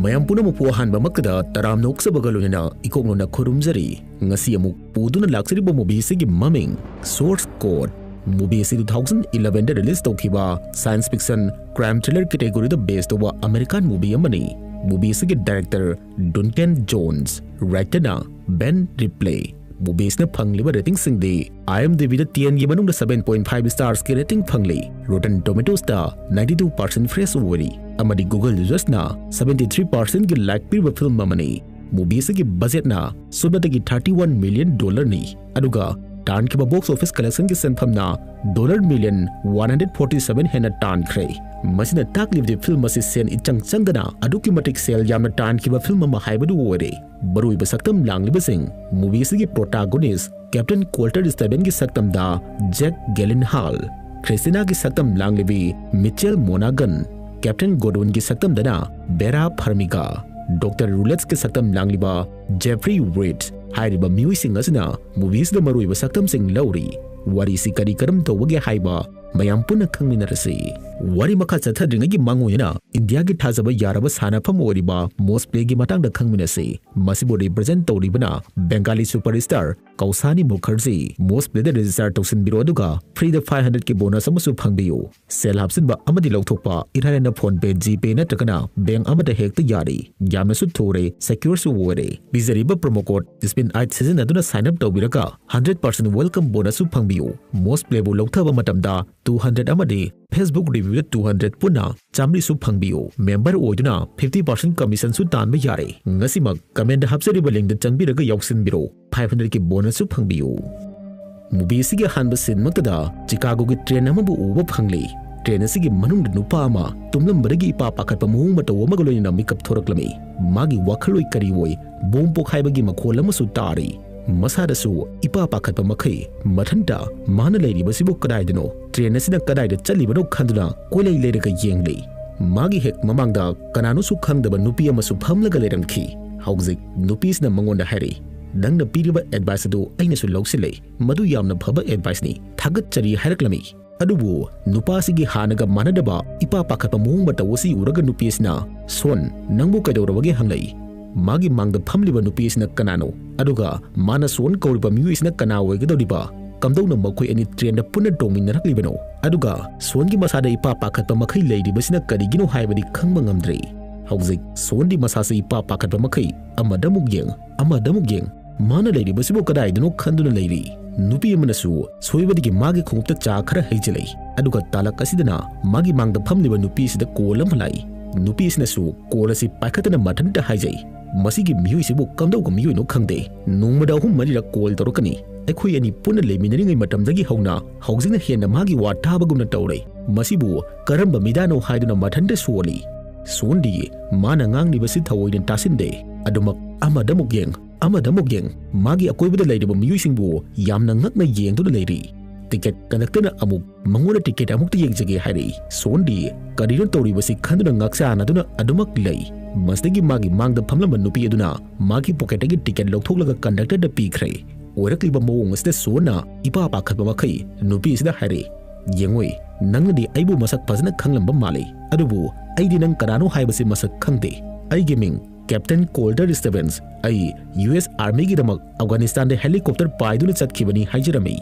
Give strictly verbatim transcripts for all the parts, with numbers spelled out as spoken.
ꯃꯌꯥꯝ ꯄꯨꯝꯅꯃꯛꯄꯨ ꯑꯍꯥꯟꯕꯃꯛꯇꯗ ꯇꯔꯥꯝꯅ ꯑꯣꯛꯆꯕꯒ ꯂꯣꯏꯅꯅ ꯏꯀꯣꯛꯅꯅ ꯈꯨꯔꯨꯝꯖꯔꯤ꯫ ꯉꯁꯤ ꯑꯃꯨꯛ ꯄꯨꯗꯨꯅ ꯂꯥꯛꯆꯔꯤꯕ movie ꯑꯁꯤꯒꯤ ꯃꯃꯤꯡ Source Code꯫ Movie ꯑꯁꯤ two thousand eleven ꯗ release ꯇꯧꯈꯤꯕ science fiction crime thriller category ꯗ base ꯇꯧꯕ American movie ꯑꯃꯅꯤ꯫ Movie ꯑꯁꯤꯒꯤ director Duncan Jones, writer ꯅ Ben Ripley꯫ Movie ꯑꯁꯤꯅ ꯐꯪꯂꯤꯕ rating ꯁꯤꯡꯗꯤ IMDb ꯗ ten ꯒꯤ ꯃꯅꯨꯡꯗ seven point five stars ꯀꯤ rating ꯐꯪꯂꯤ꯫ Rotten Tomatoes ꯇ ninety two percent fresh ꯑꯣꯏꯔꯤ ꯑꯃꯗꯤ Google users ꯅ seventy three percent ꯀꯤ like ꯄꯤꯕ film ꯑꯃꯅꯤ꯫ Movie ꯑꯁꯤꯒꯤ budget ꯅ ꯁꯨꯞꯅꯇꯒꯤ thirty one million dollar ꯅꯤ, ꯑꯗꯨꯒ ꯇꯥꯟꯈꯤꯕ box office collection ꯒꯤ ꯁꯦꯟꯐꯝꯅ dollar million one hundred forty seven ꯍꯦꯟꯅ ꯇꯥꯟꯈ꯭ꯔꯦ꯫ ꯃꯁꯤꯅ ꯇꯥꯛꯂꯤꯕꯗꯤ film ꯑꯁꯤ ꯁꯦꯟ ꯏꯆꯪ ꯆꯪꯗꯅ ꯑꯗꯨꯛꯀꯤ ꯃꯇꯤꯛ ꯁꯦꯜ ꯌꯥꯝꯅ ꯇꯥꯟꯈꯤꯕ film ꯑꯃ ꯍꯥꯏꯕꯗꯨ ꯑꯣꯏꯔꯦ꯫ ꯃꯔꯨꯑꯣꯏꯕ ꯁꯛꯇꯝ ꯂꯥꯡꯂꯤꯕꯁꯤꯡ: movie ꯑꯁꯤꯒꯤ protagonist Captain Colter Stevens ꯒꯤ ꯁꯛꯇꯝꯗ Jake Gyllenhaal, Christina ꯒꯤ ꯁꯛꯇꯝ ꯂꯥꯡꯂꯤꯕꯤ Michelle Monaghan, Captain Godwin ꯒꯤ ꯁꯛꯇꯝꯗꯅ Vera Farmiga, Doctor Roulette ꯒꯤ ꯁꯛꯇꯝ ꯂꯥꯡꯂꯤꯕ Jeffrey Wright ꯍꯥꯏꯔꯤꯕ ꯃꯤꯑꯣꯏꯁꯤꯡ ꯑꯁꯤꯅ movie ꯑꯁꯤꯗ ꯃꯔꯨꯑꯣꯏꯕ ꯁꯛꯇꯝꯁꯤꯡ ꯂꯧꯔꯤ꯫ ꯋꯥꯔꯤꯁꯤ ꯀꯔꯤ ꯀꯔꯝ ꯇꯧꯕꯒꯦ ꯍꯥꯏꯕ ꯃꯌꯥꯝ ꯄꯨꯟꯅ ꯈꯪꯃꯤꯟꯅꯔꯁꯤ꯫ ꯋꯥꯔꯤ ꯃꯈꯥ ꯆꯠꯊꯗ꯭ꯔꯤꯉꯩꯒꯤ ꯃꯥꯡꯑꯣꯏꯅꯅ India ꯒꯤ ꯊꯥꯖꯕ ꯌꯥꯔꯕ ꯁꯥꯟꯅꯐꯝ ꯑꯣꯏꯔꯤꯕ Mosley ꯒꯤ ꯃꯇꯥꯡꯗ ꯈꯪꯃꯤꯟꯅꯁꯤ꯫ ꯃꯁꯤꯕꯨ represent ꯇꯧꯔꯤꯕꯅ Bengali superstar ꯀꯧꯁꯥꯅꯤ Mukherjee. Mosley ꯗ register ꯇꯧꯁꯤꯟꯕꯤꯔꯣ, ꯑꯗꯨꯒ free ꯗ five hundred ꯀꯤ bonus ꯑꯃꯁꯨ ꯐꯪꯕꯤꯌꯨ꯫ ꯁꯦꯜ ꯍꯥꯞꯆꯤꯟꯕ ꯑꯃꯗꯤ ꯂꯧꯊꯣꯛꯄ ꯏꯔꯥꯏ ꯂꯥꯏꯅ PhonePe, GPay ꯅꯠꯇ꯭ꯔꯒꯅ bank ꯑꯃꯗ ꯍꯦꯛꯇ ꯌꯥꯔꯤ꯫ ꯌꯥꯝꯅꯁꯨ ꯊꯨꯔꯦ, secure ꯁꯨ ꯑꯣꯏꯔꯦ꯫ ꯄꯤꯖꯔꯤꯕ promo code spin eight ꯁꯤꯖꯤꯟꯅꯗꯨꯅ sign up ꯇꯧꯕꯤꯔꯒ hundred percent welcome bonus ꯁꯨ ꯐꯪꯕꯤꯌꯨ꯫ Mosley ꯕꯨ ꯂꯧꯊꯕ ꯃꯇꯝꯗ two hundred ꯑꯃꯗꯤ Facebook review ꯗ two hundred ꯄꯨꯟꯅ ꯆꯥꯃꯔꯤꯁꯨ ꯐꯪꯕꯤꯌꯨ꯫ Member ꯑꯣꯏꯗꯨꯅ fifty percent commission ꯁꯨ ꯇꯥꯟꯕ ꯌꯥꯔꯦ꯫ ꯉꯁꯤꯃꯛ comment ꯗ ꯍꯥꯞꯆꯔꯤꯕ link ꯗ ꯆꯪꯕꯤꯔꯒ ꯌꯥꯎꯁꯤꯟꯕꯤꯔꯣ꯫ Five hundred ꯀꯤ bonus ꯁꯨ ꯐꯪꯕꯤꯌꯨ꯫ Movie ꯑꯁꯤꯒꯤ ꯑꯍꯥꯟꯕ scene ꯃꯛꯇꯗ Chicago ꯒꯤ train ꯑꯃꯕꯨ ꯎꯕ ꯐꯪꯂꯤ꯫ Train ꯑꯁꯤꯒꯤ ꯃꯅꯨꯡꯗ ꯅꯨꯄꯥ ꯑꯃ ꯇꯨꯝꯂꯝꯕꯗꯒꯤ ꯏꯄꯥ ꯄꯥꯈꯠꯄ ꯃꯑꯣꯡ ꯃꯇꯧ ꯑꯃꯒ ꯂꯣꯏꯅꯅ ꯃꯤꯀꯞ ꯊꯣꯔꯛꯂꯝꯃꯤ꯫ ꯃꯥꯒꯤ ꯋꯥꯈꯜꯂꯣꯏ ꯀꯔꯤ ꯑꯣꯏ, ꯕꯣꯝ ꯄꯣꯈꯥꯏꯕꯒꯤ ꯃꯈꯣꯜ ꯑꯃꯁꯨ ꯇꯥꯔꯤ꯫ ꯃꯁꯥꯗꯁꯨ ꯏꯄꯥ ꯄꯥꯈꯠꯄ ꯃꯈꯩ ꯃꯊꯟꯇ ꯃꯥꯅ ꯂꯩꯔꯤꯕꯁꯤꯕꯨ ꯀꯗꯥꯏꯗꯅꯣ, train ꯑꯁꯤꯅ ꯀꯗꯥꯏꯗ ꯆꯠꯂꯤꯕꯅꯣ ꯈꯟꯗꯨꯅ ꯀꯣꯏꯂꯩ ꯂꯩꯔꯒ ꯌꯦꯡꯂꯤ꯫ ꯃꯥꯒꯤ ꯍꯦꯛ ꯃꯃꯥꯡꯗ ꯀꯅꯥꯅꯣꯁꯨ ꯈꯪꯗꯕ ꯅꯨꯄꯤ ꯑꯃꯁꯨ ꯐꯝꯂꯒ ꯂꯩꯔꯝꯈꯤ꯫ ꯍꯧꯖꯤꯛ ꯅꯨꯄꯤꯁꯤꯅ ꯃꯉꯣꯟꯗ ꯍꯥꯏꯔꯤ, "ꯅꯪꯅ ꯄꯤꯔꯤꯕ advice ꯑꯗꯨ ꯑꯩꯅꯁꯨ ꯂꯧꯁꯤꯜꯂꯦ꯫ ꯃꯗꯨ ꯌꯥꯝꯅ ꯐꯕ advice ꯅꯤ꯫ ꯊꯥꯒꯠꯆꯔꯤ" ꯍꯥꯏꯔꯛꯂꯝꯃꯤ꯫ ꯑꯗꯨꯕꯨ ꯅꯨꯄꯥꯁꯤꯒꯤ ꯍꯥꯟꯅꯒ ꯃꯥꯟꯅꯗꯕ ꯏꯄꯥ ꯄꯥꯈꯠꯄ ꯃꯑꯣꯡ ꯃꯇꯧ ꯑꯁꯤ ꯎꯔꯒ ꯅꯨꯄꯤ ꯑꯁꯤꯅ, "ꯁꯣꯟ, ꯅꯪꯕꯨ ꯀꯩꯗꯧꯔꯕꯒꯦ?" ꯍꯪꯂꯛꯏ꯫ ꯃꯥꯒꯤ ꯃꯥꯡꯗ ꯐꯝꯂꯤꯕ ꯅꯨꯄꯤ ꯑꯁꯤꯅ ꯀꯅꯥꯅꯣ? ꯑꯗꯨꯒ ꯃꯥꯅ ꯁꯣꯟ ꯀꯧꯔꯤꯕ ꯃꯤꯑꯣꯏꯁꯤꯅ ꯀꯅꯥ ꯑꯣꯏꯒꯗꯧꯔꯤꯕ? ꯀꯝꯗꯧꯅ ꯃꯈꯣꯏ ꯑꯅꯤ ꯇ꯭ꯔꯦꯟꯗ ꯄꯨꯟꯅ ꯇꯣꯡꯃꯤꯟꯅꯔꯛꯂꯤꯕꯅꯣ? ꯑꯗꯨꯒ ꯁꯣꯟꯒꯤ ꯃꯁꯥꯗ ꯏꯄꯥ ꯄꯥꯈꯠꯄ ꯃꯈꯩ ꯂꯩꯔꯤꯕꯁꯤꯅ ꯀꯔꯤꯒꯤꯅꯣ ꯍꯥꯏꯕꯗꯤ ꯈꯪꯕ ꯉꯝꯗ꯭ꯔꯦ꯫ ꯍꯧꯖꯤꯛ ꯁꯣꯟꯗꯤ ꯃꯁꯥꯁꯦ ꯏꯄꯥ ꯄꯥꯈꯠꯄ ꯃꯈꯩ ꯑꯃꯗ ꯑꯃꯨꯛ ꯌꯦꯡ, ꯑꯃꯗ ꯑꯃꯨꯛ ꯌꯦꯡ, ꯃꯥꯅ ꯂꯩꯔꯤꯕꯁꯤꯕꯨ ꯀꯗꯥꯏꯗꯅꯣ ꯈꯟꯗꯨꯅ ꯂꯩꯔꯤ꯫ ꯅꯨꯄꯤ ꯑꯃꯅꯁꯨ ꯁꯣꯏꯕꯗꯒꯤ ꯃꯥꯒꯤ ꯈꯣꯡꯎꯞꯇ ꯆꯥ ꯈꯔ ꯍꯩꯖꯤꯜꯂꯛꯏ, ꯑꯗꯨꯒ ꯇꯥꯂꯛ ꯑꯁꯤꯗꯅ ꯃꯥꯒꯤ ꯃꯥꯡꯗ ꯐꯝꯂꯤꯕ ꯅꯨꯄꯤ ꯑꯁꯤꯗ ꯀꯣꯜ ꯑꯃ ꯂꯥꯛꯏ꯫ ꯅꯨꯄꯤ ꯑꯁꯤꯅꯁꯨ ꯀꯣꯜ ꯑꯁꯤ ꯄꯥꯏꯈꯠꯇꯅ ꯃꯊꯟꯇ ꯍꯥꯏꯖꯩ, "ꯃꯁꯤꯒꯤ ꯃꯤꯑꯣꯏꯁꯤꯕꯨ ꯀꯝꯗꯧꯕ ꯃꯤꯑꯣꯏꯅꯣ ꯈꯪꯗꯦ꯫ ꯅꯣꯡꯃꯗ ꯑꯍꯨꯝ ꯃꯔꯤꯔꯛ ꯀꯣꯜ ꯇꯧꯔꯛꯀꯅꯤ꯫ ꯑꯩꯈꯣꯏ ꯑꯅꯤ ꯄꯨꯟꯅ ꯂꯩꯃꯤꯟꯅꯔꯤꯉꯩ ꯃꯇꯝꯗꯒꯤ ꯍꯧꯅ ꯍꯧꯖꯤꯛꯅ ꯍꯦꯟꯅ ꯃꯥꯒꯤ ꯋꯥ ꯇꯥꯕꯒꯨꯝꯅ ꯇꯧꯔꯦ꯫ ꯃꯁꯤꯕꯨ ꯀꯔꯝꯕ ꯃꯤꯗꯥꯅꯣ?" ꯍꯥꯏꯗꯨꯅ ꯃꯊꯟꯇ ꯁꯣꯜꯂꯤ꯫ ꯁꯣꯟꯗꯤ ꯃꯥꯅ ꯉꯥꯡꯂꯤꯕꯁꯤ ꯊꯑꯣꯏꯅ ꯇꯥꯁꯤꯟꯗꯦ꯫ ꯑꯗꯨꯃꯛ ꯑꯃꯗ ꯑꯃꯨꯛ ꯌꯦꯡ, ꯑꯃꯗ ꯑꯃꯨꯛ ꯌꯦꯡ, ꯃꯥꯒꯤ ꯑꯀꯣꯏꯕꯗ ꯂꯩꯔꯤꯕ ꯃꯤꯑꯣꯏꯁꯤꯡꯕꯨ ꯌꯥꯝꯅ ꯉꯛꯅ ꯌꯦꯡꯗꯨꯅ ꯂꯩꯔꯤ꯫ ꯇꯤꯀꯦꯠ ꯀꯟꯗꯛꯇꯔꯅ ꯑꯃꯨꯛ ꯃꯉꯣꯟꯗ ꯇꯤꯀꯦꯠ ꯑꯃꯨꯛꯇ ꯌꯦꯡꯖꯒꯦ ꯍꯥꯏꯔꯛꯏ꯫ ꯁꯣꯟꯗꯤ ꯀꯔꯤꯅꯣ ꯇꯧꯔꯤꯕꯁꯤ ꯈꯟꯗꯨꯅ ꯉꯥꯛꯆꯥꯟꯅꯗꯨꯅ ꯑꯗꯨꯃꯛ ꯂꯩ꯫ ꯃꯁꯤꯗꯒꯤ ꯃꯥꯒꯤ ꯃꯥꯡꯗ ꯐꯝꯂꯝꯕ ꯅꯨꯄꯤ ꯑꯗꯨꯅ ꯃꯥꯒꯤ ꯄꯣꯀꯦꯠꯇꯒꯤ ꯇꯤꯀꯦꯠ ꯂꯧꯊꯣꯛꯂꯒ ꯀꯟꯗꯛꯇꯔꯗ ꯄꯤꯈ꯭ꯔꯦ꯫ ꯑꯣꯏꯔꯛꯂꯤꯕ ꯃꯑꯣꯡ ꯑꯁꯤꯗ ꯁꯣꯟꯅ ꯏꯄꯥ ꯄꯥꯈꯠꯄ ꯃꯈꯩ ꯅꯨꯄꯤ ꯑꯁꯤꯗ ꯍꯥꯏꯔꯛꯏ, "ꯌꯦꯡꯉꯣꯏ, ꯅꯪꯅꯗꯤ ꯑꯩꯕꯨ ꯃꯁꯛ ꯐꯖꯅ ꯈꯪꯂꯝꯕ ꯃꯥꯜꯂꯤ, ꯑꯗꯨꯕꯨ ꯑꯩꯗꯤ ꯅꯪ ꯀꯅꯥꯅꯣ ꯍꯥꯏꯕꯁꯤ ꯃꯁꯛ ꯈꯪꯗꯦ꯫ ꯑꯩꯒꯤ ꯃꯤꯡ ꯀꯦꯞꯇꯦꯟ ꯀꯣꯜꯇꯔ ꯁ꯭ꯇꯤꯚꯦꯟꯁ, ꯑꯩ ꯌꯨ ꯑꯦꯁ ꯑꯥꯔꯃꯤꯒꯤꯗꯃꯛ ꯑꯐꯒꯥꯅꯤꯁꯇꯥꯟꯗ ꯍꯦꯂꯤꯀꯣꯞꯇꯔ ꯄꯥꯏꯗꯨꯅ ꯆꯠꯈꯤꯕꯅꯤ" ꯍꯥꯏꯖꯔꯝꯃꯤ꯫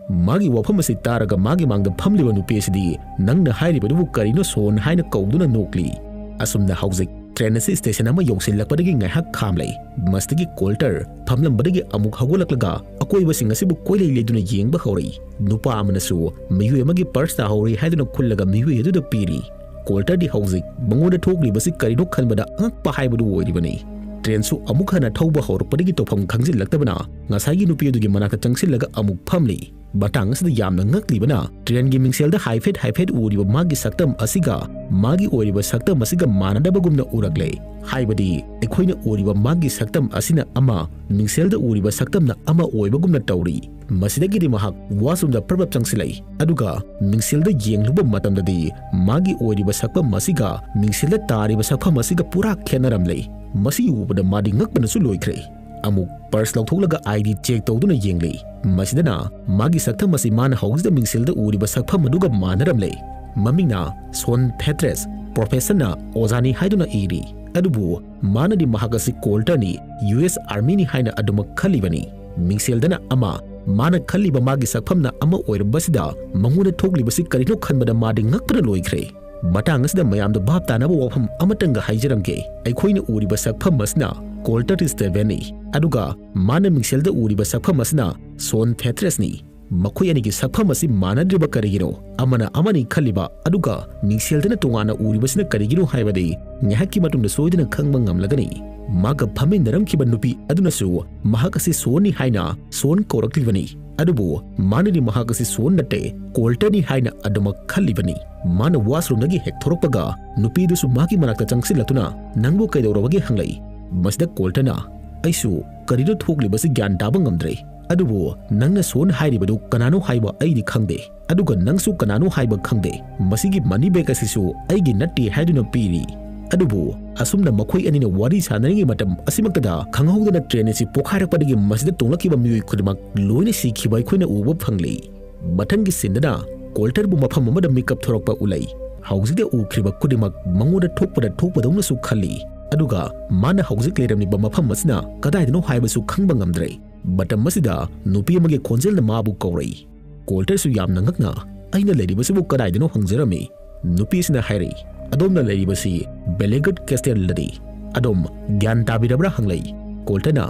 ꯃꯥꯒꯤ ꯋꯥꯐꯝ ꯑꯁꯤ ꯇꯥꯔꯒ ꯃꯥꯒꯤ ꯃꯥꯡꯗ ꯐꯝꯂꯤꯕ ꯅꯨꯄꯤ ꯑꯁꯤꯗꯤ, "ꯅꯪꯅ ꯍꯥꯏꯔꯤꯕꯗꯨꯕꯨ ꯀꯔꯤꯅꯣ ꯁꯣꯟ?" ꯍꯥꯏꯅ ꯀꯧꯗꯨꯅ ꯅꯣꯛꯂꯤ꯫ ꯑꯁꯨꯝꯅ ꯍꯧꯖꯤꯛ ꯇ꯭ꯔꯦꯟ ꯑꯁꯤ ꯁ꯭ꯇꯦꯁꯟ ꯑꯃ ꯌꯧꯁꯤꯜꯂꯛꯄꯗꯒꯤ ꯉꯥꯏꯍꯥꯛ ꯈꯥꯝꯂꯦ꯫ ꯃꯁꯤꯗꯒꯤ ꯀꯣꯜꯇꯔ ꯐꯝꯂꯝꯕꯗꯒꯤ ꯑꯃꯨꯛ ꯍꯧꯒꯠꯂꯛꯂꯒ ꯑꯀꯣꯏꯕꯁꯤꯡ ꯑꯁꯤꯕꯨ ꯀꯣꯏꯂꯩ ꯂꯩꯗꯨꯅ ꯌꯦꯡꯕ ꯍꯧꯔꯛꯏ꯫ ꯅꯨꯄꯥ ꯑꯃꯅꯁꯨ ꯃꯤꯑꯣꯏ ꯑꯃꯒꯤ ꯄꯔꯁ ꯇꯥꯍꯧꯔꯤ ꯍꯥꯏꯗꯨꯅ ꯈꯨꯜꯂꯒ ꯃꯤꯑꯣꯏ ꯑꯗꯨꯗ ꯄꯤꯔꯤ꯫ ꯀꯣꯜꯇꯔꯗꯤ ꯍꯧꯖꯤꯛ ꯃꯉꯣꯟꯗ ꯊꯣꯛꯂꯤꯕꯁꯤ ꯀꯔꯤꯅꯣ ꯈꯟꯕꯗ ꯑꯉꯛꯄ ꯍꯥꯏꯕꯗꯨ ꯑꯣꯏꯔꯤꯕꯅꯤ꯫ ꯇ꯭ꯔꯦꯟꯁꯨ ꯑꯃꯨꯛ ꯍꯟꯅ ꯊꯧꯕ ꯍꯧꯔꯛꯄꯗꯒꯤ ꯇꯧꯐꯝ ꯈꯪꯖꯤꯜꯂꯛꯇꯕꯅ ꯉꯁꯥꯏꯒꯤ ꯅꯨꯄꯤ ꯑꯗꯨꯒꯤ ꯃꯅꯥꯛꯇ ꯆꯪꯁꯤꯜꯂꯒ ꯑꯃꯨꯛ ꯐꯝꯂꯤ꯫ ꯃꯇꯥꯡ ꯑꯁꯤꯗ ꯌꯥꯝꯅ ꯉꯛꯂꯤꯕꯅ ꯇ꯭ꯔꯦꯟꯒꯤ ꯃꯤꯡꯁꯦꯜꯗ ꯍꯥꯏꯐꯦꯠ ꯍꯥꯏꯐꯦꯠ ꯎꯔꯤꯕ ꯃꯥꯒꯤ ꯁꯛꯇꯝ ꯑꯁꯤꯒ ꯃꯥꯒꯤ ꯑꯣꯏꯔꯤꯕ ꯁꯛꯇꯝ ꯑꯁꯤꯒ ꯃꯥꯟꯅꯗꯕꯒꯨꯝꯅ ꯎꯔꯛꯂꯦ꯫ ꯍꯥꯏꯕꯗꯤ ꯑꯩꯈꯣꯏꯅ ꯎꯔꯤꯕ ꯃꯥꯒꯤ ꯁꯛꯇꯝ ꯑꯁꯤꯅ ꯑꯃ, ꯃꯤꯡꯁꯦꯜꯗ ꯎꯔꯤꯕ ꯁꯛꯇꯝꯅ ꯑꯃ ꯑꯣꯏꯕꯒꯨꯝꯅ ꯇꯧꯔꯤ꯫ ꯃꯁꯤꯗꯒꯤꯗꯤ ꯃꯍꯥꯛ ꯋꯥꯁꯔꯨꯝꯗ ꯄ꯭ꯔꯞ ꯄ꯭ꯔꯞ ꯆꯪꯁꯤꯜꯂꯛꯏ꯫ ꯑꯗꯨꯒ ꯃꯤꯡꯁꯦꯜꯗ ꯌꯦꯡꯂꯨꯕ ꯃꯇꯝꯗꯗꯤ ꯃꯥꯒꯤ ꯑꯣꯏꯔꯤꯕ ꯁꯛꯐꯝ ꯑꯁꯤꯒ ꯃꯤꯡꯁꯦꯜꯗ ꯇꯥꯔꯤꯕ ꯁꯛꯐꯝ ꯑꯁꯤꯒ ꯄꯨꯔꯥ ꯈꯦꯠꯅꯔꯝꯂꯦ꯫ ꯃꯁꯤ ꯎꯕꯗ ꯃꯥꯗꯤ ꯉꯛꯄꯅꯁꯨ ꯂꯣꯏꯈ꯭ꯔꯦ꯫ ꯑꯃꯨꯛ ꯄꯔꯁ ꯂꯧꯊꯣꯛꯂꯒ ꯑꯥꯏ ꯗꯤ ꯆꯦꯛ ꯇꯧꯗꯨꯅ ꯌꯦꯡꯂꯤ꯫ ꯃꯁꯤꯗꯅ ꯃꯥꯒꯤ ꯁꯛꯐꯝ ꯑꯁꯤ ꯃꯥꯅ ꯍꯧꯖꯤꯛꯇ ꯃꯤꯡꯁꯦꯜꯗ ꯎꯔꯤꯕ ꯁꯛꯐꯝ ꯑꯗꯨꯒ ꯃꯥꯟꯅꯔꯝꯂꯦ꯫ ꯃꯃꯤꯡꯅ ꯁꯣꯟ ꯐꯦꯇ꯭ꯔꯦꯁ, ꯄ꯭ꯔꯣꯐꯦꯁꯟꯅ ꯑꯣꯖꯥꯅꯤ ꯍꯥꯏꯗꯨꯅ ꯏꯔꯤ꯫ ꯑꯗꯨꯕꯨ ꯃꯥꯅꯗꯤ ꯃꯍꯥꯛ ꯑꯁꯤ ꯀꯣꯜꯇꯔꯅꯤ, ꯌꯨ ꯑꯦꯁ ꯑꯥꯔꯃꯤꯅꯤ ꯍꯥꯏꯅ ꯑꯗꯨꯃꯛ ꯈꯜꯂꯤꯕꯅꯤ꯫ ꯃꯤꯡꯁꯦꯜꯗꯅ ꯑꯃ, ꯃꯥꯅ ꯈꯜꯂꯤꯕ ꯃꯥꯒꯤ ꯁꯛꯐꯝꯅ ꯑꯃ ꯑꯣꯏꯔꯝꯕꯁꯤꯗ ꯃꯉꯣꯟꯗ ꯊꯣꯛꯂꯤꯕꯁꯤ ꯀꯔꯤꯅꯣ ꯈꯟꯕꯗ ꯃꯥꯗꯤ ꯉꯛꯄꯅ ꯂꯣꯏꯈ꯭ꯔꯦ꯫ ꯃꯇꯥꯡ ꯑꯁꯤꯗ ꯃꯌꯥꯝꯗ ꯚꯥꯞ ꯇꯥꯅꯕ ꯋꯥꯐꯝ ꯑꯃꯇꯪꯒ ꯍꯥꯏꯖꯔꯝꯒꯦ꯫ ꯑꯩꯈꯣꯏꯅ ꯎꯔꯤꯕ ꯁꯛꯐꯝ ꯑꯁꯤꯅ ꯀꯣꯜꯇꯔ ꯁ꯭ꯇꯦꯚꯦꯟꯅꯤ, ꯑꯗꯨꯒ ꯃꯥꯅ ꯃꯤꯡꯁꯦꯜꯗ ꯎꯔꯤꯕ ꯁꯛꯐꯝ ꯑꯁꯤꯅ ꯁꯣꯟ ꯐꯦꯇ꯭ꯔꯦꯁꯅꯤ꯫ ꯃꯈꯣꯏ ꯑꯅꯤꯒꯤ ꯁꯛꯐꯝ ꯑꯁꯤ ꯃꯥꯟꯅꯗ꯭ꯔꯤꯕ ꯀꯔꯤꯒꯤꯅꯣ? ꯑꯃꯅ ꯑꯃꯅꯤ ꯈꯜꯂꯤꯕ, ꯑꯗꯨꯒ ꯃꯤꯡꯁꯦꯜꯗꯅ ꯇꯣꯉꯥꯟꯅ ꯎꯔꯤꯕꯁꯤꯅ ꯀꯔꯤꯒꯤꯅꯣ ꯍꯥꯏꯕꯗꯤ ꯉꯥꯏꯍꯥꯛꯀꯤ ꯃꯇꯨꯡꯗ ꯁꯣꯏꯗꯅ ꯈꯪꯕ ꯉꯝꯂꯒꯅꯤ꯫ ꯃꯥꯒ ꯐꯝꯃꯤꯟꯅꯔꯝꯈꯤꯕ ꯅꯨꯄꯤ ꯑꯗꯨꯅꯁꯨ ꯃꯍꯥꯛ ꯑꯁꯤ ꯁꯣꯟꯅꯤ ꯍꯥꯏꯅ ꯁꯣꯟ ꯀꯧꯔꯛꯂꯤꯕꯅꯤ꯫ ꯑꯗꯨꯕꯨ ꯃꯥꯅꯗꯤ ꯃꯍꯥꯛ ꯑꯁꯤ ꯁꯣꯟ ꯅꯠꯇꯦ, ꯀꯣꯜꯇꯔꯅꯤ ꯍꯥꯏꯅ ꯑꯗꯨꯃꯛ ꯈꯜꯂꯤꯕꯅꯤ꯫ ꯃꯥꯅ ꯋꯥꯁꯔꯨꯝꯗꯒꯤ ꯍꯦꯛ ꯊꯣꯔꯛꯄꯒ ꯅꯨꯄꯤꯗꯨꯁꯨ ꯃꯥꯒꯤ ꯃꯅꯥꯛꯇ ꯆꯪꯁꯤꯜꯂꯛꯇꯨꯅ, "ꯅꯪꯕꯨ ꯀꯩꯗꯧꯔꯕꯒꯦ?" ꯍꯪꯂꯛꯏ꯫ ꯃꯁꯤꯗ ꯀꯣꯜꯇꯔꯅ, "ꯑꯩꯁꯨ ꯀꯔꯤꯅꯣ ꯊꯣꯛꯂꯤꯕꯁꯤ ꯒ꯭ꯌꯥꯟ ꯇꯥꯕ ꯉꯝꯗ꯭ꯔꯦ꯫ ꯑꯗꯨꯕꯨ ꯅꯪꯅ ꯁꯣꯟ ꯍꯥꯏꯔꯤꯕꯗꯨ ꯀꯅꯥꯅꯣ ꯍꯥꯏꯕ ꯑꯩꯗꯤ ꯈꯪꯗꯦ꯫ ꯑꯗꯨꯒ ꯅꯪꯁꯨ ꯀꯅꯥꯅꯣ ꯍꯥꯏꯕ ꯈꯪꯗꯦ꯫ ꯃꯁꯤꯒꯤ ꯃꯅꯤ ꯕꯦꯒ ꯑꯁꯤꯁꯨ ꯑꯩꯒꯤ ꯅꯠꯇꯦ" ꯍꯥꯏꯗꯨꯅ ꯄꯤꯔꯤ꯫ ꯑꯗꯨꯕꯨ ꯑꯁꯨꯝꯅ ꯃꯈꯣꯏ ꯑꯅꯤꯅ ꯋꯥꯔꯤ ꯁꯥꯟꯅꯔꯤꯉꯩ ꯃꯇꯝ ꯑꯁꯤꯃꯛꯇꯗ ꯈꯪꯍꯧꯗꯅ ꯇ꯭ꯔꯦꯟ ꯑꯁꯤ ꯄꯣꯈꯥꯏꯔꯛꯄꯗꯒꯤ ꯃꯁꯤꯗ ꯇꯣꯡꯂꯛꯈꯤꯕ ꯃꯤꯑꯣꯏ ꯈꯨꯗꯤꯡꯃꯛ ꯂꯣꯏꯅ ꯁꯤꯈꯤꯕ ꯑꯩꯈꯣꯏꯅ ꯎꯕ ꯐꯪꯂꯤ꯫ ꯃꯊꯪꯒꯤ ꯁꯤꯟꯗꯅ ꯀꯣꯜꯇꯔꯕꯨ ꯃꯐꯝ ꯑꯃꯗ ꯃꯤꯀꯞ ꯊꯣꯔꯛꯄ ꯎꯠꯂꯛꯏ꯫ ꯍꯧꯖꯤꯛꯇ ꯎꯈ꯭ꯔꯤꯕ ꯈꯨꯗꯤꯡꯃꯛ ꯃꯉꯣꯟꯗ ꯊꯣꯛꯄꯗ ꯊꯣꯛꯄꯗꯧꯅꯁꯨ ꯈꯜꯂꯤ꯫ ꯑꯗꯨꯒ ꯃꯥꯅ ꯍꯧꯖꯤꯛ ꯂꯩꯔꯝꯂꯤꯕ ꯃꯐꯝ ꯑꯁꯤꯅ ꯀꯗꯥꯏꯗꯅꯣ ꯍꯥꯏꯕꯁꯨ ꯈꯪꯕ ꯉꯝꯗ꯭ꯔꯦ꯫ ꯃꯇꯝ ꯑꯁꯤꯗ ꯅꯨꯄꯤ ꯑꯃꯒꯤ ꯈꯣꯟꯖꯦꯜꯅ ꯃꯥꯕꯨ ꯀꯧꯔꯛꯏ꯫ ꯀꯣꯜꯇꯔꯁꯨ ꯌꯥꯝꯅ ꯉꯛꯅ, "ꯑꯩꯅ ꯂꯩꯔꯤꯕꯁꯤꯕꯨ ꯀꯗꯥꯏꯗꯅꯣ?" ꯍꯪꯖꯔꯝꯃꯤ꯫ ꯅꯨꯄꯤ ꯑꯁꯤꯅ ꯍꯥꯏꯔꯛꯏ, "ꯑꯗꯣꯝꯅ ꯂꯩꯔꯤꯕꯁꯤ ꯕꯦꯂꯦꯒꯠ ꯀꯦꯁꯇꯦꯜꯗꯅꯤ꯫ ꯑꯗꯣꯝ ꯒ꯭ꯌꯥꯟ ꯇꯥꯕꯤꯔꯕ꯭ꯔꯥ?" ꯍꯪꯂꯛꯏ꯫ ꯀꯣꯜꯇꯔꯅ,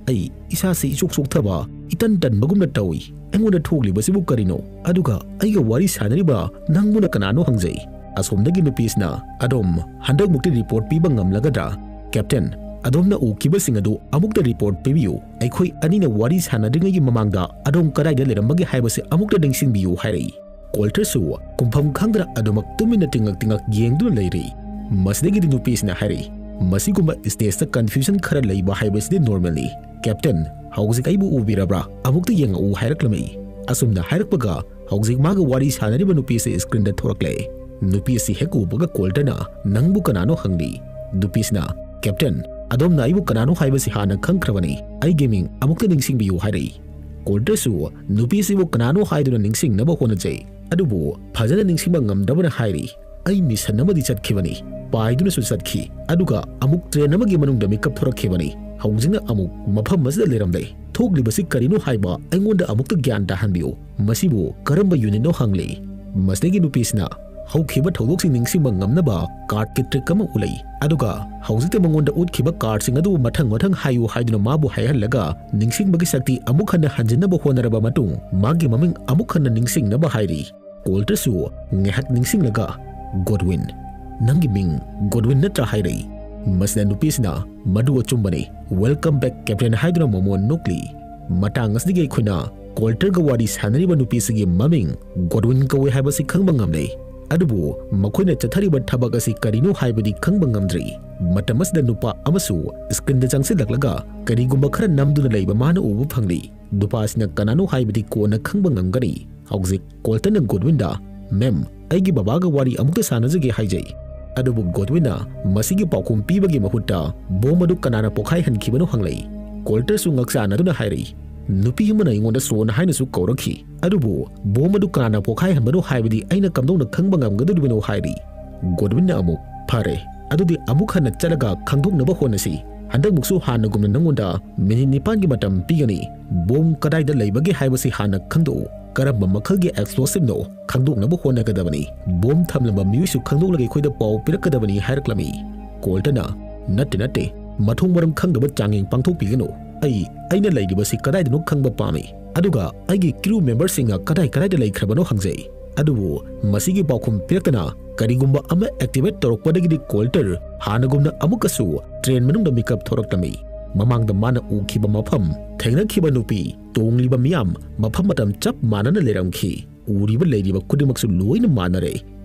"ꯑꯩ ꯏꯁꯥꯁꯤ ꯏꯆꯣꯛ ꯆꯣꯛꯊꯕ, ꯏꯇꯟ ꯇꯟꯕꯒꯨꯝꯅ ꯇꯧꯏ꯫ ꯑꯩꯉꯣꯟꯗ ꯊꯣꯛꯂꯤꯕꯁꯤꯕꯨ ꯀꯔꯤꯅꯣ? ꯑꯗꯨꯒ ꯑꯩꯒ ꯋꯥꯔꯤ ꯁꯥꯟꯅꯔꯤꯕ ꯅꯪꯕꯨꯅ ꯀꯅꯥꯅꯣ?" ꯍꯪꯖꯩ꯫ ꯑꯁꯣꯝꯗꯒꯤ ꯅꯨꯄꯤꯁꯤꯅ, "ꯑꯗꯣꯝ ꯍꯟꯗꯛꯃꯨꯛꯇꯤ ꯔꯤꯄꯣꯔꯠ ꯄꯤꯕ ꯉꯝꯂꯒꯗ꯭ꯔꯥ?" "ꯀꯦꯞꯇꯦꯟ, ꯑꯗꯣꯝꯅ ꯎꯈꯤꯕꯁꯤꯡ ꯑꯗꯨ ꯑꯃꯨꯛꯇ ꯔꯤꯄꯣꯔꯠ ꯄꯤꯕꯤꯌꯨ꯫ ꯑꯩꯈꯣꯏ ꯑꯅꯤꯅ ꯋꯥꯔꯤ ꯁꯥꯟꯅꯗ꯭ꯔꯤꯉꯩꯒꯤ ꯃꯃꯥꯡꯗ ꯑꯗꯣꯝ ꯀꯗꯥꯏꯗ ꯂꯩꯔꯝꯕꯒꯦ ꯍꯥꯏꯕꯁꯤ ꯑꯃꯨꯛꯇ ꯅꯤꯡꯁꯤꯡꯕꯤꯌꯨ" ꯍꯥꯏꯔꯛꯏ꯫ ꯀꯣꯜꯇꯔꯁꯨ ꯀꯨꯝꯐꯝ ꯈꯪꯗꯅ ꯑꯗꯨꯃꯛ ꯇꯨꯃꯤꯟꯅ ꯇꯤꯡꯉꯛ ꯇꯤꯡꯉꯛ ꯌꯦꯡꯗꯨꯅ ꯂꯩꯔꯤ꯫ ꯃꯁꯤꯗꯒꯤꯗꯤ ꯅꯨꯄꯤꯁꯤꯅ ꯍꯥꯏꯔꯛꯏ, "ꯃꯁꯤꯒꯨꯝꯕ ꯁ꯭ꯇꯦꯖꯇ ꯀꯟꯐ꯭ꯌꯨꯖꯟ ꯈꯔ ꯂꯩꯕ ꯍꯥꯏꯕꯁꯤꯗꯤ ꯅꯣꯔꯃꯦꯜꯅꯤ꯫ ꯀꯦꯞꯇꯦꯟ, ꯍꯧꯖꯤꯛ ꯑꯩꯕꯨ ꯎꯕꯤꯔꯕ꯭ꯔꯥ? ꯑꯃꯨꯛꯇ ꯌꯦꯡꯉꯛꯎ" ꯍꯥꯏꯔꯛꯂꯝꯃꯤ꯫ ꯑꯁꯨꯝꯅ ꯍꯥꯏꯔꯛꯄꯒ ꯍꯧꯖꯤꯛ ꯃꯥꯒ ꯋꯥꯔꯤ ꯁꯥꯟꯅꯔꯤꯕ ꯅꯨꯄꯤ ꯑꯁꯤ ꯁ꯭ꯀ꯭ꯔꯤꯟꯗ ꯊꯣꯔꯛꯂꯦ꯫ ꯅꯨꯄꯤ ꯑꯁꯤ ꯍꯦꯛ ꯎꯕꯒ ꯀꯣꯜꯇꯔꯅ, "ꯅꯪꯕꯨ ꯀꯅꯥꯅꯣ?" ꯍꯪꯂꯤ꯫ ꯅꯨꯄꯤꯁꯤꯅ, "ꯀꯦꯞꯇꯦꯟ, "ꯑꯗꯣꯝꯅ ꯑꯩꯕꯨ ꯀꯅꯥꯅꯣ ꯍꯥꯏꯕꯁꯤ ꯍꯥꯟꯅ ꯈꯪꯈ꯭ꯔꯕꯅꯤ꯫ ꯑꯩꯒꯤ ꯃꯤꯡ ꯑꯃꯨꯛꯇ ꯅꯤꯡꯁꯤꯡꯕꯤꯌꯨ" ꯍꯥꯏꯔꯛꯏ꯫ ꯀꯣꯜꯇꯔꯁꯨ ꯅꯨꯄꯤꯁꯤꯕꯨ ꯀꯅꯥꯅꯣ ꯍꯥꯏꯗꯨꯅ ꯅꯤꯡꯁꯤꯡꯅꯕ ꯍꯣꯠꯅꯖꯩ, ꯑꯗꯨꯕꯨ ꯐꯖꯅ ꯅꯤꯡꯁꯤꯡꯕ ꯉꯝꯗꯕꯅ ꯍꯥꯏꯔꯤ, "ꯑꯩ ꯃꯤꯁꯟ ꯑꯃꯗꯤ ꯆꯠꯈꯤꯕꯅꯤ, ꯄꯥꯏꯗꯨꯅꯁꯨ ꯆꯠꯈꯤ, ꯑꯗꯨꯒ ꯑꯃꯨꯛ ꯇ꯭ꯔꯦꯟ ꯑꯃꯒꯤ ꯃꯅꯨꯡꯗ ꯃꯤꯀꯞ ꯊꯣꯔꯛꯈꯤꯕꯅꯤ꯫ ꯍꯧꯖꯤꯛꯅ ꯑꯃꯨꯛ ꯃꯐꯝ ꯑꯁꯤꯗ ꯂꯩꯔꯝꯂꯦ꯫ ꯊꯣꯛꯂꯤꯕꯁꯤ ꯀꯔꯤꯅꯣ ꯍꯥꯏꯕ ꯑꯩꯉꯣꯟꯗ ꯑꯃꯨꯛꯇ ꯒ꯭ꯌꯥꯟ ꯇꯥꯍꯟꯕꯤꯌꯨ꯫ ꯃꯁꯤꯕꯨ ꯀꯔꯝꯕ ꯌꯨꯅꯤꯠꯅꯣ?" ꯍꯪꯂꯤ꯫ ꯃꯁꯤꯗꯒꯤ ꯅꯨꯄꯤꯁꯤꯅ ꯍꯧꯈꯤꯕ ꯊꯧꯗꯣꯛꯁꯤꯡ ꯅꯤꯡꯁꯤꯡꯕ ꯉꯝꯅꯕ ꯀꯥꯔꯠꯀꯤ ꯇ꯭ꯔꯤꯛ ꯑꯃ ꯎꯠꯂꯛꯏ, ꯑꯗꯨꯒ ꯍꯧꯖꯤꯛꯇ ꯃꯉꯣꯟꯗ ꯎꯠꯈꯤꯕ ꯀꯥꯔꯠꯁꯤꯡ ꯑꯗꯨ ꯃꯊꯪ ꯃꯊꯪ ꯍꯥꯏꯌꯨ ꯍꯥꯏꯗꯨꯅ ꯃꯥꯕꯨ ꯍꯥꯏꯍꯜꯂꯒ ꯅꯤꯡꯁꯤꯡꯕꯒꯤ ꯁꯛꯇꯤ ꯑꯃꯨꯛ ꯍꯟꯅ ꯍꯟꯖꯤꯟꯅꯕ ꯍꯣꯠꯅꯔꯕ ꯃꯇꯨꯡ ꯃꯥꯒꯤ ꯃꯃꯤꯡ ꯑꯃꯨꯛ ꯍꯟꯅ ꯅꯤꯡꯁꯤꯡꯅꯕ ꯍꯥꯏꯔꯤ꯫ ꯀꯣꯜꯇꯔꯁꯨ ꯉꯥꯏꯍꯥꯛ ꯅꯤꯡꯁꯤꯡꯂꯒ, "ꯒꯣꯗꯋꯤꯟ, ꯅꯪꯒꯤ ꯃꯤꯡ ꯒꯣꯗꯋꯤꯟ ꯅꯠꯇ꯭ꯔꯥ?" ꯍꯥꯏꯔꯛꯏ꯫ ꯃꯁꯤꯗ ꯅꯨꯄꯤꯁꯤꯅ, "ꯃꯗꯨ ꯑꯆꯨꯝꯕꯅꯤ, welcome back, Captain" ꯍꯥꯏꯗꯨꯅ ꯃꯃꯣꯟ ꯅꯣꯛꯂꯤ꯫ ꯃꯇꯥꯡ ꯑꯁꯤꯗꯒꯤ ꯑꯩꯈꯣꯏꯅ ꯀꯣꯜꯇꯔꯒ ꯋꯥꯔꯤ ꯁꯥꯟꯅꯔꯤꯕ ꯅꯨꯄꯤꯁꯤꯒꯤ ꯃꯃꯤꯡ ꯒꯣꯗꯋꯤꯟ ꯀꯧꯏ ꯍꯥꯏꯕꯁꯤ ꯈꯪꯕ ꯉꯝꯂꯦ꯫ ꯑꯗꯨꯕꯨ ꯃꯈꯣꯏꯅ ꯆꯠꯊꯔꯤꯕ ꯊꯕꯛ ꯑꯁꯤ ꯀꯔꯤꯅꯣ ꯍꯥꯏꯕꯗꯤ ꯈꯪꯕ ꯉꯝꯗ꯭ꯔꯤ꯫ ꯃꯇꯝ ꯑꯁꯤꯗ ꯅꯨꯄꯥ ꯑꯃꯁꯨ ꯁ꯭ꯀ꯭ꯔꯤꯟꯗ ꯆꯪꯁꯤꯜꯂꯛꯂꯒ ꯀꯔꯤꯒꯨꯝꯕ ꯈꯔ ꯅꯝꯗꯨꯅ ꯂꯩꯕ ꯃꯥꯅ ꯎꯕ ꯐꯪꯂꯤ꯫ ꯅꯨꯄꯥꯁꯤꯅ ꯀꯅꯥꯅꯣ ꯍꯥꯏꯕꯗꯤ ꯀꯣꯟꯅ ꯈꯪꯕ ꯉꯝꯒꯅꯤ꯫ ꯍꯧꯖꯤꯛ ꯀꯣꯜꯇꯔꯅ ꯒꯣꯗꯋꯤꯟꯗ, "ꯃꯦꯝ, ꯑꯩꯒꯤ ꯕꯕꯥꯒ ꯋꯥꯔꯤ ꯑꯃꯨꯛꯇ ꯁꯥꯟꯅꯖꯒꯦ" ꯍꯥꯏꯖꯩ꯫ ꯑꯗꯨꯕꯨ ꯒꯣꯗꯋꯤꯟꯅ ꯃꯁꯤꯒꯤ ꯄꯥꯎꯈꯨꯝ ꯄꯤꯕꯒꯤ ꯃꯍꯨꯠꯇ ꯕꯣꯝ ꯑꯗꯨ ꯀꯅꯥꯅ ꯄꯣꯈꯥꯏꯍꯟꯈꯤꯕꯅꯣ ꯍꯪꯂꯛꯏ꯫ ꯀꯣꯜꯇꯔꯁꯨ ꯉꯛꯆꯥꯟꯅꯗꯨꯅ ꯍꯥꯏꯔꯛꯏ, "ꯅꯨꯄꯤ ꯑꯃꯅ ꯑꯩꯉꯣꯟꯗ ꯁꯣꯟ ꯍꯥꯏꯅꯁꯨ ꯀꯧꯔꯛꯈꯤ, ꯑꯗꯨꯕꯨ ꯕꯣꯝ ꯑꯗꯨ ꯀꯅꯥꯅ ꯄꯣꯈꯥꯏꯍꯟꯕꯅꯣ ꯍꯥꯏꯕꯗꯤ ꯑꯩꯅ ꯀꯝꯗꯧꯅ ꯈꯪꯕ ꯉꯝꯒꯗꯧꯔꯤꯕꯅꯣ?" ꯍꯥꯏꯔꯤ꯫ ꯒꯣꯗꯋꯤꯟꯅ ꯑꯃꯨꯛ, "ꯐꯔꯦ, ꯑꯗꯨꯗꯤ ꯑꯃꯨꯛ ꯍꯟꯅ ꯆꯠꯂꯒ ꯈꯪꯗꯣꯛꯅꯕ ꯍꯣꯠꯅꯁꯤ꯫ ꯍꯟꯗꯛꯃꯨꯛꯁꯨ ꯍꯥꯟꯅꯒꯨꯝꯅ ꯅꯉꯣꯟꯗ ꯃꯤꯅꯤꯠ ꯅꯤꯄꯥꯟꯒꯤ ꯃꯇꯝ ꯄꯤꯒꯅꯤ꯫ ꯕꯣꯝ ꯀꯗꯥꯏꯗ ꯂꯩꯕꯒꯦ ꯍꯥꯏꯕꯁꯤ ꯍꯥꯟꯅ ꯈꯪꯗꯣꯛꯎ꯫ ꯀꯔꯝꯕ ꯃꯈꯜꯒꯤ ꯑꯦꯛꯁꯄ꯭ꯂꯣꯁꯤꯚꯅꯣ ꯈꯪꯗꯣꯛꯅꯕ ꯍꯣꯠꯅꯒꯗꯕꯅꯤ꯫ ꯕꯣꯝ ꯊꯝꯂꯝꯕ ꯃꯤꯑꯣꯏꯁꯨ ꯈꯪꯗꯣꯛꯂꯒ ꯑꯩꯈꯣꯏꯗ ꯄꯥꯎ ꯄꯤꯔꯛꯀꯗꯕꯅꯤ" ꯍꯥꯏꯔꯛꯂꯝꯃꯤ꯫ ꯀꯣꯜꯇꯔꯅ, "ꯅꯠꯇꯦ, ꯅꯠꯇꯦ, ꯃꯊꯣꯡ ꯃꯔꯝ ꯈꯪꯗꯕ ꯆꯥꯡꯌꯦꯡ ꯄꯥꯡꯊꯣꯛꯄꯤꯒꯅꯨ꯫ ꯑꯩ, ꯑꯩꯅ ꯂꯩꯔꯤꯕꯁꯤ ꯀꯗꯥꯏꯗꯅꯣ ꯈꯪꯕ ꯄꯥꯝꯃꯤ꯫ ꯑꯗꯨꯒ ꯑꯩꯒꯤ ꯀ꯭ꯔꯨ ꯃꯦꯝꯕꯔꯁꯤꯡꯅ ꯀꯗꯥꯏ ꯀꯗꯥꯏꯗ ꯂꯩꯈ꯭ꯔꯕꯅꯣ ꯍꯪꯖꯩ꯫" ꯑꯗꯨꯕꯨ ꯃꯁꯤꯒꯤ ꯄꯥꯎꯈꯨꯝ ꯄꯤꯔꯛꯇꯅ ꯀꯔꯤꯒꯨꯝꯕ ꯑꯃ ꯑꯦꯛꯇꯤꯚꯦꯠ ꯇꯧꯔꯛꯄꯗꯒꯤꯗꯤ ꯀꯣꯜꯇꯔ ꯍꯥꯟꯅꯒꯨꯝꯅ ꯑꯃꯨꯛꯀꯁꯨ ꯇ꯭ꯔꯦꯟ ꯃꯅꯨꯡꯗ ꯃꯤꯀꯞ ꯊꯣꯔꯛꯂꯝꯃꯤ꯫ ꯃꯃꯥꯡꯗ ꯃꯥꯅ ꯎꯈꯤꯕ ꯃꯐꯝ, ꯊꯦꯡꯅꯈꯤꯕ ꯅꯨꯄꯤ, ꯇꯣꯡꯂꯤꯕ ꯃꯤꯌꯥꯝ, ꯃꯐꯝ ꯃꯇꯝ ꯆꯞ ꯃꯥꯟꯅꯅ ꯂꯩꯔꯝꯈꯤ꯫ ꯎꯔꯤꯕ ꯂꯩꯔꯤꯕ ꯈꯨꯗꯤꯡꯃꯛꯁꯨ ꯂꯣꯏꯅ ꯃꯥꯟꯅꯔꯦ꯫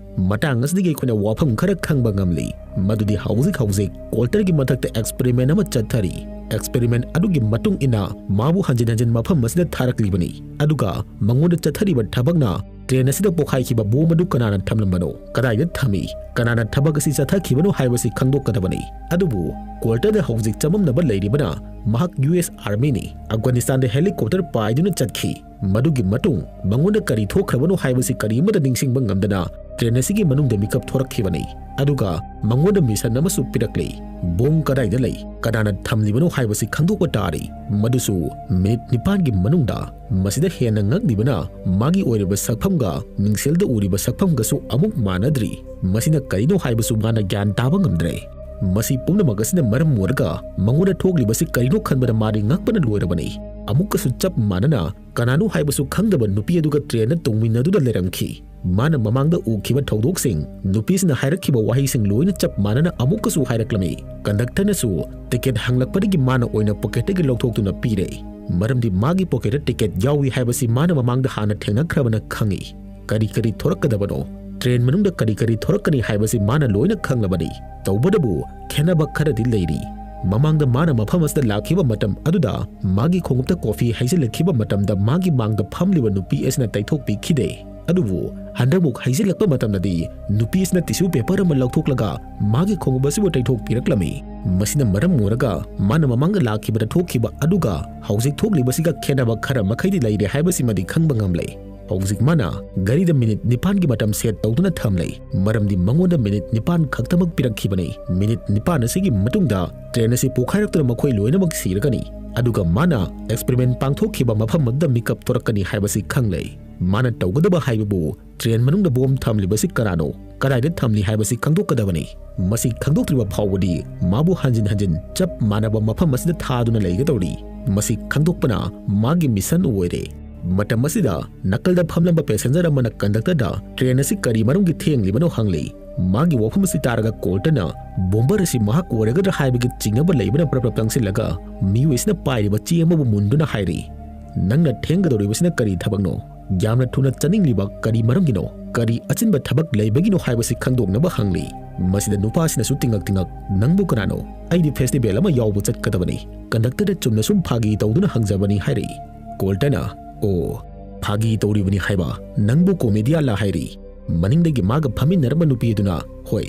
ꯃꯇꯥꯡ ꯑꯁꯤꯗꯒꯤ ꯑꯩꯈꯣꯏꯅ ꯋꯥꯐꯝ ꯈꯔ ꯈꯪꯕ ꯉꯝꯂꯤ, ꯃꯗꯨꯗꯤ ꯍꯧꯖꯤꯛ ꯍꯧꯖꯤꯛ ꯀꯣꯜꯇꯔꯒꯤ ꯃꯊꯛꯇ ꯑꯦꯛꯁꯄꯦꯔꯤꯃꯦꯟ ꯑꯃ ꯆꯠꯊꯔꯤ꯫ ꯑꯦꯛꯁꯄꯦꯔꯤꯃꯦꯟ ꯑꯗꯨꯒꯤ ꯃꯇꯨꯡ ꯏꯟꯅ ꯃꯥꯕꯨ ꯍꯟꯖꯤꯟ ꯍꯟꯖꯤꯟ ꯃꯐꯝ ꯑꯁꯤꯗ ꯊꯥꯔꯛꯂꯤꯕꯅꯤ꯫ ꯑꯗꯨꯒ ꯃꯉꯣꯟꯗ ꯆꯠꯊꯔꯤꯕ ꯊꯕꯛꯅ ꯇ꯭ꯔꯦꯟ ꯑꯁꯤꯗ ꯄꯣꯈꯥꯏꯈꯤꯕ ꯕꯣꯝ ꯑꯗꯨ ꯀꯅꯥꯅ ꯊꯝꯂꯝꯕꯅꯣ, ꯀꯗꯥꯏꯗ ꯊꯝꯃꯤ, ꯀꯅꯥꯅ ꯊꯕꯛ ꯑꯁꯤ ꯆꯠꯊꯈꯤꯕꯅꯣ ꯍꯥꯏꯕꯁꯤ ꯈꯪꯗꯣꯛꯀꯗꯕꯅꯤ꯫ ꯑꯗꯨꯕꯨ ꯀꯣꯜꯇꯔꯗ ꯍꯧꯖꯤꯛ ꯆꯃꯝꯅꯕ ꯂꯩꯔꯤꯕꯅ ꯃꯍꯥꯛ ꯌꯨ ꯑꯦꯁ ꯑꯥꯔꯃꯤꯅꯤ, ꯑꯐꯒꯥꯅꯤꯁꯇꯥꯟꯗ ꯍꯦꯂꯤꯀꯣꯞꯇꯔ ꯄꯥꯏꯗꯨꯅ ꯆꯠꯈꯤ꯫ ꯃꯗꯨꯒꯤ ꯃꯇꯨꯡ ꯃꯉꯣꯟꯗ ꯀꯔꯤ ꯊꯣꯛꯈ꯭ꯔꯕꯅꯣ ꯍꯥꯏꯕꯁꯤ ꯀꯔꯤꯃꯠꯇ ꯅꯤꯡꯁꯤꯡꯕ ꯉꯝꯗꯅ ꯇ꯭ꯔꯦꯟ ꯑꯁꯤꯒꯤ ꯃꯅꯨꯡꯗ ꯃꯤꯀꯞ ꯊꯣꯔꯛꯈꯤꯕꯅꯤ꯫ ꯑꯗꯨꯒ ꯃꯉꯣꯟꯗ ꯃꯤꯁꯟ ꯑꯃꯁꯨ ꯄꯤꯔꯛꯂꯤ꯫ ꯕꯣꯝ ꯀꯗꯥꯏꯗ ꯂꯩ, ꯀꯅꯥꯅ ꯊꯝꯂꯤꯕꯅꯣ ꯍꯥꯏꯕꯁꯤ ꯈꯪꯗꯣꯛꯄ ꯇꯥꯔꯤ꯫ ꯃꯗꯨꯁꯨ ꯃꯤꯅꯤꯠ ꯅꯤꯄꯥꯟꯒꯤ ꯃꯅꯨꯡꯗ꯫ ꯃꯁꯤꯗ ꯍꯦꯟꯅ ꯉꯛꯂꯤꯕꯅ ꯃꯥꯒꯤ ꯑꯣꯏꯔꯤꯕ ꯁꯛꯐꯝꯒ ꯃꯤꯡꯁꯦꯜꯗ ꯎꯔꯤꯕ ꯁꯛꯐꯝꯒꯁꯨ ꯑꯃꯨꯛ ꯃꯥꯟꯅꯗ꯭ꯔꯤ꯫ ꯃꯁꯤꯅ ꯀꯔꯤꯅꯣ ꯍꯥꯏꯕꯁꯨ ꯃꯥꯅ ꯒ꯭ꯌꯥꯟ ꯇꯥꯕ ꯉꯝꯗ꯭ꯔꯦ꯫ ꯃꯁꯤ ꯄꯨꯝꯅꯃꯛ ꯑꯁꯤꯅ ꯃꯔꯝ ꯑꯣꯏꯔꯒ ꯃꯉꯣꯟꯗ ꯊꯣꯛꯂꯤꯕꯁꯤ ꯀꯔꯤꯅꯣ ꯈꯟꯕꯗ ꯃꯥꯗꯤ ꯉꯛꯄꯅ ꯂꯣꯏꯔꯕꯅꯤ꯫ ꯑꯃꯨꯛꯀꯁꯨ ꯆꯞ ꯃꯥꯟꯅꯅ ꯀꯅꯥꯅꯣ ꯍꯥꯏꯕꯁꯨ ꯈꯪꯗꯕ ꯅꯨꯄꯤ ꯑꯗꯨꯒ ꯇ꯭ꯔꯦꯟꯗ ꯇꯣꯡꯃꯤꯟꯅꯗꯨꯅ ꯂꯩꯔꯝꯈꯤ꯫ ꯃꯥꯅ ꯃꯃꯥꯡꯗ ꯎꯈꯤꯕ ꯊꯧꯗꯣꯛꯁꯤꯡ, ꯅꯨꯄꯤꯁꯤꯅ ꯍꯥꯏꯔꯛꯈꯤꯕ ꯋꯥꯍꯩꯁꯤꯡ ꯂꯣꯏꯅ ꯆꯞ ꯃꯥꯟꯅꯅ ꯑꯃꯨꯛꯀꯁꯨ ꯍꯥꯏꯔꯛꯂꯝꯃꯤ꯫ ꯀꯟꯗꯛꯇꯔꯅꯁꯨ ꯇꯤꯀꯦꯠ ꯍꯪꯂꯛꯄꯗꯒꯤ ꯃꯥꯅ ꯑꯣꯏꯅ ꯄꯣꯀꯦꯠꯇꯒꯤ ꯂꯧꯊꯣꯛꯇꯨꯅ ꯄꯤꯔꯦ꯫ ꯃꯔꯝꯗꯤ ꯃꯥꯒꯤ ꯄꯣꯀꯦꯠꯇ ꯇꯤꯀꯦꯠ ꯌꯥꯎꯏ ꯍꯥꯏꯕꯁꯤ ꯃꯥꯅ ꯃꯃꯥꯡꯗ ꯍꯥꯟꯅ ꯊꯦꯡꯅꯈ꯭ꯔꯕꯅ ꯈꯪꯏ꯫ ꯀꯔꯤ ꯀꯔꯤ ꯊꯣꯔꯛꯀꯗꯕꯅꯣ, ꯇ꯭ꯔꯦꯟ ꯃꯅꯨꯡꯗ ꯀꯔꯤ ꯀꯔꯤ ꯊꯣꯔꯛꯀꯅꯤ ꯍꯥꯏꯕꯁꯤ ꯃꯥꯅ ꯂꯣꯏꯅ ꯈꯪꯂꯕꯅꯤ꯫ ꯇꯧꯕꯇꯕꯨ ꯈꯦꯠꯅꯕ ꯈꯔꯗꯤ ꯂꯩꯔꯤ꯫ ꯃꯃꯥꯡꯗ ꯃꯥꯅ ꯃꯐꯝ ꯑꯁꯤꯗ ꯂꯥꯛꯈꯤꯕ ꯃꯇꯝ ꯑꯗꯨꯗ ꯃꯥꯒꯤ ꯈꯣꯡꯎꯞꯇ ꯀꯣꯐꯤ ꯍꯩꯖꯤꯜꯂꯛꯈꯤꯕ ꯃꯇꯝꯗ ꯃꯥꯒꯤ ꯃꯥꯡꯗ ꯐꯝꯂꯤꯕ ꯅꯨꯄꯤ ꯑꯁꯤꯅ ꯇꯩꯊꯣꯛꯄꯤꯈꯤꯗꯦ꯫ ꯑꯗꯨꯕꯨ ꯍꯟꯗꯛꯃꯨꯛ ꯍꯩꯖꯤꯜꯂꯛꯄ ꯃꯇꯝꯗꯗꯤ ꯅꯨꯄꯤ ꯑꯁꯤꯅ ꯇꯤꯁꯨ ꯄꯦꯄꯔ ꯑꯃ ꯂꯧꯊꯣꯛꯂꯒ ꯃꯥꯒꯤ ꯈꯣꯡꯎꯞ ꯑꯁꯤꯕꯨ ꯇꯩꯊꯣꯛꯄꯤꯔꯛꯂꯝꯃꯤ꯫ ꯃꯁꯤꯅ ꯃꯔꯝ ꯑꯣꯏꯔꯒ ꯃꯥꯅ ꯃꯃꯥꯡꯗ ꯂꯥꯛꯈꯤꯕꯗ ꯊꯣꯛꯈꯤꯕ ꯑꯗꯨꯒ ꯍꯧꯖꯤꯛ ꯊꯣꯛꯂꯤꯕꯁꯤꯒ ꯈꯦꯠꯅꯕ ꯈꯔ ꯃꯈꯩꯗꯤ ꯂꯩꯔꯦ ꯍꯥꯏꯕꯁꯤꯃꯗꯤ ꯈꯪꯕ ꯉꯝꯂꯦ꯫ ꯍꯧꯖꯤꯛ ꯃꯥꯅ ꯒꯥꯔꯤꯗ ꯃꯤꯅꯤꯠ ꯅꯤꯄꯥꯟꯒꯤ ꯃꯇꯝ ꯁꯦꯠ ꯇꯧꯗꯨꯅ ꯊꯝꯂꯦ, ꯃꯔꯝꯗꯤ ꯃꯉꯣꯟꯗ ꯃꯤꯅꯤꯠ ꯅꯤꯄꯥꯟ ꯈꯛꯇꯃꯛ ꯄꯤꯔꯛꯈꯤꯕꯅꯤ꯫ ꯃꯤꯅꯤꯠ ꯅꯤꯄꯥꯟ ꯑꯁꯤꯒꯤ ꯃꯇꯨꯡꯗ ꯇ꯭ꯔꯦꯟ ꯑꯁꯤ ꯄꯣꯈꯥꯏꯔꯛꯇꯨꯅ ꯃꯈꯣꯏ ꯂꯣꯏꯅꯃꯛ ꯁꯤꯔꯒꯅꯤ꯫ ꯑꯗꯨꯒ ꯃꯥꯅ ꯑꯦꯛꯁꯄꯦꯔꯤꯃꯦꯟ ꯄꯥꯡꯊꯣꯛꯈꯤꯕ ꯃꯐꯝ ꯑꯗꯨꯗ ꯃꯤꯀꯞ ꯊꯣꯔꯛꯀꯅꯤ ꯍꯥꯏꯕꯁꯤ ꯈꯪꯂꯦ꯫ ꯃꯥꯅ ꯇꯧꯒꯗꯕ ꯍꯥꯏꯕꯕꯨ ꯇ꯭ꯔꯦꯟ ꯃꯅꯨꯡꯗ ꯕꯣꯝ ꯊꯝꯂꯤꯕꯁꯤ ꯀꯅꯥꯅꯣ, ꯀꯗꯥꯏꯗ ꯊꯝꯂꯤ ꯍꯥꯏꯕꯁꯤ ꯈꯪꯗꯣꯛꯀꯗꯕꯅꯤ꯫ ꯃꯁꯤ ꯈꯪꯗꯣꯛꯇ꯭ꯔꯤꯕ ꯐꯥꯎꯕꯗꯤ ꯃꯥꯕꯨ ꯍꯟꯖꯤꯟ ꯍꯟꯖꯤꯟ ꯆꯞ ꯃꯥꯟꯅꯕ ꯃꯐꯝ ꯑꯁꯤꯗ ꯊꯥꯗꯨꯅ ꯂꯩꯒꯗꯧꯔꯤ꯫ ꯃꯁꯤ ꯈꯪꯗꯣꯛꯄꯅ ꯃꯥꯒꯤ ꯃꯤꯁꯟ ꯑꯣꯏꯔꯦ꯫ ꯃꯇꯝ ꯑꯁꯤꯗ ꯅꯥꯀꯜꯗ ꯐꯝꯂꯝꯕ ꯄꯦꯁꯦꯟꯖꯔ ꯑꯃꯅ ꯀꯟꯗꯛꯇꯔꯗ ꯇ꯭ꯔꯦꯟ ꯑꯁꯤ ꯀꯔꯤ ꯃꯔꯝꯒꯤ ꯊꯦꯡꯂꯤꯕꯅꯣ ꯍꯪꯂꯤ꯫ ꯃꯥꯒꯤ ꯋꯥꯐꯝ ꯑꯁꯤ ꯇꯥꯔꯒ ꯀꯣꯜꯇꯔꯅ ꯕꯣꯝꯕꯔ ꯑꯁꯤ ꯃꯍꯥꯛ ꯑꯣꯏꯔꯒꯗ꯭ꯔꯥ ꯍꯥꯏꯕꯒꯤ ꯆꯤꯡꯅꯕ ꯂꯩꯕꯅ ꯄ꯭ꯔꯞ ꯄ꯭ꯔꯞ ꯆꯪꯁꯤꯜꯂꯒ ꯃꯤꯑꯣꯏ ꯑꯁꯤꯅ ꯄꯥꯏꯔꯤꯕ ꯆꯦ ꯑꯃꯕꯨ ꯃꯨꯟꯗꯨꯅ ꯍꯥꯏꯔꯤ, "ꯅꯪꯅ ꯊꯦꯡꯒꯗꯧꯔꯤꯕꯁꯤꯅ ꯀꯔꯤ ꯊꯕꯛꯅꯣ? ꯌꯥꯝꯅ ꯊꯨꯅ ꯆꯠꯅꯤꯡꯂꯤꯕ ꯀꯔꯤ ꯃꯔꯝꯒꯤꯅꯣ? ꯀꯔꯤ ꯑꯆꯤꯟꯕ ꯊꯕꯛ ꯂꯩꯕꯒꯤꯅꯣ ꯍꯥꯏꯕꯁꯤ ꯈꯪꯗꯣꯛꯅꯕ ꯍꯪꯂꯤ꯫" ꯃꯁꯤꯗ ꯅꯨꯄꯥꯁꯤꯅꯁꯨ ꯇꯤꯡꯉꯛ ꯇꯤꯡꯉꯛ, "ꯅꯪꯕꯨ ꯀꯅꯥꯅꯣ? ꯑꯩꯗꯤ ꯐꯦꯁꯇꯤꯚꯦꯜ ꯑꯃ ꯌꯥꯎꯕ ꯆꯠꯀꯗꯕꯅꯤ꯫ ꯀꯟꯗꯛꯇꯔꯗ ꯆꯨꯝꯅ ꯁꯨꯝ ꯐꯥꯒꯤ ꯇꯧꯗꯨꯅ ꯍꯪꯖꯕꯅꯤ" ꯍꯥꯏꯔꯛꯏ꯫ ꯀꯣꯜꯇꯔꯅ, "ꯑꯣ, ꯐꯥꯒꯤ ꯇꯧꯔꯤꯕꯅꯤ ꯍꯥꯏꯕ? ꯅꯪꯕꯨ ꯀꯣꯃꯦꯗꯤꯌꯥꯟꯂꯥ?" ꯍꯥꯏꯔꯤ꯫ ꯃꯅꯤꯡꯗꯒꯤ ꯃꯥꯒ ꯐꯝꯃꯤꯟꯅꯔꯝꯕ ꯅꯨꯄꯤ ꯑꯗꯨꯅ, "ꯍꯣꯏ,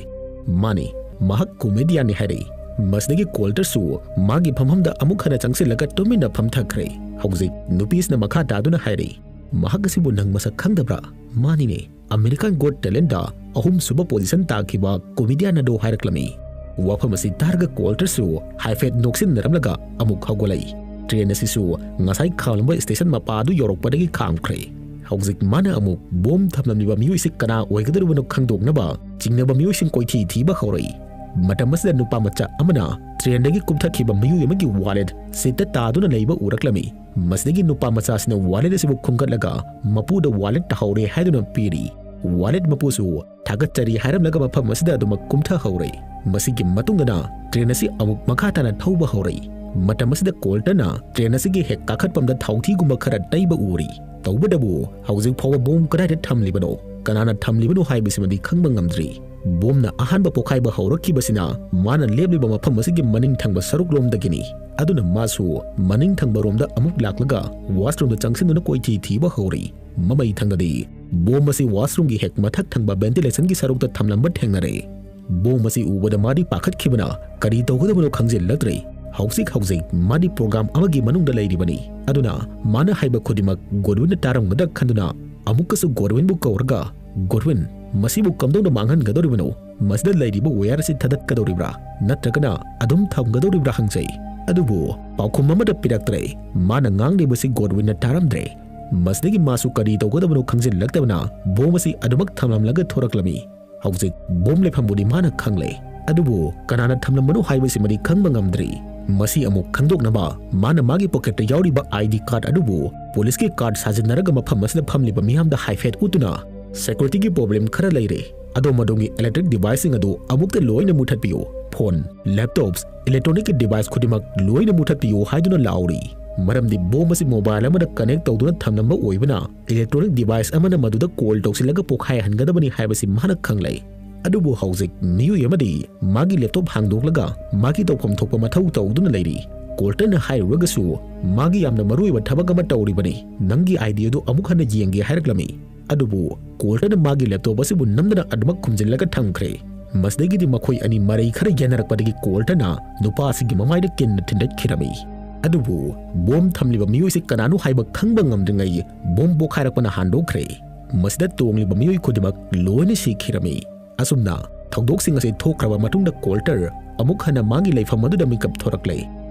ꯃꯥꯅꯤ, ꯃꯍꯥꯛ ꯀꯣꯃꯦꯗꯤꯌꯥꯟꯅꯤ" ꯍꯥꯏꯔꯛꯏ꯫ ꯃꯁꯤꯗꯒꯤ ꯀꯣꯜꯇꯔꯁꯨ ꯃꯥꯒꯤ ꯐꯝꯐꯝꯗ ꯑꯃꯨꯛ ꯍꯟꯅ ꯆꯪꯁꯤꯜꯂꯒ ꯇꯨꯃꯤꯟꯅ ꯐꯝꯊꯈ꯭ꯔꯦ꯫ ꯍꯧꯖꯤꯛ ꯅꯨꯄꯤꯁꯤꯅ ꯃꯈꯥ ꯇꯥꯗꯨꯅ ꯍꯥꯏꯔꯛꯏ, "ꯃꯍꯥꯛ ꯑꯁꯤꯕꯨ ꯅꯪ ꯃꯁꯛ ꯈꯪꯗꯕ꯭ꯔꯥ?" "ꯃꯥꯅꯤꯅꯦ, ꯑꯃꯦꯔꯤꯀꯥꯟ ꯒꯣꯠ ꯇꯦꯂꯦꯟꯠꯇ ꯑꯍꯨꯝꯁꯨꯕ ꯄꯣꯖꯤꯁꯟ ꯇꯥꯈꯤꯕ ꯀꯣꯃꯦꯗꯤꯌꯥꯟ ꯑꯗꯣ" ꯍꯥꯏꯔꯛꯂꯝꯃꯤ꯫ ꯋꯥꯐꯝ ꯑꯁꯤ ꯇꯥꯔꯒ ꯀꯣꯜꯇꯔꯁꯨ ꯍꯥꯏꯐꯦꯠ ꯅꯣꯛꯁꯤꯟꯅꯔꯝꯂꯒ ꯑꯃꯨꯛ ꯍꯧꯒꯠꯂꯛꯏ꯫ ꯇ꯭ꯔꯦꯟ ꯑꯁꯤꯁꯨ ꯉꯁꯥꯏ ꯈꯥꯝꯂꯝꯕ ꯁ꯭ꯇꯦꯁꯟ ꯃꯄꯥ ꯑꯗꯨ ꯌꯧꯔꯛꯄꯗꯒꯤ ꯈꯥꯝꯈ꯭ꯔꯦ꯫ ꯍꯧꯖꯤꯛ ꯃꯥꯅ ꯑꯃꯨꯛ ꯕꯣꯝ ꯊꯝꯂꯝꯂꯤꯕ ꯃꯤꯑꯣꯏꯁꯤ ꯀꯅꯥ ꯑꯣꯏꯒꯗꯧꯔꯤꯕꯅꯣ ꯈꯪꯗꯣꯛꯅꯕ ꯆꯤꯡꯅꯕ ꯃꯤꯑꯣꯏꯁꯤꯡ ꯀꯣꯏꯊꯤ ꯊꯤꯕ ꯍꯧꯔꯛꯏ꯫ ꯃꯇꯝ ꯑꯁꯤꯗ ꯅꯨꯄꯥ ꯃꯆꯥ ꯑꯃꯅ ꯇ꯭ꯔꯦꯟꯗꯒꯤ ꯀꯨꯝꯊꯈꯤꯕ ꯃꯤꯑꯣꯏ ꯑꯃꯒꯤ ꯋꯥꯂꯦꯠ ꯁꯤꯠꯇ ꯇꯥꯗꯨꯅ ꯂꯩꯕ ꯎꯔꯛꯂꯝꯃꯤ꯫ ꯃꯁꯤꯗꯒꯤ ꯅꯨꯄꯥ ꯃꯆꯥꯁꯤꯅ ꯋꯥꯂꯦꯠ ꯑꯁꯤꯕꯨ ꯈꯨꯟꯒꯠꯂꯒ ꯃꯄꯨꯗ ꯋꯥꯂꯦꯠ ꯇꯥꯍꯧꯔꯦ ꯍꯥꯏꯗꯨꯅ ꯄꯤꯔꯤ꯫ ꯋꯥꯂꯦꯠ ꯃꯄꯨꯁꯨ ꯊꯥꯒꯠꯆꯔꯤ ꯍꯥꯏꯔꯝꯂꯒ ꯃꯐꯝ ꯑꯁꯤꯗ ꯑꯗꯨꯃꯛ ꯀꯨꯝꯊꯍꯧꯔꯦ꯫ ꯃꯁꯤꯒꯤ ꯃꯇꯨꯡꯗꯅ ꯇ꯭ꯔꯦꯟ ꯑꯁꯤ ꯑꯃꯨꯛ ꯃꯈꯥ ꯇꯥꯅ ꯊꯧꯕ ꯍꯧꯔꯛꯏ꯫ ꯃꯇꯝ ꯑꯁꯤꯗ ꯀꯣꯜꯇꯔꯅ ꯇ꯭ꯔꯦꯟ ꯑꯁꯤꯒꯤ ꯍꯦꯛ ꯀꯥꯈꯠꯐꯝꯗ ꯊꯥꯎꯊꯤꯒꯨꯝꯕ ꯈꯔ ꯇꯩꯕ ꯎꯔꯤ꯫ ꯇꯧꯕꯇꯕꯨ ꯍꯧꯖꯤꯛ ꯐꯥꯎꯕ ꯕꯣꯝ ꯀꯗꯥꯏꯗ ꯊꯝꯂꯤꯕꯅꯣ, ꯀꯅꯥꯅ ꯊꯝꯂꯤꯕꯅꯣ ꯍꯥꯏꯕꯁꯤꯃꯗꯤ ꯈꯪꯕ ꯉꯝꯗ꯭ꯔꯤ꯫ ꯕꯣꯝꯅ ꯑꯍꯥꯟꯕ ꯄꯣꯈꯥꯏꯕ ꯍꯧꯔꯛꯈꯤꯕꯁꯤꯅ ꯃꯥꯅ ꯂꯦꯞꯂꯤꯕ ꯃꯐꯝ ꯑꯁꯤꯒꯤ ꯃꯅꯤꯡ ꯊꯪꯕ ꯁꯔꯨꯛꯂꯣꯝꯗꯒꯤꯅꯤ꯫ ꯑꯗꯨꯅ ꯃꯥꯁꯨ ꯃꯅꯤꯡ ꯊꯪꯕ ꯔꯣꯝꯗ ꯑꯃꯨꯛ ꯂꯥꯛꯂꯒ ꯋꯥꯁꯔꯨꯝꯗ ꯆꯪꯁꯤꯟꯗꯨꯅ ꯀꯣꯏꯊꯤ ꯊꯤꯕ ꯍꯧꯔꯤ꯫ ꯃꯃꯩ ꯊꯪꯅꯗꯤ ꯕꯣꯝ ꯑꯁꯤ ꯋꯥꯁꯔꯨꯝꯒꯤ ꯍꯦꯛ ꯃꯊꯛ ꯊꯪꯕ ꯚꯦꯟꯇꯤꯂꯦꯁꯟꯒꯤ ꯁꯔꯨꯛꯇ ꯊꯝꯂꯝꯕ ꯊꯦꯡꯅꯔꯦ꯫ ꯕꯣꯝ ꯑꯁꯤ ꯎꯕꯗ ꯃꯥꯗꯤ ꯄꯥꯈꯠꯈꯤꯕꯅ ꯀꯔꯤ ꯇꯧꯒꯗꯕꯅꯣ ꯈꯪꯖꯤꯜꯂꯛꯇ꯭ꯔꯦ꯫ ꯍꯧꯖꯤꯛ ꯍꯧꯖꯤꯛ ꯃꯥꯗꯤ ꯄ꯭ꯔꯣꯒ꯭ꯔꯥꯝ ꯑꯃꯒꯤ ꯃꯅꯨꯡꯗ ꯂꯩꯔꯤꯕꯅꯤ꯫ ꯑꯗꯨꯅ ꯃꯥꯅ ꯍꯥꯏꯕ ꯈꯨꯗꯤꯡꯃꯛ ꯒꯣꯗꯋꯤꯟꯅ ꯇꯥꯔꯝꯒꯗ꯭ꯔꯥ ꯈꯟꯗꯨꯅ ꯑꯃꯨꯛꯀꯁꯨ ꯒꯣꯗꯋꯤꯟꯕꯨ ꯀꯧꯔꯒ, "ꯒꯣꯗꯋꯤꯟ, ꯃꯁꯤꯕꯨ ꯀꯝꯗꯧꯅ ꯃꯥꯡꯍꯟꯒꯗꯧꯔꯤꯕꯅꯣ? ꯃꯁꯤꯗ ꯂꯩꯔꯤꯕ ꯋꯥꯌꯔ ꯑꯁꯤ ꯊꯥꯗꯠꯀꯗꯧꯔꯤꯕ꯭ꯔꯥ ꯅꯠꯇ꯭ꯔꯒꯅ ꯑꯗꯨꯝ ꯊꯝꯒꯗꯧꯔꯤꯕ꯭ꯔꯥ?" ꯍꯪꯖꯩ꯫ ꯑꯗꯨꯕꯨ ꯄꯥꯎꯈꯨꯝ ꯑꯃꯠꯇ ꯄꯤꯔꯛꯇ꯭ꯔꯦ꯫ ꯃꯥꯅ ꯉꯥꯡꯂꯤꯕꯁꯤ ꯒꯣꯗꯋꯤꯟꯅ ꯇꯥꯔꯝꯗ꯭ꯔꯦ꯫ ꯃꯁꯤꯗꯒꯤ ꯃꯥꯁꯨ ꯀꯔꯤ ꯇꯧꯒꯗꯕꯅꯣ ꯈꯪꯖꯤꯜꯂꯛꯇꯕꯅ ꯕꯣꯝ ꯑꯁꯤ ꯑꯗꯨꯃꯛ ꯊꯝꯂꯝꯂꯒ ꯊꯣꯔꯛꯂꯝꯃꯤ꯫ ꯍꯧꯖꯤꯛ ꯕꯣꯝ ꯂꯩꯐꯝꯕꯨꯗꯤ ꯃꯥꯅ ꯈꯪꯂꯦ, ꯑꯗꯨꯕꯨ ꯀꯅꯥꯅ ꯊꯝꯂꯝꯕꯅꯣ ꯍꯥꯏꯕꯁꯤꯃꯗꯤ ꯈꯪꯕ ꯉꯝꯗ꯭ꯔꯤ꯫ ꯃꯁꯤ ꯑꯃꯨꯛ ꯈꯪꯗꯣꯛꯅꯕ ꯃꯥꯅ ꯃꯥꯒꯤ ꯄꯣꯀꯦꯠꯇ ꯌꯥꯎꯔꯤꯕ ꯑꯥꯏ ꯗꯤ ꯀꯥꯔꯗ ꯑꯗꯨꯕꯨ ꯄꯨꯂꯤꯁꯀꯤ ꯀꯥꯔꯗ ꯁꯥꯖꯤꯟꯅꯔꯒ ꯃꯐꯝ ꯑꯁꯤꯗ ꯐꯝꯂꯤꯕ ꯃꯤꯌꯥꯝꯗ ꯍꯥꯏꯐꯦꯠ ꯎꯠꯇꯨꯅ, "ꯁꯦꯀ꯭ꯌꯨꯔꯤꯇꯤꯒꯤ ꯄ꯭ꯔꯣꯕ꯭ꯂꯦꯝ ꯈꯔ ꯂꯩꯔꯦ꯫ ꯑꯗꯣꯝ ꯑꯗꯣꯝꯒꯤ ꯏꯂꯦꯛꯇ꯭ꯔꯤꯛ ꯗꯤꯚꯥꯏꯁꯁꯤꯡ ꯑꯗꯨ ꯑꯃꯨꯛꯇ ꯂꯣꯏꯅ ꯃꯨꯊꯠꯄꯤꯌꯨ꯫ ꯐꯣꯟ, ꯂꯦꯞꯇꯣꯞꯁ, ꯏꯂꯦꯛꯇ꯭ꯔꯣꯅꯤꯛꯀꯤ ꯗꯤꯚꯥꯏꯁ ꯈꯨꯗꯤꯡꯃꯛ ꯂꯣꯏꯅ ꯃꯨꯊꯠꯄꯤꯌꯨ" ꯍꯥꯏꯗꯨꯅ ꯂꯥꯎꯔꯤ꯫ ꯃꯔꯝꯗꯤ ꯕꯣꯝ ꯑꯁꯤ ꯃꯣꯕꯥꯏꯜ ꯑꯃꯗ ꯀꯅꯦꯛ ꯇꯧꯗꯨꯅ ꯊꯝꯂꯝꯕ ꯑꯣꯏꯕꯅ, ꯏꯂꯦꯛꯇ꯭ꯔꯣꯅꯤꯛ ꯗꯤꯚꯥꯏꯁ ꯑꯃꯅ ꯃꯗꯨꯗ ꯀꯣꯜ ꯇꯧꯁꯤꯜꯂꯒ ꯄꯣꯈꯥꯏꯍꯟꯒꯗꯕꯅꯤ ꯍꯥꯏꯕꯁꯤ ꯃꯥꯅ ꯈꯪꯂꯦ꯫ ꯑꯗꯨꯕꯨ ꯍꯧꯖꯤꯛ ꯃꯤꯑꯣꯏ ꯑꯃꯗꯤ ꯃꯥꯒꯤ ꯂꯦꯞꯇꯣꯞ ꯍꯥꯡꯗꯣꯛꯂꯒ ꯃꯥꯒꯤ ꯇꯧꯐꯝ ꯊꯣꯛꯄ ꯃꯊꯧ ꯇꯧꯗꯨꯅ ꯂꯩꯔꯤ꯫ ꯀꯣꯜꯇꯔꯅ ꯍꯥꯏꯔꯨꯔꯒꯁꯨ ꯃꯥꯒꯤ ꯌꯥꯝꯅ ꯃꯔꯨꯑꯣꯏꯕ ꯊꯕꯛ ꯑꯃ ꯇꯧꯔꯤꯕꯅꯤ, ꯅꯪꯒꯤ ꯑꯥꯏ ꯗꯤ ꯑꯗꯨ ꯑꯃꯨꯛ ꯍꯟꯅ ꯌꯦꯡꯒꯦ ꯍꯥꯏꯔꯛꯂꯝꯃꯤ꯫ ꯑꯗꯨꯕꯨ ꯀꯣꯜꯇꯔꯅ ꯃꯥꯒꯤ ꯂꯦꯞꯇꯣꯞ ꯑꯁꯤꯕꯨ ꯅꯝꯗꯅ ꯑꯗꯨꯃꯛ ꯈꯨꯝꯖꯤꯜꯂꯒ ꯊꯝꯈ꯭ꯔꯦ꯫ ꯃꯁꯤꯗꯒꯤꯗꯤ ꯃꯈꯣꯏ ꯑꯅꯤ ꯃꯔꯩ ꯈꯔ ꯌꯦꯟꯅꯔꯛꯄꯗꯒꯤ ꯀꯣꯜꯇꯔꯅ ꯅꯨꯄꯥ ꯑꯁꯤꯒꯤ ꯃꯃꯥꯏꯗ ꯀꯤꯟꯅ ꯊꯤꯟꯗꯠꯈꯤꯔꯝꯃꯤ꯫ ꯑꯗꯨꯕꯨ ꯕꯣꯝ ꯊꯝꯂꯤꯕ ꯃꯤꯑꯣꯏꯁꯤ ꯀꯅꯥꯅꯣ ꯍꯥꯏꯕ ꯈꯪꯕ ꯉꯝꯗ꯭ꯔꯤꯉꯩ ꯕꯣꯝ ꯄꯣꯈꯥꯏꯔꯛꯄꯅ ꯍꯥꯟꯗꯣꯛꯈ꯭ꯔꯦ꯫ ꯃꯁꯤꯗ ꯇꯣꯡꯂꯤꯕ ꯃꯤꯑꯣꯏ ꯈꯨꯗꯤꯡꯃꯛ ꯂꯣꯏꯅ ꯁꯤꯈꯤꯔꯝꯃꯤ꯫ ꯑꯁꯨꯝꯅ ꯊꯧꯗꯣꯛꯁꯤꯡ ꯑꯁꯤ ꯊꯣꯛꯈ꯭ꯔꯕ ꯃꯇꯨꯡꯗ ꯀꯣꯜꯇꯔ ꯑꯃꯨꯛ ꯍꯟꯅ ꯃꯥꯒꯤ ꯂꯩꯐꯝ ꯑꯗꯨꯗ ꯃꯤꯀꯞ ꯊꯣꯔꯛꯂꯦ꯫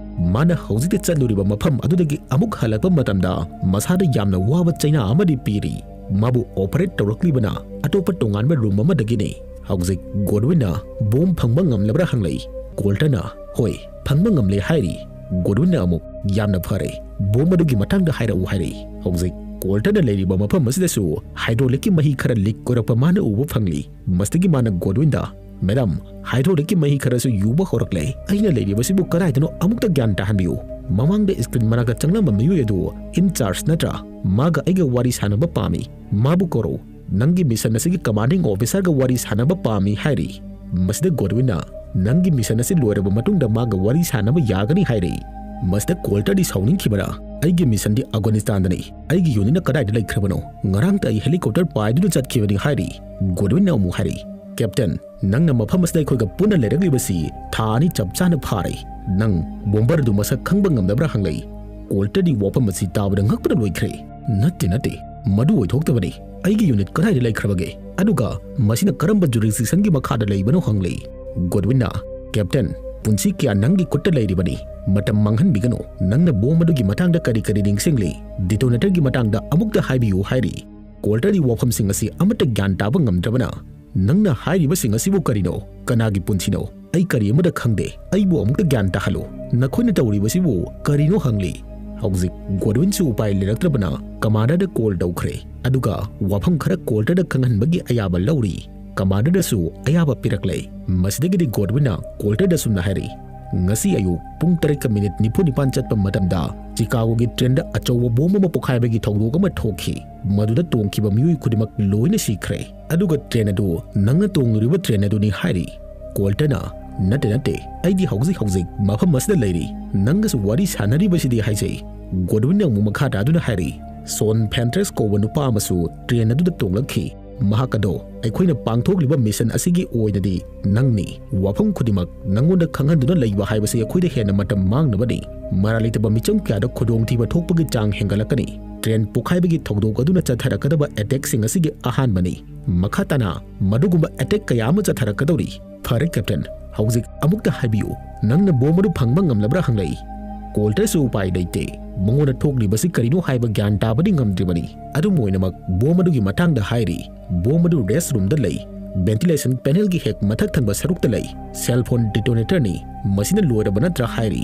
ꯃꯥꯅ ꯍꯧꯖꯤꯛꯇꯤ ꯆꯠꯂꯨꯔꯤꯕ ꯃꯐꯝ ꯑꯗꯨꯗꯒꯤ ꯑꯃꯨꯛ ꯍꯜꯂꯛꯄ ꯃꯇꯝꯗ ꯃꯁꯥꯗ ꯌꯥꯝꯅ ꯋꯥꯕ ꯆꯩꯅꯥ ꯑꯃꯗꯤ ꯄꯤꯔꯤ꯫ ꯃꯥꯕꯨ ꯑꯣꯄꯔꯦꯠ ꯇꯧꯔꯛꯂꯤꯕꯅ ꯑꯇꯣꯞꯄ ꯇꯣꯉꯥꯟꯕ ꯔꯨꯝ ꯑꯃꯗꯒꯤꯅꯤ꯫ ꯍꯧꯖꯤꯛ ꯒꯣꯗꯋꯤꯟꯅ ꯕꯣꯝ ꯐꯪꯕ ꯉꯝꯂꯕ꯭ꯔꯥ ꯍꯪꯂꯛꯏ꯫ ꯀꯣꯜꯇꯔꯅ "ꯍꯣꯏ, ꯐꯪꯕ ꯉꯝꯂꯦ" ꯍꯥꯏꯔꯤ꯫ ꯒꯣꯗꯋꯤꯟꯅ ꯑꯃꯨꯛ "ꯌꯥꯝꯅ ꯐꯔꯦ, ꯕꯣꯝ ꯑꯗꯨꯒꯤ ꯃꯇꯥꯡꯗ ꯍꯥꯏꯔꯛꯎ" ꯍꯥꯏꯔꯤ꯫ ꯍꯧꯖꯤꯛ ꯀꯣꯜꯇꯔꯅ ꯂꯩꯔꯤꯕ ꯃꯐꯝ ꯑꯁꯤꯗꯁꯨ ꯍꯥꯏꯗ꯭ꯔꯣꯂꯤꯛꯀꯤ ꯃꯍꯤ ꯈꯔ ꯂꯤꯛ ꯑꯣꯏꯔꯛꯄ ꯃꯥꯅ ꯎꯕ ꯐꯪꯂꯤ꯫ ꯃꯁꯤꯗꯒꯤ ꯃꯥꯅ ꯒꯣꯗꯋꯤꯟꯗ, "ꯃꯦꯗꯥꯝ, ꯍꯥꯏꯗ꯭ꯔꯣꯂꯤꯛꯀꯤ ꯃꯍꯤ ꯈꯔꯁꯨ ꯌꯨꯕ ꯍꯧꯔꯛꯂꯦ꯫ ꯑꯩꯅ ꯂꯩꯔꯤꯕꯁꯤꯕꯨ ꯀꯗꯥꯏꯗꯅꯣ ꯑꯃꯨꯛꯇ ꯒ꯭ꯌꯥꯟ ꯇꯥꯍꯟꯕꯤꯌꯨ꯫ ꯃꯃꯥꯡꯗ ꯁ꯭ꯀ꯭ꯔꯤꯟ ꯃꯅꯥꯛꯇ ꯆꯪꯂꯝꯕ ꯃꯤꯑꯣꯏ ꯑꯗꯨ ꯏꯟꯆꯥꯔꯖ ꯅꯠꯇ꯭ꯔꯥ? ꯃꯥꯒ ꯑꯩꯒ ꯋꯥꯔꯤ ꯁꯥꯟꯅꯕ ꯄꯥꯝꯃꯤ꯫ ꯃꯥꯕꯨ ꯀꯧꯔꯛꯎ꯫ ꯅꯪꯒꯤ ꯃꯤꯁꯟ ꯑꯁꯤꯒꯤ ꯀꯃꯥꯟꯗꯤꯡ ꯑꯣꯐꯤꯁꯔꯒ ꯋꯥꯔꯤ ꯁꯥꯟꯅꯕ ꯄꯥꯝꯃꯤ" ꯍꯥꯏꯔꯤ꯫ ꯃꯁꯤꯗ ꯒꯣꯗꯋꯤꯟꯅ, "ꯅꯪꯒꯤ ꯃꯤꯁꯟ ꯑꯁꯤ ꯂꯣꯏꯔꯕ ꯃꯇꯨꯡꯗ ꯃꯥꯒ ꯋꯥꯔꯤ ꯁꯥꯟꯅꯕ ꯌꯥꯒꯅꯤ" ꯍꯥꯏꯔꯤ꯫ ꯃꯁꯤꯗ ꯀꯣꯜꯇꯔꯗꯤ ꯁꯥꯎꯅꯤꯡꯈꯤꯕꯅ, "ꯑꯩꯒꯤ ꯃꯤꯁꯟꯗꯤ ꯑꯐꯒꯥꯅꯤꯁꯇꯥꯟꯗꯅꯤ꯫ ꯑꯩꯒꯤ ꯌꯨꯅꯤꯠꯅ ꯀꯗꯥꯏꯗ ꯂꯩꯈ꯭ꯔꯕꯅꯣ? ꯉꯔꯥꯡꯇ ꯑꯩ ꯍꯦꯂꯤꯀꯣꯞꯇꯔ ꯄꯥꯏꯗꯨꯅ ꯆꯠꯈꯤꯕꯅꯤ" ꯍꯥꯏꯔꯤ꯫ ꯒꯣꯗꯋꯤꯟꯅ ꯑꯃꯨꯛ ꯍꯥꯏꯔꯤ, "ꯀꯦꯞꯇꯦꯟ, ꯅꯪꯅ ꯃꯐꯝ ꯑꯁꯤꯗ ꯑꯩꯈꯣꯏꯒ ꯄꯨꯟꯅ ꯂꯩꯔꯛꯂꯤꯕꯁꯤ ꯊꯥ ꯑꯅꯤ ꯆꯞ ꯆꯥꯅ ꯐꯥꯔꯦ꯫ ꯅꯪ ꯕꯣꯝꯕꯔ ꯑꯗꯨ ꯃꯁꯛ ꯈꯪꯕ ꯉꯝꯗꯕ꯭ꯔꯥ?" ꯍꯪꯂꯛꯏ꯫ ꯀꯣꯜꯇꯔꯗꯤ ꯋꯥꯐꯝ ꯑꯁꯤ ꯇꯥꯕꯗ ꯉꯛꯄꯅ ꯂꯣꯏꯈ꯭ꯔꯦ꯫ "ꯅꯠꯇꯦ, ꯅꯠꯇꯦ, ꯃꯗꯨ ꯑꯣꯏꯊꯣꯛꯇꯕꯅꯤ꯫ ꯑꯩꯒꯤ ꯌꯨꯅꯤꯠ ꯀꯗꯥꯏꯗ ꯂꯩꯈ꯭ꯔꯕꯒꯦ? ꯑꯗꯨꯒ ꯃꯁꯤꯅ ꯀꯔꯝꯕ ꯖꯨꯔꯤꯁꯗꯤꯛꯁꯟꯒꯤ ꯃꯈꯥꯗ ꯂꯩꯕꯅꯣ?" ꯍꯪꯂꯤ꯫ ꯒꯣꯗꯋꯤꯟꯅ, "ꯀꯦꯞꯇꯦꯟ, ꯄꯨꯟꯁꯤ ꯀꯌꯥ ꯅꯪꯒꯤ ꯈꯨꯠꯇ ꯂꯩꯔꯤꯕꯅꯤ꯫ ꯃꯇꯝ ꯃꯥꯡꯍꯟꯕꯤꯒꯅꯨ꯫ ꯅꯪꯅ ꯕꯣꯝ ꯑꯗꯨꯒꯤ ꯃꯇꯥꯡꯗ ꯀꯔꯤ ꯀꯔꯤ ꯅꯤꯡꯁꯤꯡꯂꯤ? ꯗꯤꯇꯣꯅꯦꯇꯔꯒꯤ ꯃꯇꯥꯡꯗ ꯑꯃꯨꯛꯇ ꯍꯥꯏꯕꯤꯌꯨ" ꯍꯥꯏꯔꯤ꯫ ꯀꯣꯜꯇꯔꯒꯤ ꯋꯥꯐꯝꯁꯤꯡ ꯑꯁꯤ ꯑꯃꯠꯇ ꯒ꯭ꯌꯥꯟ ꯇꯥꯕ ꯉꯝꯗ꯭ꯔꯕꯅ, "ꯅꯪꯅ ꯍꯥꯏꯔꯤꯕꯁꯤꯡ ꯑꯁꯤꯕꯨ ꯀꯔꯤꯅꯣ? ꯀꯅꯥꯒꯤ ꯄꯨꯟꯁꯤꯅꯣ? ꯑꯩ ꯀꯔꯤ ꯑꯃꯠꯇ ꯈꯪꯗꯦ꯫ ꯑꯩꯕꯨ ꯑꯃꯨꯛꯇ ꯒ꯭ꯌꯥꯟ ꯇꯥꯍꯜꯂꯨ꯫ ꯅꯈꯣꯏꯅ ꯇꯧꯔꯤꯕꯁꯤꯕꯨ ꯀꯔꯤꯅꯣ?" ꯍꯪꯂꯤ꯫ ꯍꯧꯖꯤꯛ ꯒꯣꯗꯋꯤꯟꯁꯨ ꯎꯄꯥꯏ ꯂꯩꯔꯛꯇ꯭ꯔꯕꯅ ꯀꯃꯥꯟꯗꯔꯗ ꯀꯣꯜ ꯇꯧꯈ꯭ꯔꯦ꯫ ꯑꯗꯨꯒ ꯋꯥꯐꯝ ꯈꯔ ꯀꯣꯜꯇꯔꯗ ꯈꯪꯍꯟꯕꯒꯤ ꯑꯌꯥꯕ ꯂꯧꯔꯤ꯫ ꯀꯃꯥꯟꯗꯔꯗꯁꯨ ꯑꯌꯥꯕ ꯄꯤꯔꯛꯂꯦ꯫ ꯃꯁꯤꯗꯒꯤꯗꯤ ꯒꯣꯗꯋꯤꯟꯅ ꯀꯣꯜꯇꯔꯗ ꯁꯨꯝꯅ ꯍꯥꯏꯔꯤ, "ꯉꯁꯤ ꯑꯌꯨꯛ ꯄꯨꯡ ꯇꯔꯦꯠꯀ ꯃꯤꯅꯤꯠ ꯅꯤꯐꯨ ꯅꯤꯄꯥꯟ ꯆꯠꯄ ꯃꯇꯝꯗ ꯆꯤꯀꯥꯒꯣꯒꯤ ꯇ꯭ꯔꯦꯟꯗ ꯑꯆꯧꯕ ꯕꯣꯝ ꯑꯃ ꯄꯣꯈꯥꯏꯕꯒꯤ ꯊꯧꯗꯣꯛ ꯑꯃ ꯊꯣꯛꯈꯤ꯫ ꯃꯗꯨꯗ ꯇꯣꯡꯈꯤꯕ ꯃꯤꯑꯣꯏ ꯈꯨꯗꯤꯡꯃꯛ ꯂꯣꯏꯅ ꯁꯤꯈ꯭ꯔꯦ꯫ ꯑꯗꯨꯒ ꯇ꯭ꯔꯦꯟ ꯑꯗꯨ ꯅꯪꯅ ꯇꯣꯡꯂꯤꯕ ꯇ꯭ꯔꯦꯟ ꯑꯗꯨꯅꯤ ꯍꯥꯏꯔꯤ꯫ ꯀꯣꯜꯇꯔꯅ, "ꯅꯠꯇꯦ, ꯅꯠꯇꯦ, ꯑꯩꯗꯤ ꯍꯧꯖꯤꯛ ꯍꯧꯖꯤꯛ ꯃꯐꯝ ꯑꯁꯤꯗ ꯂꯩꯔꯤ, ꯅꯪꯒꯁꯨ ꯋꯥꯔꯤ ꯁꯥꯟꯅꯔꯤꯕꯁꯤꯗꯤ" ꯍꯥꯏꯖꯩ꯫ ꯒꯣꯗꯋꯤꯟꯅ ꯑꯃꯨꯛ ꯃꯈꯥ ꯇꯥꯗꯨꯅ ꯍꯥꯏꯔꯤ, "ꯁꯣꯟ ꯐꯦꯟꯇ꯭ꯔꯦꯁ ꯀꯧꯕ ꯅꯨꯄꯥ ꯑꯃꯁꯨ ꯇ꯭ꯔꯦꯟ ꯑꯗꯨꯗ ꯇꯣꯡꯂꯛꯈꯤ꯫ ꯃꯍꯥꯛ ꯑꯗꯣ ꯑꯩꯈꯣꯏꯅ ꯄꯥꯡꯊꯣꯛꯂꯤꯕ ꯃꯤꯁꯟ ꯑꯁꯤꯒꯤ ꯑꯣꯏꯅꯗꯤ ꯅꯪꯅꯤ꯫ ꯋꯥꯐꯝ ꯈꯨꯗꯤꯡꯃꯛ ꯅꯪꯉꯣꯟꯗ ꯈꯪꯍꯟꯗꯨꯅ ꯂꯩꯕ ꯍꯥꯏꯕꯁꯤ ꯑꯩꯈꯣꯏꯗ ꯍꯦꯟꯅ ꯃꯇꯝ ꯃꯥꯡꯅꯕꯅꯤ꯫ ꯃꯔꯥꯜ ꯂꯩꯇꯕ ꯃꯤꯆꯝ ꯀꯌꯥꯗ ꯈꯨꯗꯣꯡꯊꯤꯕ ꯊꯣꯛꯄꯒꯤ ꯆꯥꯡ ꯍꯦꯟꯒꯠꯂꯛꯀꯅꯤ꯫ ꯇ꯭ꯔꯦꯟ ꯄꯣꯈꯥꯏꯕꯒꯤ ꯊꯧꯗꯣꯛ ꯑꯗꯨꯅ ꯆꯠꯊꯔꯛꯀꯗꯕ ꯑꯦꯇꯦꯛꯁꯤꯡ ꯑꯁꯤꯒꯤ ꯑꯍꯥꯟꯕꯅꯤ꯫ ꯃꯈꯥ ꯇꯥꯅ ꯃꯗꯨꯒꯨꯝꯕ ꯑꯦꯇꯦꯛ ꯀꯌꯥ ꯑꯃ ꯆꯠꯊꯔꯛꯀꯗꯧꯔꯤ꯫ ꯐꯔꯦ, ꯀꯦꯞꯇꯦꯟ, ꯍꯧꯖꯤꯛ ꯑꯃꯨꯛꯇ ꯍꯥꯏꯕꯤꯌꯨ, ꯅꯪꯅ ꯕꯣꯝ ꯑꯗꯨ ꯐꯪꯕ ꯉꯝꯂꯕ꯭ꯔꯥ?" ꯍꯪꯂꯛꯏ꯫ ꯀꯣꯜꯇꯔꯁꯨ ꯎꯄꯥꯏ ꯂꯩꯇꯦ꯫ ꯃꯉꯣꯟꯗ ꯊꯣꯛꯂꯤꯕꯁꯤ ꯀꯔꯤꯅꯣ ꯍꯥꯏꯕ ꯒ꯭ꯌꯥꯟ ꯇꯥꯕꯗꯤ ꯉꯝꯗ꯭ꯔꯤꯕꯅꯤ꯫ ꯑꯗꯨꯝ ꯑꯣꯏꯅꯃꯛ, ꯕꯣꯝ ꯑꯗꯨꯒꯤ ꯃꯇꯥꯡꯗ ꯍꯥꯏꯔꯤ, "ꯕꯣꯝ ꯑꯗꯨ ꯔꯦꯁ ꯔꯨꯝꯗ ꯂꯩ, ꯚꯦꯟꯇꯤꯂꯦꯁꯟ ꯄꯦꯅꯦꯜꯒꯤ ꯍꯦꯛ ꯃꯊꯛ ꯊꯪꯕ ꯁꯔꯨꯛꯇ ꯂꯩ꯫ ꯁꯦꯜ ꯐꯣꯟ ꯗꯤꯇꯣꯅꯦꯇꯔꯅꯤ꯫ ꯃꯁꯤꯅ ꯂꯣꯏꯔꯕ ꯅꯠꯇ꯭ꯔꯥ?" ꯍꯥꯏꯔꯤ꯫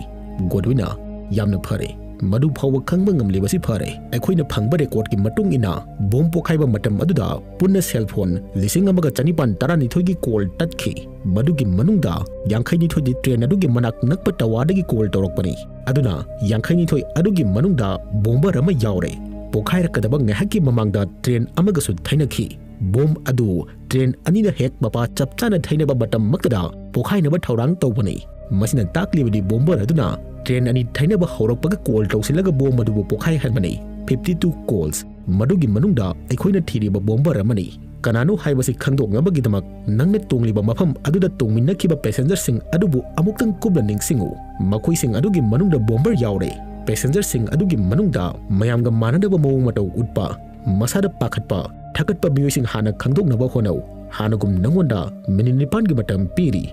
ꯒꯣꯗꯋꯤꯟꯅ, "ꯌꯥꯝꯅ ꯐꯔꯦ, ꯃꯗꯨ ꯐꯥꯎꯕ ꯈꯪꯕ ꯉꯝꯂꯤꯕꯁꯤ ꯐꯔꯦ꯫ ꯑꯩꯈꯣꯏꯅ ꯐꯪꯕ ꯔꯦꯀꯣꯔꯗꯀꯤ ꯃꯇꯨꯡ ꯏꯟꯅ, ꯕꯣꯝ ꯄꯣꯈꯥꯏꯕ ꯃꯇꯝ ꯑꯗꯨꯗ ꯄꯨꯟꯅ ꯁꯦꯜ ꯐꯣꯟ ꯂꯤꯁꯤꯡ ꯑꯃꯒ ꯆꯅꯤꯄꯥꯟ ꯇꯔꯥꯅꯤꯊꯣꯏꯒꯤ ꯀꯣꯜ ꯇꯠꯈꯤ꯫ ꯃꯗꯨꯒꯤ ꯃꯅꯨꯡꯗ ꯌꯥꯡꯈꯩꯅꯤꯊꯣꯏꯗꯤ ꯇ꯭ꯔꯦꯟ ꯑꯗꯨꯒꯤ ꯃꯅꯥꯛ ꯅꯛꯄ ꯇꯋꯥꯔꯗꯒꯤ ꯀꯣꯜ ꯇꯧꯔꯛꯄꯅꯤ꯫ ꯑꯗꯨꯅ ꯌꯥꯡꯈꯩꯅꯤꯊꯣꯏ ꯑꯗꯨꯒꯤ ꯃꯅꯨꯡꯗ ꯕꯣꯝꯕꯔ ꯑꯃ ꯌꯥꯎꯔꯦ꯫ ꯄꯣꯈꯥꯏꯔꯛꯀꯗꯕ ꯉꯥꯏꯍꯥꯛꯀꯤ ꯃꯃꯥꯡꯗ ꯇ꯭ꯔꯦꯟ ꯑꯃꯒꯁꯨ ꯊꯩꯅꯈꯤ꯫ ꯕꯣꯝ ꯑꯗꯨ ꯇ꯭ꯔꯦꯟ ꯑꯅꯤꯅ ꯍꯦꯛ ꯃꯄꯥ ꯆꯞ ꯆꯥꯅ ꯊꯩꯅꯕ ꯃꯇꯝꯃꯛꯇꯗ ꯄꯣꯈꯥꯏꯅꯕ ꯊꯧꯔꯥꯡ ꯇꯧꯕꯅꯤ꯫ ꯃꯁꯤꯅ ꯇꯥꯛꯂꯤꯕꯗꯤ ꯕꯣꯝꯕꯔ ꯑꯗꯨꯅ ꯇ꯭ꯔꯦꯟ ꯑꯅꯤ ꯊꯩꯅꯕ ꯍꯧꯔꯛꯄꯒ ꯀꯣꯜ ꯇꯧꯁꯤꯜꯂꯒ ꯕꯣꯝ ꯑꯗꯨꯕꯨ ꯄꯣꯈꯥꯏꯍꯟꯕꯅꯤ꯫ Fifty two calls, ꯃꯗꯨꯒꯤ ꯃꯅꯨꯡꯗ ꯑꯩꯈꯣꯏꯅ ꯊꯤꯔꯤꯕ ꯕꯣꯝꯕꯔ ꯑꯃꯅꯤ꯫ ꯀꯅꯥꯅꯣ ꯍꯥꯏꯕꯁꯤ ꯈꯪꯗꯣꯛꯅꯕꯒꯤꯗꯃꯛ ꯅꯪꯅ ꯇꯣꯡꯂꯤꯕ ꯃꯐꯝ ꯑꯗꯨꯗ ꯇꯣꯡꯃꯤꯟꯅꯈꯤꯕ ꯄꯦꯁꯦꯟꯖꯔꯁꯤꯡ ꯑꯗꯨꯕꯨ ꯑꯃꯨꯛꯇꯪ ꯀꯨꯞꯅ ꯅꯤꯡꯁꯤꯡꯉꯨ꯫ ꯃꯈꯣꯏꯁꯤꯡ ꯑꯗꯨꯒꯤ ꯃꯅꯨꯡꯗ ꯕꯣꯝꯕꯔ ꯌꯥꯎꯔꯦ꯫ ꯄꯦꯁꯦꯟꯖꯔꯁꯤꯡ ꯑꯗꯨꯒꯤ ꯃꯅꯨꯡꯗ ꯃꯌꯥꯝꯒ ꯃꯥꯟꯅꯗꯕ ꯃꯑꯣꯡ ꯃꯇꯧ ꯎꯠꯄ, ꯃꯁꯥꯗ ꯄꯥꯈꯠꯄ, ꯊꯀꯠꯄ ꯃꯤꯑꯣꯏꯁꯤꯡ ꯍꯥꯟꯅ ꯈꯪꯗꯣꯛꯅꯕ ꯍꯣꯠꯅꯧ꯫ ꯍꯥꯟꯅꯒꯨꯝ ꯅꯉꯣꯟꯗ ꯃꯤꯅꯤꯠ ꯅꯤꯄꯥꯟꯒꯤ ꯃꯇꯝ ꯄꯤꯔꯤ꯫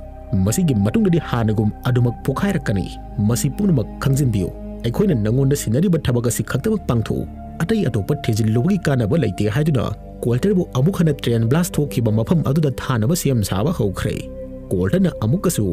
ꯃꯁꯤꯒꯤ ꯃꯇꯨꯡꯗꯗꯤ ꯍꯥꯟꯅꯒꯨꯝ ꯑꯗꯨꯃꯛ ꯄꯣꯈꯥꯏꯔꯛꯀꯅꯤ꯫ ꯃꯁꯤ ꯄꯨꯝꯅꯃꯛ ꯈꯪꯖꯤꯟꯕꯤꯌꯨ꯫ ꯑꯩꯈꯣꯏꯅ ꯅꯉꯣꯟꯗ ꯁꯤꯟꯅꯔꯤꯕ ꯊꯕꯛ ꯑꯁꯤ ꯈꯛꯇꯃꯛ ꯄꯥꯡꯊꯣꯛꯎ꯫ ꯑꯇꯩ ꯑꯇꯣꯞꯄ ꯊꯤꯖꯤꯜꯂꯨꯕꯒꯤ ꯀꯥꯟꯅꯕ ꯂꯩꯇꯦ" ꯍꯥꯏꯗꯨꯅ ꯀꯣꯜꯇꯔꯕꯨ ꯑꯃꯨꯛ ꯍꯟꯅ ꯇ꯭ꯔꯦꯟ ꯕ꯭ꯂꯥꯁ ꯊꯣꯛꯈꯤꯕ ꯃꯐꯝ ꯑꯗꯨꯗ ꯊꯥꯅꯕ ꯁꯦꯝ ꯁꯥꯕ ꯍꯧꯈ꯭ꯔꯦ꯫ ꯀꯣꯜꯇꯔꯅ ꯑꯃꯨꯛꯀꯁꯨ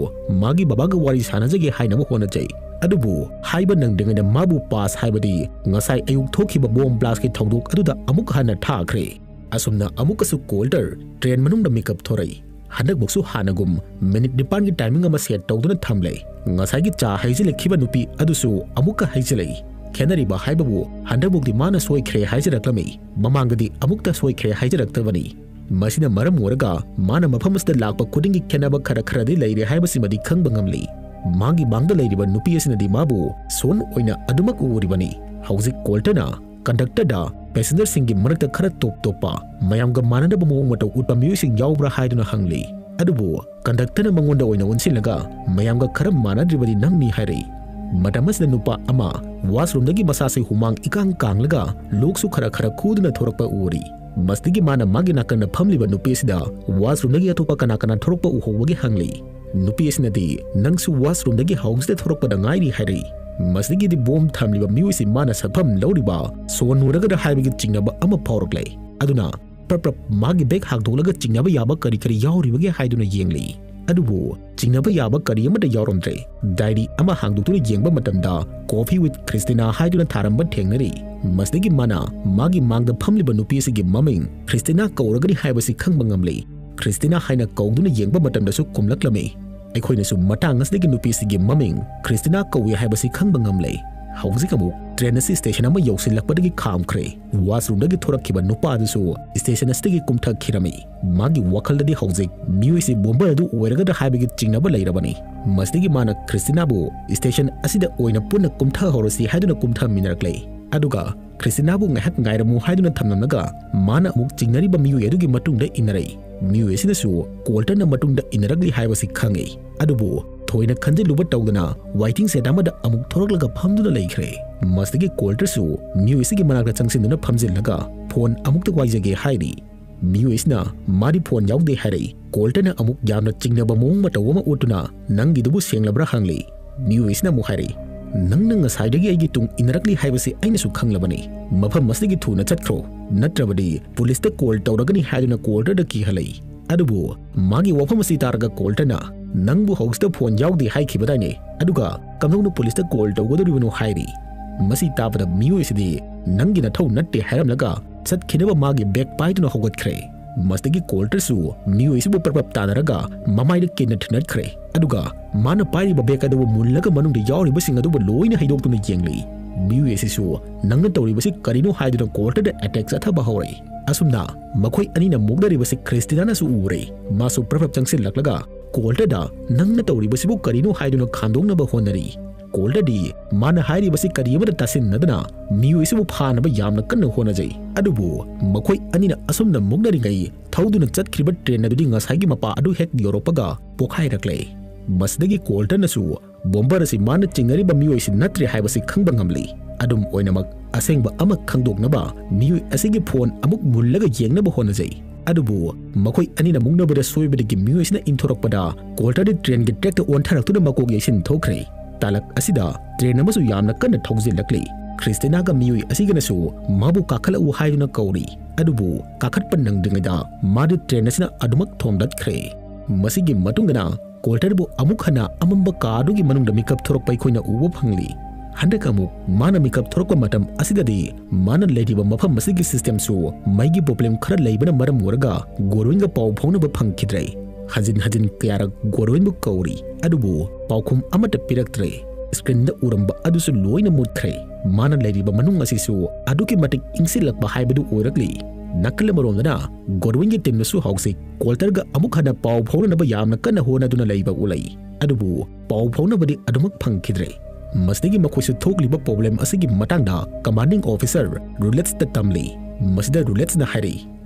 ꯃꯥꯒꯤ ꯕꯕꯥꯒ ꯋꯥꯔꯤ ꯁꯥꯟꯅꯖꯒꯦ ꯍꯥꯏꯅꯕ ꯍꯣꯠꯅꯖꯩ꯫ ꯑꯗꯨꯕꯨ ꯍꯥꯏꯕ ꯅꯪꯗ꯭ꯔꯤꯉꯩꯗ ꯃꯥꯕꯨ ꯄꯥꯁ, ꯍꯥꯏꯕꯗꯤ ꯉꯁꯥꯏ ꯑꯌꯨꯛ ꯊꯣꯛꯈꯤꯕ ꯕꯣꯝ ꯕ꯭ꯂꯥꯁꯀꯤ ꯊꯧꯗꯣꯛ ꯑꯗꯨꯗ ꯑꯃꯨꯛ ꯍꯟꯅ ꯊꯥꯈ꯭ꯔꯦ꯫ ꯑꯁꯨꯝꯅ ꯑꯃꯨꯛꯀꯁꯨ ꯀꯣꯜꯇꯔ ꯇ꯭ꯔꯦꯟ ꯃꯅꯨꯡꯗ ꯃꯤꯀꯞ ꯊꯣꯔꯛꯏ꯫ ꯍꯟꯗꯛꯃꯨꯛꯁꯨ ꯍꯥꯟꯅꯒꯨꯝ ꯃꯤꯅꯤꯠ ꯅꯤꯄꯥꯟꯒꯤ ꯇꯥꯏꯃꯤꯡ ꯑꯃ ꯁꯦꯠ ꯇꯧꯗꯨꯅ ꯊꯝꯂꯦ꯫ ꯉꯁꯥꯏꯒꯤ ꯆꯥ ꯍꯩꯖꯤꯜꯂꯛꯈꯤꯕ ꯅꯨꯄꯤ ꯑꯗꯨꯁꯨ ꯑꯃꯨꯛꯀ ꯍꯩꯖꯤꯜꯂꯛꯏ꯫ ꯈꯦꯠꯅꯔꯤꯕ ꯍꯥꯏꯕꯕꯨ ꯍꯟꯗꯛꯃꯨꯛꯇꯤ ꯃꯥꯅ ꯁꯣꯏꯈ꯭ꯔꯦ ꯍꯥꯏꯖꯔꯛꯂꯝꯃꯤ, ꯃꯃꯥꯡꯗꯗꯤ ꯑꯃꯨꯛꯇ ꯁꯣꯏꯈ꯭ꯔꯦ ꯍꯥꯏꯖꯔꯛꯇꯕꯅꯤ꯫ ꯃꯁꯤꯅ ꯃꯔꯝ ꯑꯣꯏꯔꯒ ꯃꯥꯅ ꯃꯐꯝ ꯑꯁꯤꯗ ꯂꯥꯛꯄ ꯈꯨꯗꯤꯡꯒꯤ ꯈꯦꯠꯅꯕ ꯈꯔ ꯈꯔꯗꯤ ꯂꯩꯔꯦ ꯍꯥꯏꯕꯁꯤꯃꯗꯤ ꯈꯪꯕ ꯉꯝꯂꯤ꯫ ꯃꯥꯒꯤ ꯃꯥꯡꯗ ꯂꯩꯔꯤꯕ ꯅꯨꯄꯤ ꯑꯁꯤꯅꯗꯤ ꯃꯥꯕꯨ ꯁꯣꯟ ꯑꯣꯏꯅ ꯑꯗꯨꯃꯛ ꯎꯔꯤꯕꯅꯤ꯫ ꯍꯧꯖꯤꯛ ꯀꯣꯜꯇꯔꯅ ꯀꯟꯗꯛꯇꯔꯗ ꯄꯦꯁꯦꯟꯖꯔꯁꯤꯡꯒꯤ ꯃꯔꯛꯇ ꯈꯔ ꯇꯣꯞ ꯇꯣꯞꯄ, ꯃꯌꯥꯝꯒ ꯃꯥꯟꯅꯗꯕ ꯃꯑꯣꯡ ꯃꯇꯧ ꯎꯠꯄ ꯃꯤꯑꯣꯏꯁꯤꯡ ꯌꯥꯎꯕ꯭ꯔꯥ ꯍꯥꯏꯗꯨꯅ ꯍꯪꯂꯤ꯫ ꯑꯗꯨꯕꯨ ꯀꯟꯗꯛꯇꯔꯅ ꯃꯉꯣꯟꯗ ꯑꯣꯏꯅ ꯑꯣꯟꯁꯤꯜꯂꯒ, "ꯃꯌꯥꯝꯒ ꯈꯔ ꯃꯥꯟꯅꯗ꯭ꯔꯤꯕꯗꯤ ꯅꯪꯅꯤ" ꯍꯥꯏꯔꯛꯏ꯫ ꯃꯇꯝ ꯑꯁꯤꯗ ꯅꯨꯄꯥ ꯑꯃ ꯋꯥꯁꯔꯨꯝꯗꯒꯤ ꯃꯁꯥꯁꯤ ꯍꯨꯃꯥꯡ ꯏꯀꯥꯡ ꯀꯥꯡꯂꯒ ꯂꯣꯛꯁꯨ ꯈꯔ ꯈꯔ ꯈꯨꯗꯨꯅ ꯊꯣꯔꯛꯄ ꯎꯔꯤ꯫ ꯃꯁꯤꯗꯒꯤ ꯃꯥꯅ ꯃꯥꯒꯤ ꯅꯥꯀꯟꯗ ꯐꯝꯂꯤꯕ ꯅꯨꯄꯤ ꯑꯁꯤꯗ ꯋꯥꯁꯔꯨꯝꯗꯒꯤ ꯑꯇꯣꯞꯄ ꯀꯅꯥ ꯀꯅꯥ ꯊꯣꯔꯛꯄ ꯎꯍꯧꯕꯒꯦ ꯍꯪꯂꯤ꯫ ꯅꯨꯄꯤ ꯑꯁꯤꯅꯗꯤ, "ꯅꯪꯁꯨ ꯋꯥꯁꯔꯨꯝꯗꯒꯤ ꯍꯧꯖꯤꯛꯇ ꯊꯣꯔꯛꯄꯗ ꯉꯥꯏꯔꯤ" ꯍꯥꯏꯔꯛꯏ꯫ ꯃꯁꯤꯗꯒꯤꯗꯤ ꯕꯣꯝ ꯊꯝꯂꯤꯕ ꯃꯤꯑꯣꯏꯁꯤ ꯃꯥꯅ ꯁꯛꯐꯝ ꯂꯧꯔꯤꯕ ꯁꯣꯟ ꯎꯔꯒꯗ꯭ꯔꯥ ꯍꯥꯏꯕꯒꯤ ꯆꯤꯡꯅꯕ ꯑꯃ ꯐꯥꯎꯔꯛꯂꯦ꯫ ꯑꯗꯨꯅ ꯄ꯭ꯔꯞ ꯄ꯭ꯔꯞ ꯃꯥꯒꯤ ꯕꯦꯒ ꯍꯥꯡꯗꯣꯛꯂꯒ ꯆꯤꯡꯅꯕ ꯌꯥꯕ ꯀꯔꯤ ꯀꯔꯤ ꯌꯥꯎꯔꯤꯕꯒꯦ ꯍꯥꯏꯗꯨꯅ ꯌꯦꯡꯂꯤ꯫ ꯑꯗꯨꯕꯨ ꯆꯤꯡꯅꯕ ꯌꯥꯕ ꯀꯔꯤ ꯑꯃꯠꯇ ꯌꯥꯎꯔꯝꯗ꯭ꯔꯦ꯫ ꯗꯥꯏꯔꯤ ꯑꯃ ꯍꯥꯡꯗꯣꯛꯇꯨꯅ ꯌꯦꯡꯕ ꯃꯇꯝꯗ "Coffee with Christina" ꯍꯥꯏꯗꯨꯅ ꯊꯥꯔꯝꯕ ꯊꯦꯡꯅꯔꯤ꯫ ꯃꯁꯤꯗꯒꯤ ꯃꯥꯅ ꯃꯥꯒꯤ ꯃꯥꯡꯗ ꯐꯝꯂꯤꯕ ꯅꯨꯄꯤ ꯑꯁꯤꯒꯤ ꯃꯃꯤꯡ ꯈ꯭ꯔꯤꯁꯇꯤꯅꯥ ꯀꯧꯔꯒꯅꯤ ꯍꯥꯏꯕꯁꯤ ꯈꯪꯕ ꯉꯝꯂꯤ꯫ ꯈ꯭ꯔꯤꯁꯇꯤꯅꯥ ꯍꯥꯏꯅ ꯀꯧꯗꯨꯅ ꯌꯦꯡꯕ ꯃꯇꯝꯗꯁꯨ ꯀꯨꯝꯂꯛꯂꯝꯃꯤ꯫ ꯑꯩꯈꯣꯏꯅꯁꯨ ꯃꯇꯥꯡ ꯑꯁꯤꯗꯒꯤ ꯅꯨꯄꯤꯁꯤꯒꯤ ꯃꯃꯤꯡ ꯈ꯭ꯔꯤꯁꯇꯤꯅꯥ ꯀꯧꯏ ꯍꯥꯏꯕꯁꯤ ꯈꯪꯕ ꯉꯝꯂꯦ꯫ ꯍꯧꯖꯤꯛ ꯑꯃꯨꯛ ꯇ꯭ꯔꯦꯟ ꯑꯁꯤ ꯁ꯭ꯇꯦꯁꯟ ꯑꯃ ꯌꯧꯁꯤꯜꯂꯛꯄꯗꯒꯤ ꯈꯥꯝꯈ꯭ꯔꯦ꯫ ꯋꯥꯁꯔꯨꯝꯗꯒꯤ ꯊꯣꯔꯛꯈꯤꯕ ꯅꯨꯄꯥ ꯑꯗꯨꯁꯨ ꯁ꯭ꯇꯦꯁꯟ ꯑꯁꯤꯗꯒꯤ ꯀꯨꯝꯊꯈꯤꯔꯝꯃꯤ꯫ ꯃꯥꯒꯤ ꯋꯥꯈꯜꯗꯗꯤ ꯍꯧꯖꯤꯛ ꯃꯤꯑꯣꯏꯁꯤ ꯕꯣꯝꯕꯔ ꯑꯗꯨ ꯑꯣꯏꯔꯒꯗ꯭ꯔꯥ ꯍꯥꯏꯕꯒꯤ ꯆꯤꯡꯅꯕ ꯂꯩꯔꯕꯅꯤ꯫ ꯃꯁꯤꯗꯒꯤ ꯃꯥꯅ ꯈ꯭ꯔꯤꯁꯇꯤꯅꯥꯕꯨ ꯁ꯭ꯇꯦꯁꯟ ꯑꯁꯤꯗ ꯑꯣꯏꯅ ꯄꯨꯟꯅ ꯀꯨꯝꯊꯍꯧꯔꯁꯤ ꯍꯥꯏꯗꯨꯅ ꯀꯨꯝꯊꯃꯤꯟꯅꯔꯛꯂꯦ꯫ ꯑꯗꯨꯒ ꯈ꯭ꯔꯤꯁꯇꯤꯅꯥꯕꯨ ꯉꯥꯏꯍꯥꯛ ꯉꯥꯏꯔꯝꯃꯨ ꯍꯥꯏꯗꯨꯅ ꯊꯝꯂꯝꯂꯒ ꯃꯥꯅ ꯑꯃꯨꯛ ꯆꯤꯡꯅꯔꯤꯕ ꯃꯤꯑꯣꯏ ꯑꯗꯨꯒꯤ ꯃꯇꯨꯡꯗ ꯏꯟꯅꯔꯛꯏ꯫ ꯃꯤꯑꯣꯏ ꯑꯁꯤꯅꯁꯨ ꯀꯣꯜꯇꯔꯅ ꯃꯇꯨꯡꯗ ꯏꯟꯅꯔꯛꯂꯤ ꯍꯥꯏꯕꯁꯤ ꯈꯪꯉꯤ꯫ ꯑꯗꯨꯕꯨ ꯊꯣꯏꯅ ꯈꯟꯖꯤꯜꯂꯨꯕ ꯇꯧꯗꯅ ꯋꯥꯏꯇꯤꯡ ꯁꯦꯗ ꯑꯃꯗ ꯑꯃꯨꯛ ꯊꯣꯔꯛꯂꯒ ꯐꯝꯗꯨꯅ ꯂꯩꯈ꯭ꯔꯦ꯫ ꯃꯁꯤꯗꯒꯤ ꯀꯣꯜꯇꯔꯁꯨ ꯃꯤꯑꯣꯏ ꯑꯁꯤꯒꯤ ꯃꯅꯥꯛꯇ ꯆꯪꯁꯤꯟꯗꯨꯅ ꯐꯝꯖꯤꯜꯂꯒ ꯐꯣꯟ ꯑꯃꯨꯛꯇ ꯋꯥꯏꯖꯒꯦ ꯍꯥꯏꯔꯤ꯫ ꯃꯤꯑꯣꯏ ꯑꯁꯤꯅ ꯃꯥꯗꯤ ꯐꯣꯟ ꯌꯥꯎꯗꯦ ꯍꯥꯏꯔꯛꯏ꯫ ꯀꯣꯜꯇꯔꯅ ꯑꯃꯨꯛ ꯌꯥꯝꯅ ꯆꯤꯡꯅꯕ ꯃꯑꯣꯡ ꯃꯇꯧ ꯑꯃ ꯎꯠꯇꯨꯅ, "ꯅꯪꯒꯤꯗꯨꯕꯨ ꯁꯦꯡꯂꯕ꯭ꯔꯥ?" ꯍꯪꯂꯤ꯫ ꯃꯤꯑꯣꯏ ꯑꯁꯤꯅ ꯑꯃꯨꯛ ꯍꯥꯏꯔꯛꯏ, "ꯅꯪꯅ ꯉꯁꯥꯏꯗꯒꯤ ꯑꯩꯒꯤ ꯇꯨꯡ ꯏꯟꯅꯔꯛꯂꯤ ꯍꯥꯏꯕꯁꯤ ꯑꯩꯅꯁꯨ ꯈꯪꯂꯕꯅꯤ꯫ ꯃꯐꯝ ꯑꯁꯤꯗꯒꯤ ꯊꯨꯅ ꯆꯠꯈ꯭ꯔꯣ, ꯅꯠꯇ꯭ꯔꯕꯗꯤ ꯄꯨꯂꯤꯁꯇ ꯀꯣꯜ ꯇꯧꯔꯒꯅꯤ" ꯍꯥꯏꯗꯨꯅ ꯀꯣꯜꯇꯔꯗ ꯀꯤꯍꯜꯂꯛꯏ꯫ ꯑꯗꯨꯕꯨ ꯃꯥꯒꯤ ꯋꯥꯐꯝ ꯑꯁꯤ ꯇꯥꯔꯒ ꯀꯣꯜꯇꯔꯅ, "ꯅꯪꯕꯨ ꯍꯧꯖꯤꯛꯇ ꯐꯣꯟ ꯌꯥꯎꯗꯦ ꯍꯥꯏꯈꯤꯕꯗꯥꯏꯅꯦ, ꯑꯗꯨꯒ ꯀꯝꯗꯧꯅ ꯄꯨꯂꯤꯁꯇ ꯀꯣꯜ ꯇꯧꯒꯗꯧꯔꯤꯕꯅꯣ?" ꯍꯥꯏꯔꯤ꯫ ꯃꯁꯤ ꯇꯥꯕꯗ ꯃꯤꯑꯣꯏꯁꯤꯗꯤ, "ꯅꯪꯒꯤ ꯅꯊꯧ ꯅꯠꯇꯦ" ꯍꯥꯏꯔꯝꯂꯒ ꯆꯠꯈꯤꯅꯕ ꯃꯥꯒꯤ ꯕꯦꯒ ꯄꯥꯏꯗꯨꯅ ꯍꯧꯒꯠꯈ꯭ꯔꯦ꯫ ꯃꯁꯤꯗꯒꯤ ꯀꯣꯜꯇꯔꯁꯨ ꯃꯤꯑꯣꯏꯁꯤꯕꯨ ꯄ꯭ꯔꯞ ꯄ꯭ꯔꯞ ꯇꯥꯟꯅꯔꯒ ꯃꯃꯥꯏꯗ ꯀꯤꯟꯅ ꯊꯤꯟꯅꯠꯈ꯭ꯔꯦ꯫ ꯑꯗꯨꯒ ꯃꯥꯅ ꯄꯥꯏꯔꯤꯕ ꯕꯦꯒ ꯑꯗꯨꯕꯨ ꯃꯨꯜꯂꯒ ꯃꯅꯨꯡꯗ ꯌꯥꯎꯔꯤꯕꯁꯤꯡ ꯑꯗꯨꯕꯨ ꯂꯣꯏꯅ ꯍꯩꯗꯣꯛꯇꯨꯅ ꯌꯦꯡꯂꯤ꯫ ꯃꯤꯑꯣꯏ ꯑꯁꯤꯁꯨ, "ꯅꯪꯅ ꯇꯧꯔꯤꯕꯁꯤ ꯀꯔꯤꯅꯣ?" ꯍꯥꯏꯗꯨꯅ ꯀꯣꯜꯇꯔꯗ ꯑꯦꯇꯦꯛ ꯆꯠꯊꯕ ꯍꯧꯔꯛꯏ꯫ ꯑꯁꯨꯝꯅ ꯃꯈꯣꯏ ꯑꯅꯤꯅ ꯃꯨꯛꯅꯔꯤꯕꯁꯤ ꯈ꯭ꯔꯤꯁꯇꯤꯅꯥꯅꯁꯨ ꯎꯔꯦ꯫ ꯃꯥꯁꯨ ꯄ꯭ꯔꯞ ꯄ꯭ꯔꯞ ꯆꯪꯁꯤꯜꯂꯛꯂꯒ ꯀꯣꯜꯇꯔꯗ "ꯅꯪꯅ ꯇꯧꯔꯤꯕꯁꯤꯕꯨ ꯀꯔꯤꯅꯣ?" ꯍꯥꯏꯗꯨꯅ ꯈꯥꯝꯗꯣꯛꯅꯕ ꯍꯣꯠꯅꯔꯤ꯫ ꯀꯣꯜꯇꯔꯗꯤ ꯃꯥꯅ ꯍꯥꯏꯔꯤꯕꯁꯤ ꯀꯔꯤ ꯑꯃꯠꯇ ꯇꯥꯁꯤꯟꯅꯗꯅ ꯃꯤꯑꯣꯏꯁꯤꯕꯨ ꯐꯥꯅꯕ ꯌꯥꯝꯅ ꯀꯟꯅ ꯍꯣꯠꯅꯖꯩ꯫ ꯑꯗꯨꯕꯨ ꯃꯈꯣꯏ ꯑꯅꯤꯅ ꯑꯁꯨꯝꯅ ꯃꯨꯛꯅꯔꯤꯉꯩ ꯊꯧꯗꯨꯅ ꯆꯠꯈ꯭ꯔꯤꯕ ꯇ꯭ꯔꯦꯟ ꯑꯗꯨꯗꯤ ꯉꯁꯥꯏꯒꯤ ꯃꯄꯥ ꯑꯗꯨ ꯍꯦꯛ ꯌꯧꯔꯛꯄꯒ ꯄꯣꯈꯥꯏꯔꯛꯂꯦ꯫ ꯃꯁꯤꯗꯒꯤ ꯀꯣꯜꯇꯔꯅꯁꯨ ꯕꯣꯝꯕꯔ ꯑꯁꯤ ꯃꯥꯅ ꯆꯤꯡꯅꯔꯤꯕ ꯃꯤꯑꯣꯏꯁꯤ ꯅꯠꯇ꯭ꯔꯦ ꯍꯥꯏꯕꯁꯤ ꯈꯪꯕ ꯉꯝꯂꯤ꯫ ꯑꯗꯨꯝ ꯑꯣꯏꯅꯃꯛ, ꯑꯁꯦꯡꯕ ꯑꯃ ꯈꯪꯗꯣꯛꯅꯕ ꯃꯤꯑꯣꯏ ꯑꯁꯤꯒꯤ ꯐꯣꯟ ꯑꯃꯨꯛ ꯃꯨꯜꯂꯒ ꯌꯦꯡꯅꯕ ꯍꯣꯠꯅꯖꯩ꯫ ꯑꯗꯨꯕꯨ ꯃꯈꯣꯏ ꯑꯅꯤꯅ ꯃꯨꯛꯅꯕꯗ ꯁꯣꯏꯕꯗꯒꯤ ꯃꯤꯑꯣꯏꯁꯤꯅ ꯏꯟꯊꯣꯔꯛꯄꯗ ꯀꯣꯜꯇꯔꯗꯤ ꯇ꯭ꯔꯦꯟꯒꯤ ꯇ꯭ꯔꯦꯛꯇ ꯑꯣꯟꯊꯔꯛꯇꯨꯅ ꯃꯀꯣꯛ ꯌꯩꯁꯤꯟ ꯊꯣꯛꯈ꯭ꯔꯦ꯫ ꯇꯥꯂꯛ ꯑꯁꯤꯗ ꯇ꯭ꯔꯦꯟ ꯑꯃꯁꯨ ꯌꯥꯝꯅ ꯀꯟꯅ ꯊꯧꯖꯤꯜꯂꯛꯂꯤ꯫ ꯈ꯭ꯔꯤꯁꯇꯤꯅꯥꯒ ꯃꯤꯑꯣꯏ ꯑꯁꯤꯒꯅꯁꯨ ꯃꯥꯕꯨ ꯀꯥꯈꯠꯂꯛꯎ ꯍꯥꯏꯗꯨꯅ ꯀꯧꯔꯤ꯫ ꯑꯗꯨꯕꯨ ꯀꯥꯈꯠꯄ ꯅꯪꯗ꯭ꯔꯤꯉꯩꯗ ꯃꯥꯗꯤ ꯇ꯭ꯔꯦꯟ ꯑꯁꯤꯅ ꯑꯗꯨꯃꯛ ꯊꯣꯝꯗꯠꯈ꯭ꯔꯦ꯫ ꯃꯁꯤꯒꯤ ꯃꯇꯨꯡꯗꯅ ꯀꯣꯜꯇꯔꯕꯨ ꯑꯃꯨꯛ ꯍꯟꯅ ꯑꯃꯝꯕ ꯀꯥ ꯑꯗꯨꯒꯤ ꯃꯅꯨꯡꯗ ꯃꯤꯀꯞ ꯊꯣꯔꯛꯄ ꯑꯩꯈꯣꯏꯅ ꯎꯕ ꯐꯪꯂꯤ꯫ ꯍꯟꯗꯛ ꯑꯃꯨꯛ ꯃꯥꯅ ꯃꯤꯀꯞ ꯊꯣꯔꯛꯄ ꯃꯇꯝ ꯑꯁꯤꯗꯗꯤ ꯃꯥꯅ ꯂꯩꯔꯤꯕ ꯃꯐꯝ ꯑꯁꯤꯒꯤ ꯁꯤꯁꯇꯦꯝꯁꯨ ꯃꯩꯒꯤ ꯄ꯭ꯔꯣꯕ꯭ꯂꯦꯝ ꯈꯔ ꯂꯩꯕꯅ ꯃꯔꯝ ꯑꯣꯏꯔꯒ ꯒꯣꯔꯋꯤꯟꯒ ꯄꯥꯎ ꯐꯥꯎꯅꯕ ꯐꯪꯈꯤꯗ꯭ꯔꯦ꯫ ꯍꯟꯖꯤꯟ ꯍꯟꯖꯤꯟ ꯀꯌꯥꯔꯛ ꯒꯣꯔꯋꯤꯟꯕꯨ ꯀꯧꯔꯤ, ꯑꯗꯨꯕꯨ ꯄꯥꯎꯈꯨꯝ ꯑꯃꯠꯇ ꯄꯤꯔꯛꯇ꯭ꯔꯦ꯫ ꯁ꯭ꯀ꯭ꯔꯤꯟꯗ ꯎꯔꯝꯕ ꯑꯗꯨꯁꯨ ꯂꯣꯏꯅ ꯃꯨꯠꯈ꯭ꯔꯦ꯫ ꯃꯥꯅ ꯂꯩꯔꯤꯕ ꯃꯅꯨꯡ ꯑꯁꯤꯁꯨ ꯑꯗꯨꯛꯀꯤ ꯃꯇꯤꯛ ꯏꯪꯁꯤꯜꯂꯛꯄ ꯍꯥꯏꯕꯗꯨ ꯑꯣꯏꯔꯛꯂꯤ꯫ ꯅꯥꯀꯜ ꯑꯃꯔꯣꯝꯗꯅ ꯒꯣꯗꯋꯤꯟꯒꯤ ꯇꯤꯝꯅꯁꯨ ꯍꯧꯖꯤꯛ ꯀꯣꯜꯇꯔꯒ ꯑꯃꯨꯛ ꯍꯟꯅ ꯄꯥꯎ ꯐꯥꯎꯅꯅꯕ ꯌꯥꯝꯅ ꯀꯟꯅ ꯍꯣꯠꯅꯗꯨꯅ ꯂꯩꯕ ꯎꯠꯂꯛꯏ꯫ ꯑꯗꯨꯕꯨ ꯄꯥꯎ ꯐꯥꯎꯅꯕꯗꯤ ꯑꯗꯨꯃꯛ ꯐꯪꯈꯤꯗ꯭ꯔꯦ꯫ ꯃꯁꯤꯗꯒꯤ ꯃꯈꯣꯏꯁꯨ ꯊꯣꯛꯂꯤꯕ ꯄ꯭ꯔꯣꯕ꯭ꯂꯦꯝ ꯑꯁꯤꯒꯤ ꯃꯇꯥꯡꯗ ꯀꯃꯥꯟꯗꯤꯡ ꯑꯣꯐꯤꯁꯔ ꯔꯨꯂꯦꯠꯁꯇ ꯇꯝꯂꯤ꯫ ꯃꯁꯤꯗ ꯔꯨꯂꯦꯠꯁꯅ ꯍꯥꯏꯔꯤ,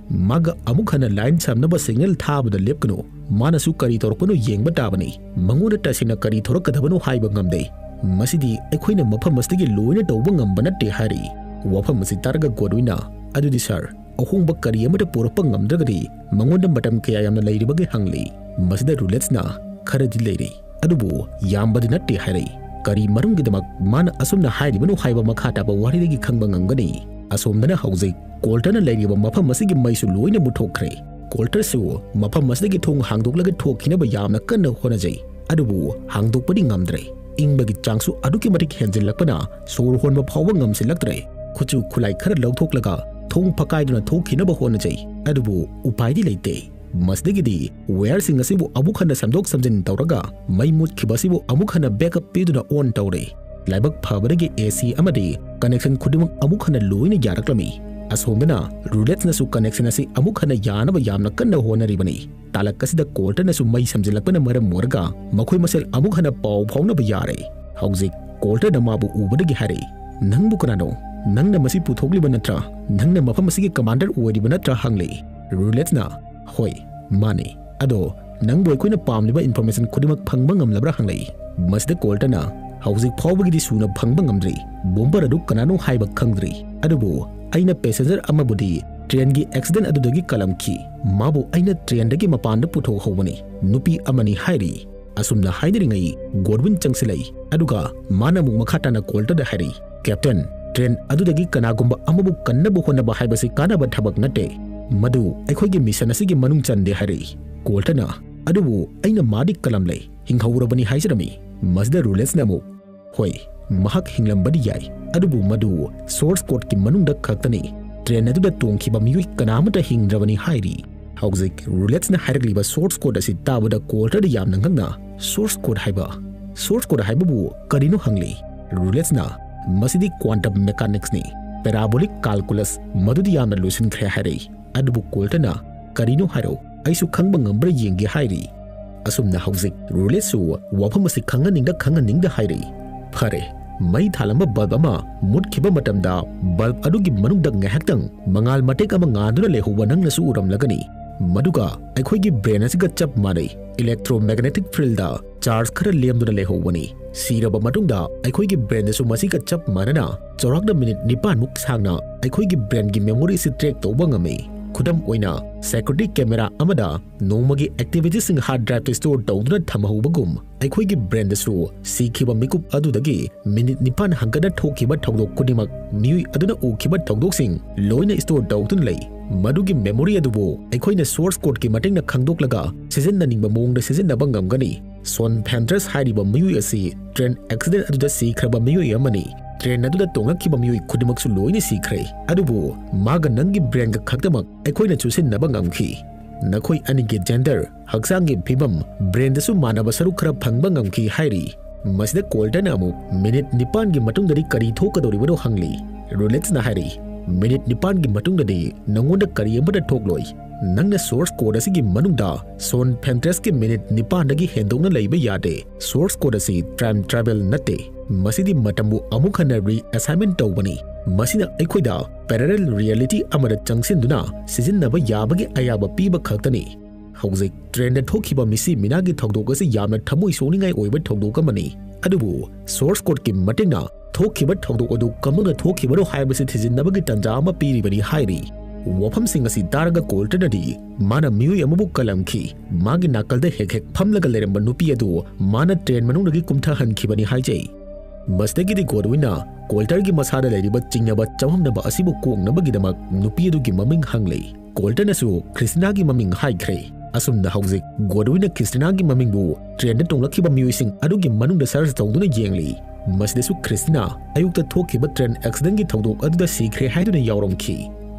"ꯃꯥꯒ ꯑꯃꯨꯛ ꯍꯟꯅ ꯂꯥꯏꯟ ꯁꯝꯅꯕ ꯁꯤꯒꯅꯦꯜ ꯊꯥꯕꯗ ꯂꯦꯞꯀꯅꯨ꯫ ꯃꯥꯅꯁꯨ ꯀꯔꯤ ꯇꯧꯔꯛꯄꯅꯣ ꯌꯦꯡꯕ ꯇꯥꯕꯅꯤ꯫ ꯃꯉꯣꯟꯗ ꯇꯁꯦꯡꯅ ꯀꯔꯤ ꯊꯣꯔꯛꯀꯗꯕꯅꯣ ꯍꯥꯏꯕ ꯉꯝꯗꯦ꯫ ꯃꯁꯤꯗꯤ ꯑꯩꯈꯣꯏꯅ ꯃꯐꯝ ꯑꯁꯤꯗꯒꯤ ꯂꯣꯏꯅ ꯇꯧꯕ ꯉꯝꯕ ꯅꯠꯇꯦ" ꯍꯥꯏꯔꯤ꯫ ꯋꯥꯐꯝ ꯑꯁꯤ ꯇꯥꯔꯒ ꯒꯣꯗꯋꯤꯟꯅ, "ꯑꯗꯨꯗꯤ ꯁꯥꯔ, ꯑꯍꯣꯡꯕ ꯀꯔꯤ ꯑꯃꯠꯇ ꯄꯨꯔꯛꯄ ꯉꯝꯗ꯭ꯔꯒꯗꯤ ꯃꯉꯣꯟꯗ ꯃꯇꯝ ꯀꯌꯥ ꯌꯥꯝꯅ ꯂꯩꯔꯤꯕꯒꯦ?" ꯍꯪꯂꯤ꯫ ꯃꯁꯤꯗ ꯔꯨꯂꯦꯠꯁꯅ, "ꯈꯔꯗꯤ ꯂꯩꯔꯤ, ꯑꯗꯨꯕꯨ ꯌꯥꯝꯕꯗꯤ ꯅꯠꯇꯦ" ꯍꯥꯏꯔꯛꯏ꯫ ꯀꯔꯤ ꯃꯔꯝꯒꯤꯗꯃꯛ ꯃꯥꯅ ꯑꯁꯨꯝꯅ ꯍꯥꯏꯔꯤꯕꯅꯣ ꯍꯥꯏꯕ ꯃꯈꯥ ꯇꯥꯕ ꯋꯥꯔꯤꯗꯒꯤ ꯈꯪꯕ ꯉꯝꯒꯅꯤ꯫ ꯑꯁꯣꯝꯗꯅ ꯍꯧꯖꯤꯛ ꯀꯣꯜꯇꯔꯅ ꯂꯩꯔꯤꯕ ꯃꯐꯝ ꯑꯁꯤꯒꯤ ꯃꯩꯁꯨ ꯂꯣꯏꯅ ꯃꯨꯠꯊꯣꯛꯈ꯭ꯔꯦ꯫ ꯀꯣꯜꯇꯔꯁꯨ ꯃꯐꯝ ꯑꯁꯤꯗꯒꯤ ꯊꯣꯡ ꯍꯥꯡꯗꯣꯛꯂꯒ ꯊꯣꯛꯈꯤꯅꯕ ꯌꯥꯝꯅ ꯀꯟꯅ ꯍꯣꯠꯅꯖꯩ, ꯑꯗꯨꯕꯨ ꯍꯥꯡꯗꯣꯛꯄꯗꯤ ꯉꯝꯗ꯭ꯔꯦ꯫ ꯏꯪꯕꯒꯤ ꯆꯥꯡꯁꯨ ꯑꯗꯨꯛꯀꯤ ꯃꯇꯤꯛ ꯍꯦꯟꯖꯤꯜꯂꯛꯄꯅ ꯁꯣꯔ ꯍꯣꯟꯕ ꯐꯥꯎꯕ ꯉꯝꯁꯤꯜꯂꯛꯇ꯭ꯔꯦ꯫ ꯈꯨꯠꯁꯨ ꯈꯨꯠꯂꯥꯏ ꯈꯔ ꯂꯧꯊꯣꯛꯂꯒ ꯊꯣꯡ ꯐꯛꯀꯥꯏꯗꯨꯅ ꯊꯣꯛꯈꯤꯅꯕ ꯍꯣꯠꯅꯖꯩ, ꯑꯗꯨꯕꯨ ꯎꯄꯥꯏꯗꯤ ꯂꯩꯇꯦ꯫ ꯃꯁꯤꯗꯒꯤꯗꯤ ꯋꯥꯌꯔꯁꯤꯡ ꯑꯁꯤꯕꯨ ꯑꯃꯨꯛ ꯍꯟꯅ ꯁꯦꯝꯗꯣꯛ ꯁꯦꯝꯖꯤꯟ ꯇꯧꯔꯒ ꯃꯩ ꯃꯨꯠꯈꯤꯕ ꯑꯁꯤꯕꯨ ꯑꯃꯨꯛ ꯍꯟꯅ ꯕꯦꯛꯑꯞ ꯄꯤꯗꯨꯅ ꯑꯣꯟ ꯇꯧꯔꯦ꯫ ꯂꯥꯏꯕꯛ ꯐꯕꯗꯒꯤ ꯑꯦ ꯁꯤ ꯑꯃꯗꯤ ꯀꯅꯦꯛꯁꯟ ꯈꯨꯗꯤꯡꯃꯛ ꯑꯃꯨꯛ ꯍꯟꯅ ꯂꯣꯏꯅ ꯌꯥꯔꯛꯂꯝꯃꯤ꯫ ꯑꯁꯣꯝꯗꯅ ꯔꯨꯂꯦꯠꯁꯅꯁꯨ ꯀꯅꯦꯛꯁꯟ ꯑꯁꯤ ꯑꯃꯨꯛ ꯍꯟꯅ ꯌꯥꯅꯕ ꯌꯥꯝꯅ ꯀꯟꯅ ꯍꯣꯠꯅꯔꯤꯕꯅꯤ꯫ ꯇꯥꯂꯛ ꯑꯁꯤꯗ ꯀꯣꯜꯇꯔꯅꯁꯨ ꯃꯩ ꯁꯝꯖꯤꯜꯂꯛꯄꯅ ꯃꯔꯝ ꯑꯣꯏꯔꯒ ꯃꯈꯣꯏ ꯃꯁꯦꯜ ꯑꯃꯨꯛ ꯍꯟꯅ ꯄꯥꯎ ꯐꯥꯎꯅꯕ ꯌꯥꯔꯦ꯫ ꯍꯧꯖꯤꯛ ꯀꯣꯜꯇꯔꯅ ꯃꯥꯕꯨ ꯎꯕꯗꯒꯤ ꯍꯥꯏꯔꯛꯏ, "ꯅꯪꯕꯨ ꯀꯅꯥꯅꯣ? ꯅꯪꯅ ꯃꯁꯤ ꯄꯨꯊꯣꯛꯂꯤꯕ ꯅꯠꯇ꯭ꯔꯥ? ꯅꯪꯅ ꯃꯐꯝ ꯑꯁꯤꯒꯤ ꯀꯃꯥꯟꯗꯔ ꯑꯣꯏꯔꯤꯕ ꯅꯠꯇ꯭ꯔꯥ?" ꯍꯪꯂꯛꯏ꯫ ꯔꯨꯂꯦꯠꯁꯅ, "ꯍꯣꯏ, ꯃꯥꯅꯤ꯫ ꯑꯗꯣ ꯅꯪꯕꯨ ꯑꯩꯈꯣꯏꯅ ꯄꯥꯝꯂꯤꯕ ꯏꯟꯐꯣꯔꯃꯦꯁꯟ ꯈꯨꯗꯤꯡꯃꯛ ꯐꯪꯕ ꯉꯝꯂꯕ꯭ꯔꯥ?" ꯍꯪꯂꯛꯏ꯫ ꯃꯁꯤꯗ ꯀꯣꯜꯇꯔꯅ, "ꯍꯧꯖꯤꯛ ꯐꯥꯎꯕꯒꯤꯗꯤ ꯁꯨꯅ ꯐꯪꯕ ꯉꯝꯗ꯭ꯔꯤ꯫ ꯕꯣꯝꯕꯔ ꯑꯗꯨ ꯀꯅꯥꯅꯣ ꯍꯥꯏꯕ ꯈꯪꯗ꯭ꯔꯤ꯫ ꯑꯗꯨꯕꯨ ꯑꯩꯅ ꯄꯦꯁꯦꯟꯖꯔ ꯑꯃꯕꯨꯗꯤ ꯇ꯭ꯔꯦꯟꯒꯤ ꯑꯦꯛꯁꯤꯗꯦꯟ ꯑꯗꯨꯗꯒꯤ ꯀꯜꯂꯝꯈꯤ꯫ ꯃꯥꯕꯨ ꯑꯩꯅ ꯇ꯭ꯔꯦꯟꯗꯒꯤ ꯃꯄꯥꯟꯗ ꯄꯨꯊꯣꯛꯍꯧꯕꯅꯤ꯫ ꯅꯨꯄꯤ ꯑꯃꯅꯤ" ꯍꯥꯏꯔꯤ꯫ ꯑꯁꯨꯝꯅ ꯍꯥꯏꯅꯔꯤꯉꯩ ꯒꯣꯗꯋꯤꯟ ꯆꯪꯁꯤꯜꯂꯛꯏ꯫ ꯑꯗꯨꯒ ꯃꯥꯅ ꯑꯃꯨꯛ ꯃꯈꯥ ꯇꯥꯅ ꯀꯣꯜꯇꯔꯗ ꯍꯥꯏꯔꯛꯏ, "ꯀꯦꯞꯇꯦꯟ, ꯇ꯭ꯔꯦꯟ ꯑꯗꯨꯗꯒꯤ ꯀꯅꯥꯒꯨꯝꯕ ꯑꯃꯕꯨ ꯀꯟꯅꯕ ꯍꯣꯠꯅꯕ ꯍꯥꯏꯕꯁꯤ ꯀꯥꯟꯅꯕ ꯊꯕꯛ ꯅꯠꯇꯦ꯫ ꯃꯗꯨ ꯑꯩꯈꯣꯏꯒꯤ ꯃꯤꯁꯟ ꯑꯁꯤꯒꯤ ꯃꯅꯨꯡ ꯆꯟꯗꯦ" ꯍꯥꯏꯔꯛꯏ꯫ ꯀꯣꯜꯇꯔꯅ, "ꯑꯗꯨꯕꯨ ꯑꯩꯅ ꯃꯥꯗꯤ ꯀꯜꯂꯝꯂꯦ, ꯍꯤꯡꯍꯧꯔꯕꯅꯤ" ꯍꯥꯏꯖꯔꯝꯃꯤ꯫ ꯃꯁꯤꯗ ꯔꯨꯂꯦꯠꯁꯅ ꯑꯃꯨꯛ, "ꯍꯣꯏ, ꯃꯍꯥꯛ ꯍꯤꯡꯂꯝꯕꯗꯤ ꯌꯥꯏ, ꯑꯗꯨꯕꯨ ꯃꯗꯨ ꯁꯣꯔꯁ ꯀꯣꯗꯀꯤ ꯃꯅꯨꯡꯗ ꯈꯛꯇꯅꯤ꯫ ꯇ꯭ꯔꯦꯟ ꯑꯗꯨꯗ ꯇꯣꯡꯈꯤꯕ ꯃꯤꯑꯣꯏ ꯀꯅꯥ ꯑꯃꯠꯇ ꯍꯤꯡꯗ꯭ꯔꯕꯅꯤ" ꯍꯥꯏꯔꯤ꯫ ꯍꯧꯖꯤꯛ ꯔꯨꯂꯦꯠꯁꯅ ꯍꯥꯏꯔꯛꯂꯤꯕ ꯁꯣꯔꯁ ꯀꯣꯗ ꯑꯁꯤ ꯇꯥꯕꯗ ꯀꯣꯜꯇꯔꯗ ꯌꯥꯝꯅ ꯉꯛꯅ, "ꯁꯣꯔꯁ ꯀꯣꯗ ꯍꯥꯏꯕ? ꯁꯣꯔꯁ ꯀꯣꯗ ꯍꯥꯏꯕꯕꯨ ꯀꯔꯤꯅꯣ?" ꯍꯪꯂꯤ꯫ ꯔꯨꯂꯦꯠꯁꯅ, "ꯃꯁꯤꯗꯤ ꯀ꯭ꯋꯥꯟꯇꯝ ꯃꯦꯀꯥꯅꯤꯛꯁꯅꯤ, ꯄꯦꯔꯥꯕꯣꯂꯤꯛ ꯀꯥꯜꯀꯨꯂꯁ, ꯃꯗꯨꯗꯤ ꯌꯥꯝꯅ ꯂꯣꯏꯁꯤꯟꯈ꯭ꯔꯦ" ꯍꯥꯏꯔꯛꯏ꯫ ꯑꯗꯨꯕꯨ ꯀꯣꯜꯇꯔꯅ, "ꯀꯔꯤꯅꯣ ꯍꯥꯏꯔꯛꯎ, ꯑꯩꯁꯨ ꯈꯪꯕ ꯉꯝꯕ꯭ꯔꯥ ꯌꯦꯡꯒꯦ" ꯍꯥꯏꯔꯤ꯫ ꯑꯁꯨꯝꯅ ꯍꯧꯖꯤꯛ ꯔꯨꯂꯦꯠꯁꯨ ꯋꯥꯐꯝ ꯑꯁꯤ ꯈꯪꯍꯟꯅꯤꯡꯗ ꯈꯪꯍꯟꯅꯤꯡꯗ ꯍꯥꯏꯔꯛꯏ꯫ ꯐꯔꯦ, ꯃꯩ ꯊꯥꯜꯂꯝꯕ ꯕꯜꯕ ꯑꯃ ꯃꯨꯠꯈꯤꯕ ꯃꯇꯝꯗ ꯕꯜꯕ ꯑꯗꯨꯒꯤ ꯃꯅꯨꯡꯗ ꯉꯥꯏꯍꯥꯛꯇꯪ ꯃꯉꯥꯜ ꯃꯇꯦꯛ ꯑꯃ ꯉꯥꯟꯗꯨꯅ ꯂꯩꯍꯧꯕ ꯅꯪꯅꯁꯨ ꯎꯔꯝꯂꯒꯅꯤ꯫ ꯃꯗꯨꯒ ꯑꯩꯈꯣꯏꯒꯤ ꯕ꯭ꯔꯦꯟ ꯑꯁꯤꯒ ꯆꯞ ꯃꯥꯟꯅꯩ꯫ ꯏꯂꯦꯛꯇ꯭ꯔꯣꯃꯦꯒꯅꯦꯇꯤꯛ ꯐꯤꯜꯗ ꯆꯥꯔꯖ ꯈꯔ ꯂꯦꯝꯗꯨꯅ ꯂꯩꯍꯧꯕꯅꯤ꯫ ꯁꯤꯔꯕ ꯃꯇꯨꯡꯗ ꯑꯩꯈꯣꯏꯒꯤ ꯕ꯭ꯔꯦꯟꯗꯁꯨ ꯃꯁꯤꯒ ꯆꯞ ꯃꯥꯟꯅꯅ ꯆꯥꯎꯔꯥꯛꯅ ꯃꯤꯅꯤꯠ ꯅꯤꯄꯥꯟꯃꯨꯛ ꯁꯥꯡꯅ ꯑꯩꯈꯣꯏꯒꯤ ꯕ꯭ꯔꯦꯟꯒꯤ ꯃꯦꯃꯣꯔꯤ ꯑꯁꯤ ꯇ꯭ꯔꯦꯛ ꯇꯧꯕ ꯉꯝꯃꯤ꯫ ꯈꯨꯗꯝ ꯑꯣꯏꯅ, ꯁꯦꯀ꯭ꯌꯨꯔꯤꯇꯤ ꯀꯦꯃꯦꯔꯥ ꯑꯃꯗ ꯅꯣꯡꯃꯒꯤ ꯑꯦꯛꯇꯤꯚꯤꯇꯤꯁꯤꯡ ꯍꯥꯔꯗ ꯗ꯭ꯔꯥꯏꯚꯇ ꯁ꯭ꯇꯣꯔ ꯇꯧꯗꯨꯅ ꯊꯝꯍꯧꯕꯒꯨꯝ, ꯑꯩꯈꯣꯏꯒꯤ ꯕ꯭ꯔꯦꯟꯗꯁꯨ ꯁꯤꯈꯤꯕ ꯃꯤꯀꯨꯞ ꯑꯗꯨꯗꯒꯤ ꯃꯤꯅꯤꯠ ꯅꯤꯄꯥꯟ ꯍꯪꯒꯠꯅ ꯊꯣꯛꯈꯤꯕ ꯊꯧꯗꯣꯛ ꯈꯨꯗꯤꯡꯃꯛ, ꯃꯤꯑꯣꯏ ꯑꯗꯨꯅ ꯎꯈꯤꯕ ꯊꯧꯗꯣꯛꯁꯤꯡ ꯂꯣꯏꯅ ꯁ꯭ꯇꯣꯔ ꯇꯧꯗꯨꯅ ꯂꯩ꯫ ꯃꯗꯨꯒꯤ ꯃꯦꯃꯣꯔꯤ ꯑꯗꯨꯕꯨ ꯑꯩꯈꯣꯏꯅ ꯁꯣꯔꯁ ꯀꯣꯗꯀꯤ ꯃꯇꯦꯡꯅ ꯈꯪꯗꯣꯛꯂꯒ ꯁꯤꯖꯤꯟꯅꯅꯤꯡꯕ ꯃꯑꯣꯡꯗ ꯁꯤꯖꯤꯟꯅꯕ ꯉꯝꯒꯅꯤ꯫ ꯁꯣꯟ ꯐꯦꯟꯗ꯭ꯔꯁ ꯍꯥꯏꯔꯤꯕ ꯃꯤꯑꯣꯏ ꯑꯁꯤ ꯇ꯭ꯔꯦꯟ ꯑꯦꯛꯁꯤꯗꯦꯟ ꯑꯗꯨꯗ ꯁꯤꯈ꯭ꯔꯕ ꯃꯤꯑꯣꯏ ꯑꯃꯅꯤ꯫ ꯇ꯭ꯔꯦꯟ ꯑꯗꯨꯗ ꯇꯣꯡꯂꯛꯈꯤꯕ ꯃꯤꯑꯣꯏ ꯈꯨꯗꯤꯡꯃꯛꯁꯨ ꯂꯣꯏꯅ ꯁꯤꯈ꯭ꯔꯦ, ꯑꯗꯨꯕꯨ ꯃꯥꯒ ꯅꯪꯒꯤ ꯕ꯭ꯔꯦꯟꯒ ꯈꯛꯇꯃꯛ ꯑꯩꯈꯣꯏꯅ ꯆꯨꯁꯤꯟꯅꯕ ꯉꯝꯈꯤ꯫ ꯅꯈꯣꯏ ꯑꯅꯤꯒꯤ ꯖꯦꯟꯗꯔ, ꯍꯛꯆꯥꯡꯒꯤ ꯐꯤꯕꯝ, ꯕ꯭ꯔꯦꯟꯗꯁꯨ ꯃꯥꯟꯅꯕ ꯁꯔꯨꯛ ꯈꯔ ꯐꯪꯕ ꯉꯝꯈꯤ" ꯍꯥꯏꯔꯤ꯫ ꯃꯁꯤꯗ ꯀꯣꯜꯇꯔꯅ ꯑꯃꯨꯛ, "ꯃꯤꯅꯤꯠ ꯅꯤꯄꯥꯟꯒꯤ ꯃꯇꯨꯡꯗꯗꯤ ꯀꯔꯤ ꯊꯣꯛꯀꯗꯧꯔꯤꯕꯅꯣ?" ꯍꯪꯂꯤ꯫ ꯔꯨꯂꯦꯠꯁꯅ ꯍꯥꯏꯔꯤ, ꯃꯤꯅꯤꯠ ꯅꯤꯄꯥꯟꯒꯤ ꯃꯇꯨꯡꯗꯗꯤ ꯅꯉꯣꯟꯗ ꯀꯔꯤ ꯑꯃꯠꯇ ꯊꯣꯛꯂꯣꯏ꯫ ꯅꯪꯅ ꯁꯣꯔꯁ ꯀꯣꯗ ꯑꯁꯤꯒꯤ ꯃꯅꯨꯡꯗ ꯁꯣꯟ ꯐꯦꯟꯇ꯭ꯔꯦꯁꯀꯤ ꯃꯤꯅꯤꯠ ꯅꯤꯄꯥꯟꯗꯒꯤ ꯍꯦꯟꯗꯣꯛꯅ ꯂꯩꯕ ꯌꯥꯗꯦ꯫ ꯁꯣꯔꯁ ꯀꯣꯗ ꯑꯁꯤ ꯇꯥꯏꯝ ꯇ꯭ꯔꯥꯚꯦꯜ ꯅꯠꯇꯦ꯫ ꯃꯁꯤꯗꯤ ꯃꯇꯝꯕꯨ ꯑꯃꯨꯛ ꯍꯟꯅ ꯔꯤꯑꯦꯁꯥꯏꯟꯃꯦꯟ ꯇꯧꯕꯅꯤ꯫ ꯃꯁꯤꯅ ꯑꯩꯈꯣꯏꯗ ꯄꯦꯔꯦꯂꯦꯜ ꯔꯤꯌꯦꯂꯤꯇꯤ ꯑꯃꯗ ꯆꯪꯁꯤꯟꯗꯨꯅ ꯁꯤꯖꯤꯟꯅꯕ ꯌꯥꯕꯒꯤ ꯑꯌꯥꯕ ꯄꯤꯕ ꯈꯛꯇꯅꯤ꯫ ꯍꯧꯖꯤꯛ ꯇ꯭ꯔꯦꯟꯗ ꯊꯣꯛꯈꯤꯕ ꯃꯤꯁꯤ ꯃꯤꯅꯥꯒꯤ ꯊꯧꯗꯣꯛ ꯑꯁꯤ ꯌꯥꯝꯅ ꯊꯃꯣꯏ ꯁꯣꯛꯅꯤꯡꯉꯥꯏ ꯑꯣꯏꯕ ꯊꯧꯗꯣꯛ ꯑꯃꯅꯤ꯫ ꯑꯗꯨꯕꯨ ꯁꯣꯔꯁ ꯀꯣꯗꯀꯤ ꯃꯇꯦꯡꯅ ꯊꯣꯛꯈꯤꯕ ꯊꯧꯗꯣꯛ ꯑꯗꯨ ꯀꯃꯥꯏꯅ ꯊꯣꯛꯈꯤꯕꯅꯣ ꯍꯥꯏꯕꯁꯤ ꯊꯤꯖꯤꯟꯅꯕꯒꯤ ꯇꯥꯟꯖꯥ ꯑꯃ ꯄꯤꯔꯤꯕꯅꯤ ꯍꯥꯏꯔꯤ꯫ ꯋꯥꯐꯝꯁꯤꯡ ꯑꯁꯤ ꯇꯥꯔꯒ ꯀꯣꯜꯇꯔꯅꯗꯤ ꯃꯥꯅ ꯃꯤꯑꯣꯏ ꯑꯃꯕꯨ ꯀꯜꯂꯝꯈꯤ꯫ ꯃꯥꯒꯤ ꯅꯥꯀꯜꯗ ꯍꯦꯛ ꯍꯦꯛ ꯐꯝꯂꯒ ꯂꯩꯔꯝꯕ ꯅꯨꯄꯤ ꯑꯗꯨ ꯃꯥꯅ ꯇ꯭ꯔꯦꯟ ꯃꯅꯨꯡꯗꯒꯤ ꯀꯨꯝꯊꯍꯟꯈꯤꯕꯅꯤ ꯍꯥꯏꯖꯩ꯫ ꯃꯁꯤꯗꯒꯤꯗꯤ ꯒꯣꯗꯋꯤꯟꯅ ꯀꯣꯜꯇꯔꯒꯤ ꯃꯁꯥꯗ ꯂꯩꯔꯤꯕ ꯆꯤꯡꯅꯕ ꯆꯃꯝꯅꯕ ꯑꯁꯤꯕꯨ ꯀꯣꯛꯅꯕꯒꯤꯗꯃꯛ ꯅꯨꯄꯤ ꯑꯗꯨꯒꯤ ꯃꯃꯤꯡ ꯍꯪꯂꯦ꯫ ꯀꯣꯜꯇꯔꯅꯁꯨ ꯈ꯭ꯔꯤꯁꯇꯤꯅꯥꯒꯤ ꯃꯃꯤꯡ ꯍꯥꯏꯈ꯭ꯔꯦ꯫ ꯑꯁꯨꯝꯅ ꯍꯧꯖꯤꯛ ꯒꯣꯗꯋꯤꯟꯅ ꯈ꯭ꯔꯤꯁꯇꯤꯅꯥꯒꯤ ꯃꯃꯤꯡꯕꯨ ꯇ꯭ꯔꯦꯟꯗ ꯇꯣꯡꯂꯛꯈꯤꯕ ꯃꯤꯑꯣꯏꯁꯤꯡ ꯑꯗꯨꯒꯤ ꯃꯅꯨꯡꯗ ꯁꯔꯆ ꯇꯧꯗꯨꯅ ꯌꯦꯡꯂꯤ꯫ ꯃꯁꯤꯗꯁꯨ ꯈ꯭ꯔꯤꯁꯇꯤꯅꯥ ꯑꯌꯨꯛꯇ ꯊꯣꯛꯈꯤꯕ ꯇ꯭ꯔꯦꯟ ꯑꯦꯛꯁꯤꯗꯦꯟꯒꯤ ꯊꯧꯗꯣꯛ ꯑꯗꯨꯗ ꯁꯤꯈ꯭ꯔꯦ ꯍꯥꯏꯗꯨꯅ ꯌꯥꯎꯔꯝꯈꯤ꯫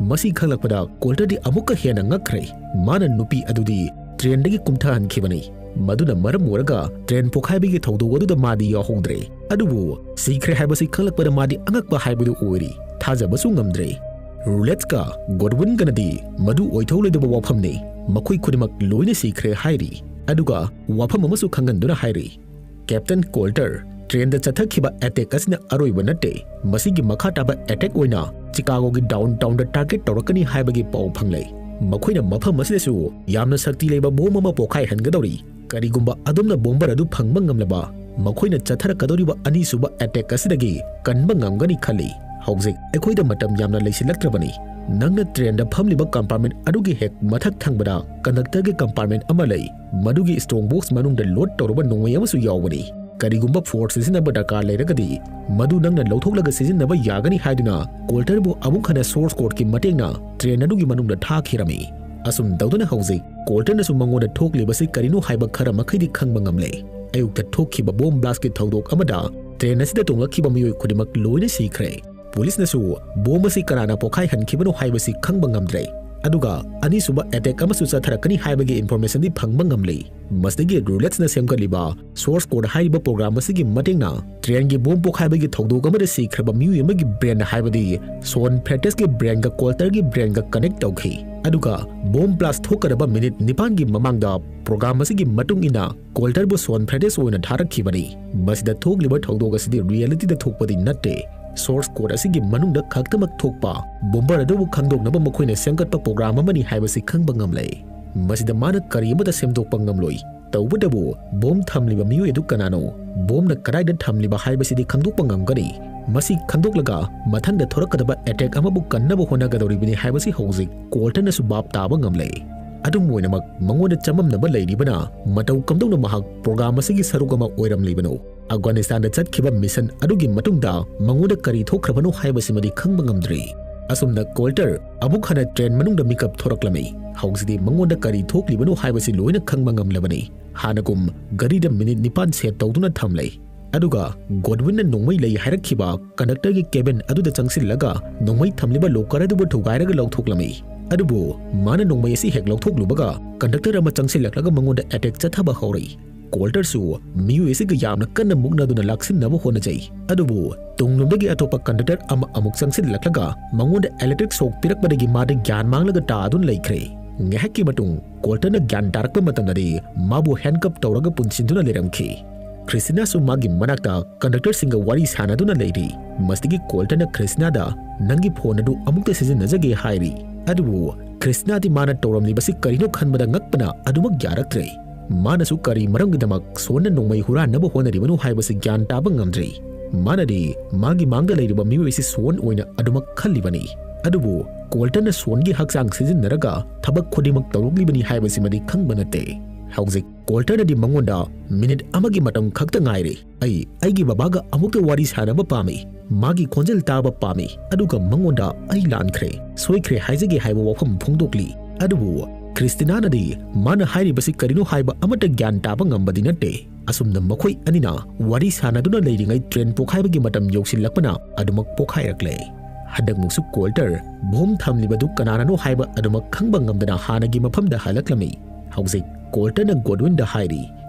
ꯃꯁꯤ ꯈꯪꯂꯛꯄꯗ ꯀꯣꯜꯇꯔꯗꯤ ꯑꯃꯨꯛꯀ ꯍꯦꯟꯅ ꯉꯛꯈ꯭ꯔꯦ꯫ ꯃꯥꯅ ꯅꯨꯄꯤ ꯑꯗꯨꯗꯤ ꯇ꯭ꯔꯦꯟꯗꯒꯤ ꯀꯨꯝꯊꯍꯟꯈꯤꯕꯅꯤ꯫ ꯃꯗꯨꯅ ꯃꯔꯝ ꯑꯣꯏꯔꯒ ꯇ꯭ꯔꯦꯟ ꯄꯣꯈꯥꯏꯕꯒꯤ ꯊꯧꯗꯣꯛ ꯑꯗꯨꯗ ꯃꯥꯗꯤ ꯌꯥꯎꯍꯧꯗ꯭ꯔꯦ꯫ ꯑꯗꯨꯕꯨ ꯁꯤꯈ꯭ꯔꯦ ꯍꯥꯏꯕꯁꯤ ꯈꯪꯂꯛꯄꯗ ꯃꯥꯗꯤ ꯑꯉꯛꯄ ꯍꯥꯏꯕꯗꯨ ꯑꯣꯏꯔꯤ꯫ ꯊꯥꯖꯕꯁꯨ ꯉꯝꯗ꯭ꯔꯦ꯫ ꯔꯨꯂꯦꯠꯁꯀ ꯒꯣꯗꯋꯤꯟꯒꯅꯗꯤ ꯃꯗꯨ ꯑꯣꯏꯊꯣꯛꯂꯣꯏꯗꯕ ꯋꯥꯐꯝꯅꯤ꯫ ꯃꯈꯣꯏ ꯈꯨꯗꯤꯡꯃꯛ ꯂꯣꯏꯅ ꯁꯤꯈ꯭ꯔꯦ ꯍꯥꯏꯔꯤ꯫ ꯑꯗꯨꯒ ꯋꯥꯐꯝ ꯑꯃꯁꯨ ꯈꯪꯍꯟꯗꯨꯅ ꯍꯥꯏꯔꯤ, "ꯀꯦꯞꯇꯟ ꯀꯣꯜꯇꯔ, ꯇ꯭ꯔꯦꯟꯗ ꯆꯠꯊꯈꯤꯕ ꯑꯦꯇꯦꯛ ꯑꯁꯤꯅ ꯑꯔꯣꯏꯕ ꯅꯠꯇꯦ꯫ ꯃꯁꯤꯒꯤ ꯃꯈꯥ ꯇꯥꯕ ꯑꯦꯇꯦꯛ ꯑꯣꯏꯅ ꯆꯤꯀꯥꯒꯣꯒꯤ ꯗꯥꯎꯟ ꯇꯥꯎꯟꯗ ꯇꯥꯔꯒꯦꯠ ꯇꯧꯔꯛꯀꯅꯤ ꯍꯥꯏꯕꯒꯤ ꯄꯥꯎ ꯐꯪꯂꯦ꯫ ꯃꯈꯣꯏꯅ ꯃꯐꯝ ꯑꯁꯤꯗꯁꯨ ꯌꯥꯝꯅ ꯁꯛꯇꯤ ꯂꯩꯕ ꯕꯣꯝ ꯑꯃ ꯄꯣꯈꯥꯏꯍꯟꯒꯗꯧꯔꯤ꯫ ꯀꯔꯤꯒꯨꯝꯕ ꯑꯗꯣꯝꯅ ꯕꯣꯝꯕꯔ ꯑꯗꯨ ꯐꯪꯕ ꯉꯝꯂꯕ, ꯃꯈꯣꯏꯅ ꯆꯠꯊꯔꯛꯀꯗꯧꯔꯤꯕ ꯑꯅꯤꯁꯨꯕ ꯑꯦꯇꯦꯛ ꯑꯁꯤꯗꯒꯤ ꯀꯟꯕ ꯉꯝꯒꯅꯤ ꯈꯜꯂꯤ꯫ ꯍꯧꯖꯤꯛ ꯑꯩꯈꯣꯏꯗ ꯃꯇꯝ ꯌꯥꯝꯅ ꯂꯩꯁꯤꯜꯂꯛꯇ꯭ꯔꯕꯅꯤ꯫ ꯅꯪꯅ ꯇ꯭ꯔꯦꯟꯗ ꯐꯝꯂꯤꯕ ꯀꯝꯄꯥꯔꯠꯃꯦꯟ ꯑꯗꯨꯒꯤ ꯍꯦꯛ ꯃꯊꯛ ꯊꯪꯕꯗ ꯀꯟꯗꯛꯇꯔꯒꯤ ꯀꯝꯄꯥꯔꯠꯃꯦꯟ ꯑꯃ ꯂꯩ꯫ ꯃꯗꯨꯒꯤ ꯁ꯭ꯇ꯭ꯔꯣꯡ ꯕꯣꯛꯁ ꯃꯅꯨꯡꯗ ꯂꯣꯗ ꯇꯧꯔꯕ ꯅꯣꯡꯃꯩ ꯑꯃꯁꯨ ꯌꯥꯎꯕꯅꯤ꯫ ꯀꯔꯤꯒꯨꯝꯕ ꯐꯣꯔꯁ ꯁꯤꯖꯤꯟꯅꯕ ꯗꯔꯀꯥꯔ ꯂꯩꯔꯒꯗꯤ, ꯃꯗꯨ ꯅꯪꯅ ꯂꯧꯊꯣꯛꯂꯒ ꯁꯤꯖꯤꯟꯅꯕ ꯌꯥꯒꯅꯤ" ꯍꯥꯏꯗꯨꯅ ꯀꯣꯜꯇꯔꯕꯨ ꯑꯃꯨꯛ ꯍꯟꯅ ꯁꯣꯔꯁ ꯀꯣꯗꯀꯤ ꯃꯇꯦꯡꯅ ꯇ꯭ꯔꯦꯟ ꯑꯗꯨꯒꯤ ꯃꯅꯨꯡꯗ ꯊꯥꯈꯤꯔꯝꯃꯤ꯫ ꯑꯁꯨꯝ ꯇꯧꯗꯨꯅ ꯍꯧꯖꯤꯛ ꯀꯣꯜꯇꯔꯅꯁꯨ ꯃꯉꯣꯟꯗ ꯊꯣꯛꯂꯤꯕꯁꯤ ꯀꯔꯤꯅꯣ ꯍꯥꯏꯕ ꯈꯔ ꯃꯈꯩꯗꯤ ꯈꯪꯕ ꯉꯝꯂꯦ꯫ ꯑꯌꯨꯛꯇ ꯊꯣꯛꯈꯤꯕ ꯕꯣꯝ ꯕ꯭ꯂꯥꯁꯀꯤ ꯊꯧꯗꯣꯛ ꯑꯃꯗ ꯇ꯭ꯔꯦꯟ ꯑꯁꯤꯗ ꯇꯣꯡꯂꯛꯈꯤꯕ ꯃꯤꯑꯣꯏ ꯈꯨꯗꯤꯡꯃꯛ ꯂꯣꯏꯅ ꯁꯤꯈ꯭ꯔꯦ꯫ ꯄꯨꯂꯤꯁꯅꯁꯨ ꯕꯣꯝ ꯑꯁꯤ ꯀꯅꯥꯅ ꯄꯣꯈꯥꯏꯍꯟꯈꯤꯕꯅꯣ ꯍꯥꯏꯕꯁꯤ ꯈꯪꯕ ꯉꯝꯗ꯭ꯔꯦ꯫ ꯑꯗꯨꯒ ꯑꯅꯤꯁꯨꯕ ꯑꯦꯇꯦꯛ ꯑꯃꯁꯨ ꯆꯠꯊꯔꯛꯀꯅꯤ ꯍꯥꯏꯕꯒꯤ ꯏꯟꯐꯣꯔꯃꯦꯁꯟꯗꯤ ꯐꯪꯕ ꯉꯝꯂꯤ꯫ ꯃꯁꯤꯗꯒꯤ ꯔꯨꯂꯦꯠꯁꯅ ꯁꯦꯝꯒꯠꯂꯤꯕ ꯁꯣꯔꯁ ꯀꯣꯗ ꯍꯥꯏꯔꯤꯕ ꯄ꯭ꯔꯣꯒ꯭ꯔꯥꯝ ꯑꯁꯤꯒꯤ ꯃꯇꯦꯡꯅ ꯇ꯭ꯔꯦꯟꯒꯤ ꯕꯣꯝ ꯄꯣꯈꯥꯏꯕꯒꯤ ꯊꯧꯗꯣꯛ ꯑꯃꯗ ꯁꯤꯈ꯭ꯔꯕ ꯃꯤꯑꯣꯏ ꯑꯃꯒꯤ ꯕ꯭ꯔꯦꯟ, ꯍꯥꯏꯕꯗꯤ ꯁꯣꯟ ꯐ꯭ꯔꯦꯇꯦꯁꯀꯤ ꯕ꯭ꯔꯦꯟꯒ ꯀꯣꯜꯇꯔꯒꯤ ꯕ꯭ꯔꯦꯟꯒ ꯀꯅꯦꯛ ꯇꯧꯈꯤ꯫ ꯑꯗꯨꯒ ꯕꯣꯝ ꯕ꯭ꯂꯥꯁ ꯊꯣꯛꯀꯗꯕ ꯃꯤꯅꯤꯠ ꯅꯤꯄꯥꯟꯒꯤ ꯃꯃꯥꯡꯗ ꯄ꯭ꯔꯣꯒ꯭ꯔꯥꯝ ꯑꯁꯤꯒꯤ ꯃꯇꯨꯡ ꯏꯟꯅ ꯀꯣꯜꯇꯔꯕꯨ ꯁꯣꯟ ꯐ꯭ꯔꯦꯇꯦꯁ ꯑꯣꯏꯅ ꯊꯥꯔꯛꯈꯤꯕꯅꯤ꯫ ꯃꯁꯤꯗ ꯊꯣꯛꯂꯤꯕ ꯊꯧꯗꯣꯛ ꯑꯁꯤꯗꯤ ꯔꯤꯌꯦꯂꯤꯇꯤꯗ ꯊꯣꯛꯄꯗꯤ ꯅꯠꯇꯦ꯫ ꯁꯣꯔꯁ ꯀꯣꯗ ꯑꯁꯤꯒꯤ ꯃꯅꯨꯡꯗ ꯈꯛꯇꯃꯛ ꯊꯣꯛꯄ ꯕꯣꯝꯕꯔ ꯑꯗꯨꯕꯨ ꯈꯪꯗꯣꯛꯅꯕ ꯃꯈꯣꯏꯅ ꯁꯦꯝꯒꯠꯄ ꯄ꯭ꯔꯣꯒ꯭ꯔꯥꯝ ꯑꯃꯅꯤ ꯍꯥꯏꯕꯁꯤ ꯈꯪꯕ ꯉꯝꯂꯦ꯫ ꯃꯁꯤꯗ ꯃꯥꯅ ꯀꯔꯤ ꯑꯃꯠꯇ ꯁꯦꯝꯗꯣꯛꯄ ꯉꯝꯂꯣꯏ꯫ ꯇꯧꯕꯇꯕꯨ ꯕꯣꯝ ꯊꯝꯂꯤꯕ ꯃꯤꯑꯣꯏ ꯑꯗꯨ ꯀꯅꯥꯅꯣ, ꯕꯣꯝꯅ ꯀꯗꯥꯏꯗ ꯊꯝꯂꯤꯕ ꯍꯥꯏꯕꯁꯤꯗꯤ ꯈꯪꯗꯣꯛꯄ ꯉꯝꯒꯅꯤ꯫ ꯃꯁꯤ ꯈꯪꯗꯣꯛꯂꯒ ꯃꯊꯪꯗ ꯊꯣꯔꯛꯀꯗꯕ ꯑꯦꯇꯦꯛ ꯑꯃꯕꯨ ꯀꯟꯅꯕ ꯍꯣꯠꯅꯒꯗꯧꯔꯤꯕꯅꯤ ꯍꯥꯏꯕꯁꯤ ꯍꯧꯖꯤꯛ ꯀꯣꯜꯇꯔꯅꯁꯨ ꯚꯥꯞ ꯇꯥꯕ ꯉꯝꯂꯦ꯫ ꯑꯗꯨꯝ ꯑꯣꯏꯅꯃꯛ, ꯃꯉꯣꯟꯗ ꯆꯃꯝꯅꯕ ꯂꯩꯔꯤꯕꯅ ꯃꯇꯧ ꯀꯝꯗꯧꯅ ꯃꯍꯥꯛ ꯄ꯭ꯔꯣꯒ꯭ꯔꯥꯝ ꯑꯁꯤꯒꯤ ꯁꯔꯨꯛ ꯑꯃ ꯑꯣꯏꯔꯝꯂꯤꯕꯅꯣ? ꯑꯐꯒꯥꯅꯤꯁꯇꯥꯟꯗ ꯆꯠꯈꯤꯕ ꯃꯤꯁꯟ ꯑꯗꯨꯒꯤ ꯃꯇꯨꯡꯗ ꯃꯉꯣꯟꯗ ꯀꯔꯤ ꯊꯣꯛꯈ꯭ꯔꯕꯅꯣ ꯍꯥꯏꯕꯁꯤꯃꯗꯤ ꯈꯪꯕ ꯉꯝꯗ꯭ꯔꯤ꯫ ꯑꯁꯨꯝꯅ ꯀꯣꯜꯇꯔ ꯑꯃꯨꯛ ꯍꯟꯅ ꯇ꯭ꯔꯦꯟ ꯃꯅꯨꯡꯗ ꯃꯤꯀꯞ ꯊꯣꯔꯛꯂꯝꯃꯤ꯫ ꯍꯧꯖꯤꯛꯇꯤ ꯃꯉꯣꯟꯗ ꯀꯔꯤ ꯊꯣꯛꯂꯤꯕꯅꯣ ꯍꯥꯏꯕꯁꯤ ꯂꯣꯏꯅ ꯈꯪꯕ ꯉꯝꯂꯕꯅꯤ꯫ ꯍꯥꯟꯅꯒꯨꯝ ꯒꯥꯔꯤꯗ ꯃꯤꯅꯤꯠ ꯅꯤꯄꯥꯟ ꯁꯦꯠ ꯇꯧꯗꯨꯅ ꯊꯝꯂꯦ꯫ ꯑꯗꯨꯒ ꯒꯣꯗꯋꯤꯟꯅ ꯅꯣꯡꯃꯩ ꯂꯩ ꯍꯥꯏꯔꯛꯈꯤꯕ ꯀꯟꯗꯛꯇꯔꯒꯤ ꯀꯦꯕꯤꯟ ꯑꯗꯨꯗ ꯆꯪꯁꯤꯜꯂꯒ ꯅꯣꯡꯃꯩ ꯊꯝꯂꯤꯕ ꯂꯣꯀꯔ ꯑꯗꯨꯕꯨ ꯊꯨꯒꯥꯏꯔꯒ ꯂꯧꯊꯣꯛꯂꯝꯃꯤ꯫ ꯑꯗꯨꯕꯨ ꯃꯥꯅ ꯅꯣꯡꯃꯩ ꯑꯁꯤ ꯍꯦꯛ ꯂꯧꯊꯣꯛꯂꯨꯕꯒ ꯀꯟꯗꯛꯇꯔ ꯑꯃ ꯆꯪꯁꯤꯜꯂꯛꯂꯒ ꯃꯉꯣꯟꯗ ꯑꯦꯇꯦꯛ ꯆꯠꯊꯕ ꯍꯧꯔꯛꯏ꯫ ꯀꯣꯜꯇꯔꯁꯨ ꯃꯤꯑꯣꯏ ꯑꯁꯤꯒ ꯌꯥꯝꯅ ꯀꯟꯅ ꯃꯨꯛꯅꯗꯨꯅ ꯂꯥꯛꯁꯤꯟꯅꯕ ꯍꯣꯠꯅꯖꯩ꯫ ꯑꯗꯨꯕꯨ ꯇꯨꯡꯂꯣꯝꯗꯒꯤ ꯑꯇꯣꯞꯄ ꯀꯟꯗꯛꯇꯔ ꯑꯃ ꯑꯃꯨꯛ ꯆꯪꯁꯤꯜꯂꯛꯂꯒ ꯃꯉꯣꯟꯗ ꯏꯂꯦꯛꯇ꯭ꯔꯤꯛ ꯁꯣꯛ ꯄꯤꯔꯛꯄꯗꯒꯤ ꯃꯥꯗꯤ ꯒ꯭ꯌꯥꯟ ꯃꯥꯡꯂꯒ ꯇꯥꯗꯨꯅ ꯂꯩꯈ꯭ꯔꯦ꯫ ꯉꯥꯏꯍꯥꯛꯀꯤ ꯃꯇꯨꯡ ꯀꯣꯜꯇꯔꯅ ꯒ꯭ꯌꯥꯟ ꯇꯥꯔꯛꯄ ꯃꯇꯝꯗꯗꯤ ꯃꯥꯕꯨ ꯍꯦꯟꯀꯞ ꯇꯧꯔꯒ ꯄꯨꯟꯁꯤꯟꯗꯨꯅ ꯂꯩꯔꯝꯈꯤ꯫ ꯈ꯭ꯔꯤꯁꯇꯤꯅꯥꯁꯨ ꯃꯥꯒꯤ ꯃꯅꯥꯛꯇ ꯀꯟꯗꯛꯇꯔꯁꯤꯡꯒ ꯋꯥꯔꯤ ꯁꯥꯟꯅꯗꯨꯅ ꯂꯩꯔꯤ꯫ ꯃꯁꯤꯗꯒꯤ ꯀꯣꯜꯇꯔꯅ ꯈ꯭ꯔꯤꯁꯇꯤꯅꯥꯗ, "ꯅꯪꯒꯤ ꯐꯣꯟ ꯑꯗꯨ ꯑꯃꯨꯛꯇ ꯁꯤꯖꯤꯟꯅꯖꯒꯦ" ꯍꯥꯏꯔꯤ꯫ ꯑꯗꯨꯕꯨ ꯈ꯭ꯔꯤꯁꯇꯤꯅꯥꯗꯤ ꯃꯥꯅ ꯇꯧꯔꯝꯂꯤꯕꯁꯤ ꯀꯔꯤꯅꯣ ꯈꯟꯕꯗ ꯉꯛꯄꯅ ꯑꯗꯨꯃꯛ ꯌꯥꯔꯛꯇ꯭ꯔꯦ꯫ ꯃꯥꯅꯁꯨ ꯀꯔꯤ ꯃꯔꯝꯒꯤꯗꯃꯛ ꯁꯣꯟꯅ ꯅꯣꯡꯃꯩ ꯍꯨꯔꯥꯟꯅꯕ ꯍꯣꯠꯅꯔꯤꯕꯅꯣ ꯍꯥꯏꯕꯁꯤ ꯒ꯭ꯌꯥꯟ ꯇꯥꯕ ꯉꯝꯗ꯭ꯔꯤ꯫ ꯃꯥꯅꯗꯤ ꯃꯥꯒꯤ ꯃꯥꯡꯗ ꯂꯩꯔꯤꯕ ꯃꯤꯑꯣꯏ ꯑꯁꯤ ꯁꯣꯟ ꯑꯣꯏꯅ ꯑꯗꯨꯃꯛ ꯈꯜꯂꯤꯕꯅꯤ꯫ ꯑꯗꯨꯕꯨ ꯀꯣꯜꯇꯔꯅ ꯁꯣꯟꯒꯤ ꯍꯛꯆꯥꯡ ꯁꯤꯖꯤꯟꯅꯔꯒ ꯊꯕꯛ ꯈꯨꯗꯤꯡꯃꯛ ꯇꯧꯔꯛꯂꯤꯕꯅꯤ ꯍꯥꯏꯕꯁꯤꯃꯗꯤ ꯈꯪꯕ ꯅꯠꯇꯦ꯫ ꯍꯧꯖꯤꯛ ꯀꯣꯜꯇꯔꯅꯗꯤ ꯃꯉꯣꯟꯗ, "ꯃꯤꯅꯤꯠ ꯑꯃꯒꯤ ꯃꯇꯝ ꯈꯛꯇ ꯉꯥꯏꯔꯦ꯫ ꯑꯩ ꯑꯩꯒꯤ ꯕꯕꯥꯒ ꯑꯃꯨꯛꯇ ꯋꯥꯔꯤ ꯁꯥꯟꯅꯕ ꯄꯥꯝꯃꯤ꯫ ꯃꯥꯒꯤ ꯈꯣꯟꯖꯦꯜ ꯇꯥꯕ ꯄꯥꯝꯃꯤ꯫ ꯑꯗꯨꯒ ꯃꯉꯣꯟꯗ ꯑꯩ ꯂꯥꯟꯈ꯭ꯔꯦ, ꯁꯣꯏꯈ꯭ꯔꯦ ꯍꯥꯏꯖꯒꯦ" ꯍꯥꯏꯕ ꯋꯥꯐꯝ ꯐꯣꯡꯗꯣꯛꯂꯤ꯫ ꯑꯗꯨꯕꯨ ꯈ꯭ꯔꯤꯁꯇꯤꯅꯥꯅꯗꯤ ꯃꯥꯅ ꯍꯥꯏꯔꯤꯕꯁꯤ ꯀꯔꯤꯅꯣ ꯍꯥꯏꯕ ꯑꯃꯠꯇ ꯒ꯭ꯌꯥꯟ ꯇꯥꯕ ꯉꯝꯕꯗꯤ ꯅꯠꯇꯦ꯫ ꯑꯁꯨꯝꯅ ꯃꯈꯣꯏ ꯑꯅꯤꯅ ꯋꯥꯔꯤ ꯁꯥꯟꯅꯗꯨꯅ ꯂꯩꯔꯤꯉꯩ ꯇ꯭ꯔꯦꯟ ꯄꯣꯈꯥꯏꯕꯒꯤ ꯃꯇꯝ ꯌꯧꯁꯤꯜꯂꯛꯄꯅ ꯑꯗꯨꯃꯛ ꯄꯣꯈꯥꯏꯔꯛꯂꯦ꯫ ꯍꯟꯗꯛꯃꯨꯛꯁꯨ ꯀꯣꯜꯇꯔ ꯕꯣꯝ ꯊꯝꯂꯤꯕꯗꯨ ꯀꯅꯥꯅꯅꯣ ꯍꯥꯏꯕ ꯑꯗꯨꯃꯛ ꯈꯪꯕ ꯉꯝꯗꯅ ꯍꯥꯟꯅꯒꯤ ꯃꯐꯝꯗ ꯍꯜꯂꯛꯂꯝꯃꯤ꯫ ꯍꯧꯖꯤꯛ ꯀꯣꯜꯇꯔꯅ ꯒꯣꯗꯋꯤꯟꯗ ꯍꯥꯏꯔꯤ,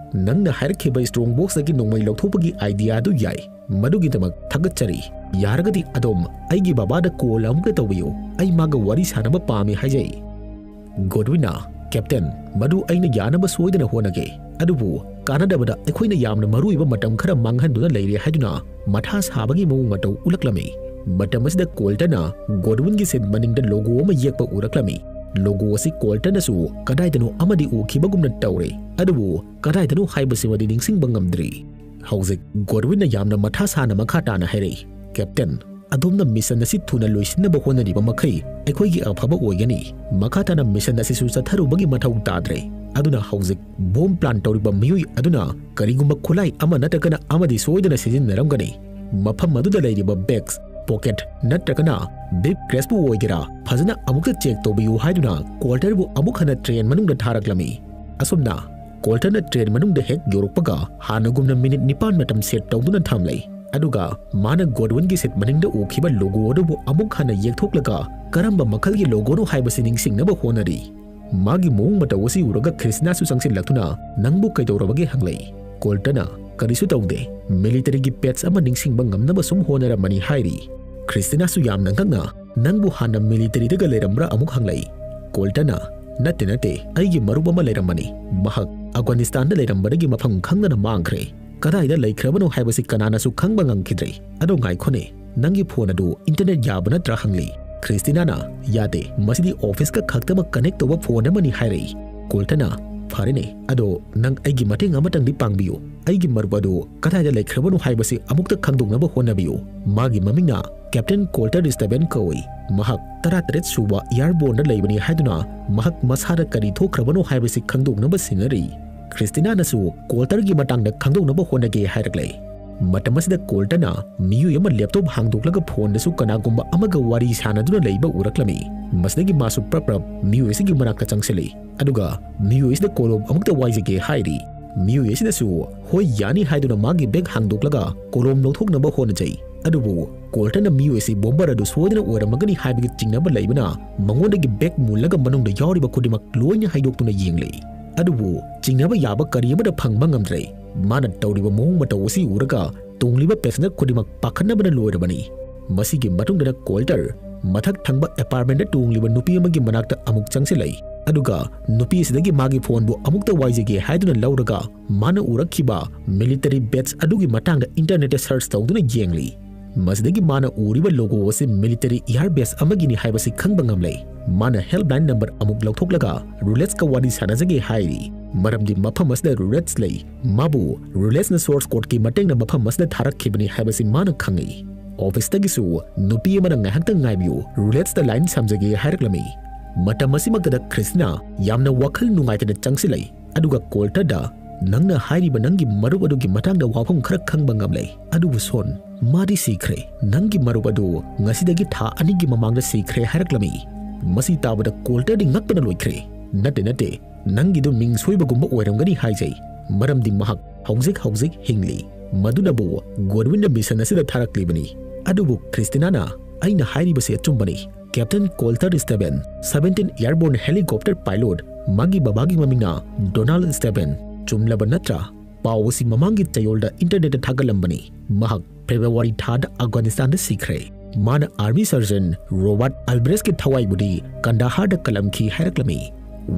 "ꯅꯪꯅ ꯍꯥꯏꯔꯛꯈꯤꯕ ꯁ꯭ꯇ꯭ꯔꯣꯡ ꯕꯣꯛꯁꯇꯒꯤ ꯅꯣꯡꯃꯩ ꯂꯧꯊꯣꯛꯄꯒꯤ ꯑꯥꯏꯗꯤꯌꯥꯗꯨ ꯌꯥꯏ꯫ ꯃꯗꯨꯒꯤꯗꯃꯛ ꯊꯥꯒꯠꯆꯔꯤ꯫ ꯌꯥꯔꯒꯗꯤ ꯑꯗꯣꯝ ꯑꯩꯒꯤ ꯕꯕꯥꯗ ꯀꯣꯜ ꯑꯃꯨꯛꯇ ꯇꯧꯕꯤꯌꯨ꯫ ꯑꯩ ꯃꯥꯒ ꯋꯥꯔꯤ ꯁꯥꯅꯕ ꯄꯥꯝꯃꯤ" ꯍꯥꯏꯖꯩ꯫ ꯒꯣꯗꯋꯤꯟꯅ, "ꯀꯦꯞꯇꯦꯟ, ꯃꯗꯨ ꯑꯩꯅ ꯌꯥꯅꯕ ꯁꯣꯏꯗꯅ ꯍꯣꯠꯅꯒꯦ꯫ ꯑꯗꯨꯕꯨ ꯀꯥꯟꯅꯗꯕꯗ ꯑꯩꯈꯣꯏꯅ ꯌꯥꯝꯅ ꯃꯔꯨꯑꯣꯏꯕ ꯃꯇꯝ ꯈꯔ ꯃꯥꯡꯍꯟꯗꯨꯅ ꯂꯩꯔꯦ" ꯍꯥꯏꯗꯨꯅ ꯃꯊꯥ ꯁꯥꯕꯒꯤ ꯃꯑꯣꯡ ꯃꯇꯧ ꯎꯠꯂꯛꯂꯝꯃꯤ꯫ ꯃꯇꯝ ꯑꯁꯤꯗ ꯀꯣꯜꯇꯔꯅ ꯒꯣꯗꯋꯤꯟꯒꯤ ꯁꯤꯠ ꯃꯅꯤꯡꯗ ꯂꯣꯒꯣ ꯑꯃ ꯌꯦꯛꯄ ꯎꯔꯛꯂꯝꯃꯤ꯫ ꯂꯣꯒꯣ ꯑꯁꯤ ꯀꯣꯜꯇꯔꯅꯁꯨ ꯀꯗꯥꯏꯗꯅꯣ ꯑꯃꯗꯤ ꯎꯈꯤꯕꯒꯨꯝꯅ ꯇꯧꯔꯦ, ꯑꯗꯨꯕꯨ ꯀꯗꯥꯏꯗꯅꯣ ꯍꯥꯏꯕꯁꯤꯃꯗꯤ ꯅꯤꯡꯁꯤꯡꯕ ꯉꯝꯗ꯭ꯔꯤ꯫ ꯍꯧꯖꯤꯛ ꯒꯣꯗꯋꯤꯟꯅ ꯌꯥꯝꯅ ꯃꯊꯥ ꯁꯥꯅ ꯃꯈꯥ ꯇꯥꯅ ꯍꯥꯏꯔꯛꯏ, "ꯀꯦꯞꯇꯦꯟ, ꯑꯗꯣꯝꯅ ꯃꯤꯁꯟ ꯑꯁꯤ ꯊꯨꯅ ꯂꯣꯏꯁꯤꯟꯅꯕ ꯍꯣꯠꯅꯔꯤꯕ ꯃꯈꯩ ꯑꯩꯈꯣꯏꯒꯤ ꯑꯐꯕ ꯑꯣꯏꯒꯅꯤ꯫ ꯃꯈꯥ ꯇꯥꯅ ꯃꯤꯁꯟ ꯑꯁꯤꯁꯨ ꯆꯠꯊꯔꯨꯕꯒꯤ ꯃꯊꯧ ꯇꯥꯗ꯭ꯔꯦ꯫ ꯑꯗꯨꯅ ꯍꯧꯖꯤꯛ ꯕꯣꯝ ꯄ꯭ꯂꯥꯟ ꯇꯧꯔꯤꯕ ꯃꯤꯑꯣꯏ ꯑꯗꯨꯅ ꯀꯔꯤꯒꯨꯝꯕ ꯈꯨꯠꯂꯥꯏ ꯑꯃ ꯅꯠꯇ꯭ꯔꯒꯅ ꯑꯃꯗꯤ ꯁꯣꯏꯗꯅ ꯁꯤꯖꯤꯟꯅꯔꯝꯒꯅꯤ꯫ ꯃꯐꯝ ꯑꯗꯨꯗ ꯂꯩꯔꯤꯕ ꯕꯦꯒ, ꯄꯣꯀꯦꯠ ꯅꯠꯇ꯭ꯔꯒꯅ ꯕ꯭ꯔꯤꯐ ꯀꯦꯁꯄꯨ ꯑꯣꯏꯒꯦꯔꯥ, ꯐꯖꯅ ꯑꯃꯨꯛꯇ ꯆꯦꯛ ꯇꯧꯕꯤꯌꯨ" ꯍꯥꯏꯗꯨꯅ ꯀꯣꯜꯇꯔꯕꯨ ꯑꯃꯨꯛ ꯍꯟꯅ ꯇ꯭ꯔꯦꯟ ꯃꯅꯨꯡꯗ ꯊꯥꯔꯛꯂꯝꯃꯤ꯫ ꯑꯁꯨꯝꯅ ꯀꯣꯜꯇꯔꯅ ꯇ꯭ꯔꯦꯟ ꯃꯅꯨꯡꯗ ꯍꯦꯛ ꯌꯧꯔꯛꯄꯒ ꯍꯥꯟꯅꯒꯨꯝꯅ ꯃꯤꯅꯤꯠ ꯅꯤꯄꯥꯟ ꯃꯇꯝ ꯁꯦꯠ ꯇꯧꯗꯨꯅ ꯊꯝꯂꯦ꯫ ꯑꯗꯨꯒ ꯃꯥꯅ ꯒꯣꯗꯋꯤꯟꯒꯤ ꯁꯤꯠ ꯃꯅꯤꯡꯗ ꯎꯈꯤꯕ ꯂꯣꯒꯣ ꯑꯗꯨꯕꯨ ꯑꯃꯨꯛ ꯍꯟꯅ ꯌꯦꯛꯊꯣꯛꯂꯒ ꯀꯔꯝꯕ ꯃꯈꯜꯒꯤ ꯂꯣꯒꯣꯅꯣ ꯍꯥꯏꯕꯁꯤ ꯅꯤꯡꯁꯤꯡꯅꯕ ꯍꯣꯠꯅꯔꯤ꯫ ꯃꯥꯒꯤ ꯃꯑꯣꯡ ꯃꯇꯧ ꯑꯁꯤ ꯎꯔꯒ ꯈ꯭ꯔꯤꯁꯇꯤꯅꯥꯁꯨ ꯆꯪꯁꯤꯜꯂꯛꯇꯨꯅ, "ꯅꯪꯕꯨ ꯀꯩꯗꯧꯔꯕꯒꯦ?" ꯍꯪꯂꯛꯏ꯫ ꯀꯣꯜꯇꯔꯅ, "ꯀꯔꯤꯁꯨ ꯇꯧꯗꯦ, ꯃꯤꯂꯤꯇꯔꯤꯒꯤ ꯄꯦꯖ ꯑꯃ ꯅꯤꯡꯁꯤꯡꯕ ꯉꯝꯅꯕ ꯁꯨꯝ ꯍꯣꯠꯅꯔꯝꯕꯅꯤ" ꯍꯥꯏꯔꯤ꯫ ꯈ꯭ꯔꯤꯁꯇꯤꯅꯥꯁꯨ ꯌꯥꯝꯅ ꯉꯛꯅ, "ꯅꯪꯕꯨ ꯍꯥꯟꯅ ꯃꯤꯂꯤꯇꯔꯤꯗꯒ ꯂꯩꯔꯝꯕ꯭ꯔꯥ?" ꯑꯃꯨꯛ ꯍꯪꯂꯛꯏ꯫ ꯀꯣꯜꯇꯔꯅ, "ꯅꯠꯇꯦ, ꯅꯠꯇꯦ, ꯑꯩꯒꯤ ꯃꯔꯨꯞ ꯑꯃ ꯂꯩꯔꯝꯕꯅꯤ꯫ ꯃꯍꯥꯛ ꯑꯐꯒꯥꯅꯤꯁꯇꯥꯟꯗ ꯂꯩꯔꯝꯕꯗꯒꯤ ꯃꯐꯝ ꯈꯪꯗꯅ ꯃꯥꯡꯈ꯭ꯔꯦ꯫ ꯀꯗꯥꯏꯗ ꯂꯩꯈ꯭ꯔꯕꯅꯣ ꯍꯥꯏꯕꯁꯤ ꯀꯅꯥꯅꯁꯨ ꯈꯪꯕ ꯉꯝꯈꯤꯗ꯭ꯔꯦ꯫ ꯑꯗꯣ ꯉꯥꯏꯈꯣꯅꯦ, ꯅꯪꯒꯤ ꯐꯣꯟ ꯑꯗꯨ ꯏꯟꯇꯔꯅꯦꯠ ꯌꯥꯕ ꯅꯠꯇ꯭ꯔꯥ?" ꯍꯪꯂꯤ꯫ ꯈ꯭ꯔꯤꯁꯇꯤꯅꯥꯅ, "ꯌꯥꯗꯦ, ꯃꯁꯤꯗꯤ ꯑꯣꯐꯤꯁꯀ ꯈꯛꯇꯃꯛ ꯀꯅꯦꯛ ꯇꯧꯕ ꯐꯣꯟ ꯑꯃꯅꯤ" ꯍꯥꯏꯔꯛꯏ꯫ ꯀꯣꯜꯇꯔꯅ, "ꯐꯔꯦꯅꯦ, ꯑꯗꯣ ꯅꯪ ꯑꯩꯒꯤ ꯃꯇꯦꯡ ꯑꯃꯇꯪꯗꯤ ꯄꯥꯡꯕꯤꯌꯨ꯫ ꯑꯩꯒꯤ ꯃꯔꯨꯞ ꯑꯗꯨ ꯀꯗꯥꯏꯗ ꯂꯩꯈ꯭ꯔꯕꯅꯣ ꯍꯥꯏꯕꯁꯤ ꯑꯃꯨꯛꯇ ꯈꯪꯗꯣꯛꯅꯕ ꯍꯣꯠꯅꯕꯤꯌꯨ꯫ ꯃꯥꯒꯤ ꯃꯃꯤꯡꯅ ꯀꯦꯞꯇꯦꯟ ꯀꯣꯜꯇꯔ ꯁ꯭ꯇꯦꯕꯦꯟ ꯀꯧꯏ꯫ ꯃꯍꯥꯛ ꯇꯔꯥꯇꯔꯦꯠ ꯁꯨꯕ ꯏꯌꯥꯔꯕꯣꯔꯟꯗ ꯂꯩꯕꯅꯤ ꯍꯥꯏꯗꯨꯅ ꯃꯍꯥꯛ ꯃꯁꯥꯗ ꯀꯔꯤ ꯊꯣꯛꯈ꯭ꯔꯕꯅꯣ ꯍꯥꯏꯕꯁꯤ ꯈꯪꯗꯣꯛꯅꯕ ꯁꯤꯟꯅꯔꯤ꯫ ꯈ꯭ꯔꯤꯁꯇꯤꯅꯥꯅꯁꯨ ꯀꯣꯜꯇꯔꯒꯤ ꯃꯇꯥꯡꯗ ꯈꯪꯗꯣꯛꯅꯕ ꯍꯣꯠꯅꯒꯦ" ꯍꯥꯏꯔꯛꯂꯦ꯫ ꯃꯇꯝ ꯑꯁꯤꯗ ꯀꯣꯜꯇꯔꯅ ꯃꯤꯑꯣꯏ ꯑꯃ ꯂꯦꯞꯇꯣꯞ ꯍꯥꯡꯗꯣꯛꯂꯒ ꯐꯣꯟꯗꯁꯨ ꯀꯅꯥꯒꯨꯝꯕ ꯑꯃꯒ ꯋꯥꯔꯤ ꯁꯥꯟꯅꯗꯨꯅ ꯂꯩꯕ ꯎꯔꯛꯂꯝꯃꯤ꯫ ꯃꯁꯤꯗꯒꯤ ꯃꯥꯁꯨ ꯄ꯭ꯔꯞ ꯄ꯭ꯔꯞ ꯃꯤꯑꯣꯏ ꯑꯁꯤꯒꯤ ꯃꯅꯥꯛꯇ ꯆꯪꯁꯤꯜꯂꯤ꯫ ꯑꯗꯨꯒ ꯃꯤꯑꯣꯏ ꯑꯁꯤꯗ ꯀꯣꯂꯣꯝ ꯑꯃꯨꯛꯇ ꯋꯥꯏꯖꯒꯦ ꯍꯥꯏꯔꯤ꯫ ꯃꯤꯑꯣꯏ ꯑꯁꯤꯅꯁꯨ "ꯍꯣꯏ, ꯌꯥꯅꯤ" ꯍꯥꯏꯗꯨꯅ ꯃꯥꯒꯤ ꯕꯦꯒ ꯍꯥꯡꯗꯣꯛꯂꯒ ꯀꯣꯂꯣꯝ ꯂꯧꯊꯣꯛꯅꯕ ꯍꯣꯠꯅꯖꯩ꯫ ꯑꯗꯨꯕꯨ ꯀꯣꯜꯇꯔꯅ ꯃꯤꯑꯣꯏ ꯑꯁꯤ ꯕꯣꯝꯕꯔ ꯑꯗꯨ ꯁꯣꯏꯗꯅ ꯑꯣꯏꯔꯝꯃꯒꯅꯤ ꯍꯥꯏꯕꯒꯤ ꯆꯤꯡꯅꯕ ꯂꯩꯕꯅ ꯃꯉꯣꯟꯗꯒꯤ ꯕꯦꯒ ꯃꯨꯜꯂꯒ ꯃꯅꯨꯡꯗ ꯌꯥꯎꯔꯤꯕ ꯈꯨꯗꯤꯡꯃꯛ ꯂꯣꯏꯅ ꯍꯩꯗꯣꯛꯇꯨꯅ ꯌꯦꯡꯂꯤ꯫ ꯑꯗꯨꯕꯨ ꯆꯤꯡꯅꯕ ꯌꯥꯕ ꯀꯔꯤ ꯑꯃꯠꯇ ꯐꯪꯕ ꯉꯝꯗ꯭ꯔꯦ꯫ ꯃꯥꯅ ꯇꯧꯔꯤꯕ ꯃꯑꯣꯡ ꯃꯇꯧ ꯑꯁꯤ ꯎꯔꯒ ꯇꯣꯡꯂꯤꯕ ꯄꯦꯁꯦꯟꯖꯔ ꯈꯨꯗꯤꯡꯃꯛ ꯄꯥꯈꯠꯅꯕꯅ ꯂꯣꯏꯔꯕꯅꯤ꯫ ꯃꯁꯤꯒꯤ ꯃꯇꯨꯡꯗꯅ ꯀꯣꯜꯇꯔ ꯃꯊꯛ ꯊꯪꯕ ꯑꯦꯄꯥꯔꯠꯃꯦꯟꯗ ꯇꯣꯡꯂꯤꯕ ꯅꯨꯄꯤ ꯑꯃꯒꯤ ꯃꯅꯥꯛꯇ ꯑꯃꯨꯛ ꯆꯪꯁꯤꯜꯂꯛꯏ꯫ ꯑꯗꯨꯒ ꯅꯨꯄꯤ ꯑꯁꯤꯗꯒꯤ ꯃꯥꯒꯤ ꯐꯣꯟꯕꯨ ꯑꯃꯨꯛꯇ ꯋꯥꯏꯖꯒꯦ ꯍꯥꯏꯗꯨꯅ ꯂꯧꯔꯒ ꯃꯥꯅ ꯎꯔꯛꯈꯤꯕ ꯃꯤꯂꯤꯇꯔꯤ ꯕꯦꯖ ꯑꯗꯨꯒꯤ ꯃꯇꯥꯡꯗ ꯏꯟꯇꯔꯅꯦꯠꯇ ꯁꯔꯆ ꯇꯧꯗꯨꯅ ꯌꯦꯡꯂꯤ꯫ ꯃꯁꯤꯗꯒꯤ ꯃꯥꯅ ꯎꯔꯤꯕ ꯂꯣꯒꯣ ꯑꯁꯤ ꯃꯤꯂꯤꯇꯔꯤ ꯏꯌꯥꯔ ꯕꯦꯖ ꯑꯃꯒꯤꯅꯤ ꯍꯥꯏꯕꯁꯤ ꯈꯪꯕ ꯉꯝꯂꯦ꯫ ꯃꯥꯅ ꯍꯦꯜꯞꯂꯥꯏꯟ ꯅꯝꯕꯔ ꯑꯃꯨꯛ ꯂꯧꯊꯣꯛꯂꯒ ꯔꯨꯂꯦꯠꯁꯀ ꯋꯥꯔꯤ ꯁꯥꯟꯅꯖꯒꯦ ꯍꯥꯏꯔꯤ, ꯃꯔꯝꯗꯤ ꯃꯐꯝ ꯑꯁꯤꯗ ꯔꯨꯂꯦꯠꯁ ꯂꯩ꯫ ꯃꯥꯕꯨ ꯔꯨꯂꯦꯠꯁꯅ ꯁꯣꯔꯁ ꯀꯣꯗꯀꯤ ꯃꯇꯦꯡꯅ ꯃꯐꯝ ꯑꯁꯤꯗ ꯊꯥꯔꯛꯈꯤꯕꯅꯤ ꯍꯥꯏꯕꯁꯤ ꯃꯥꯅ ꯈꯪꯏ꯫ ꯑꯣꯐꯤꯁꯇꯒꯤꯁꯨ ꯅꯨꯄꯤ ꯑꯃꯅ ꯉꯥꯏꯍꯥꯛꯇꯪ ꯉꯥꯏꯕꯤꯌꯨ, ꯔꯨꯂꯦꯠꯁꯇ ꯂꯥꯏꯟ ꯁꯝꯖꯒꯦ ꯍꯥꯏꯔꯛꯂꯝꯃꯤ꯫ ꯃꯇꯝ ꯑꯁꯤꯃꯛꯇꯗ ꯈ꯭ꯔꯤꯁꯇꯤꯅꯥ ꯌꯥꯝꯅ ꯋꯥꯈꯜ ꯅꯨꯡꯉꯥꯏꯇꯅ ꯆꯪꯁꯤꯜꯂꯛꯏ꯫ ꯑꯗꯨꯒ ꯀꯣꯜꯇꯔꯗ, "ꯅꯪꯅ ꯍꯥꯏꯔꯤꯕ ꯅꯪꯒꯤ ꯃꯔꯨꯞ ꯑꯗꯨꯒꯤ ꯃꯇꯥꯡꯗ ꯋꯥꯐꯝ ꯈꯔ ꯈꯪꯕ ꯉꯝꯂꯦ꯫ ꯑꯗꯨꯕꯨ ꯁꯣꯟ, ꯃꯥꯗꯤ ꯁꯤꯈ꯭ꯔꯦ꯫ ꯅꯪꯒꯤ ꯃꯔꯨꯞ ꯑꯗꯨ ꯉꯁꯤꯗꯒꯤ ꯊꯥ ꯑꯅꯤꯒꯤ ꯃꯃꯥꯡꯗ ꯁꯤꯈ꯭ꯔꯦ" ꯍꯥꯏꯔꯛꯂꯝꯃꯤ꯫ ꯃꯁꯤ ꯇꯥꯕꯗ ꯀꯣꯜꯇꯔꯗꯤ ꯉꯛꯄꯅ ꯂꯣꯏꯈ꯭ꯔꯦ꯫ "ꯅꯠꯇꯦ, ꯅꯠꯇꯦ, ꯅꯪꯒꯤꯗꯨ ꯃꯤꯡ ꯁꯣꯏꯕꯒꯨꯝꯕ ꯑꯣꯏꯔꯝꯒꯅꯤ" ꯍꯥꯏꯖꯩ, ꯃꯔꯝꯗꯤ ꯃꯍꯥꯛ ꯍꯧꯖꯤꯛ ꯍꯧꯖꯤꯛ ꯍꯤꯡꯂꯤ꯫ ꯃꯗꯨꯅꯕꯨ ꯒꯣꯗꯋꯤꯟꯅ ꯃꯤꯁꯟ ꯑꯁꯤꯗ ꯊꯥꯔꯛꯂꯤꯕꯅꯤ꯫ ꯑꯗꯨꯕꯨ ꯈ꯭ꯔꯤꯁꯇꯤꯅꯥꯅ, "ꯑꯩꯅ ꯍꯥꯏꯔꯤꯕꯁꯤ ꯑꯆꯨꯝꯕꯅꯤ꯫ ꯀꯦꯞꯇꯦꯟ ꯀꯣꯜꯇꯔ ꯁ꯭ꯇꯦꯕꯦꯟ, ꯁꯚꯦꯟꯇꯤꯟ ꯑꯦꯌꯔꯕꯣꯔꯟ ꯍꯦꯂꯤꯀꯣꯞꯇꯔ ꯄꯥꯏꯂꯣꯠ, ꯃꯥꯒꯤ ꯕꯕꯥꯒꯤ ꯃꯃꯤꯡꯅ ꯗꯣꯅꯥꯜꯗ ꯁ꯭ꯇꯦꯕꯦꯟ꯫ ꯆꯨꯝꯂꯕ ꯅꯠꯇ꯭ꯔꯥ?" ꯄꯥꯎ ꯑꯁꯤ ꯃꯃꯥꯡꯒꯤ ꯆꯌꯣꯜꯗ ꯏꯟꯇꯔꯅꯦꯠꯇ ꯊꯥꯒꯠꯂꯝꯕꯅꯤ꯫ ꯃꯍꯥꯛ ꯐꯦꯕ꯭ꯔꯨꯋꯥꯔꯤ ꯊꯥꯗ ꯑꯐꯒꯥꯅꯤꯁꯇꯥꯟꯗ ꯁꯤꯈ꯭ꯔꯦ꯫ ꯃꯥꯅ ꯑꯥꯔꯃꯤ ꯁꯔꯖꯟ ꯔꯣꯕꯥꯔꯠ ꯑꯜꯕ꯭ꯔꯦꯁꯀꯤ ꯊꯋꯥꯏꯕꯨꯗꯤ ꯀꯟꯗꯥꯍꯥꯔꯗ ꯀꯜꯂꯝꯈꯤ ꯍꯥꯏꯔꯛꯂꯝꯃꯤ꯫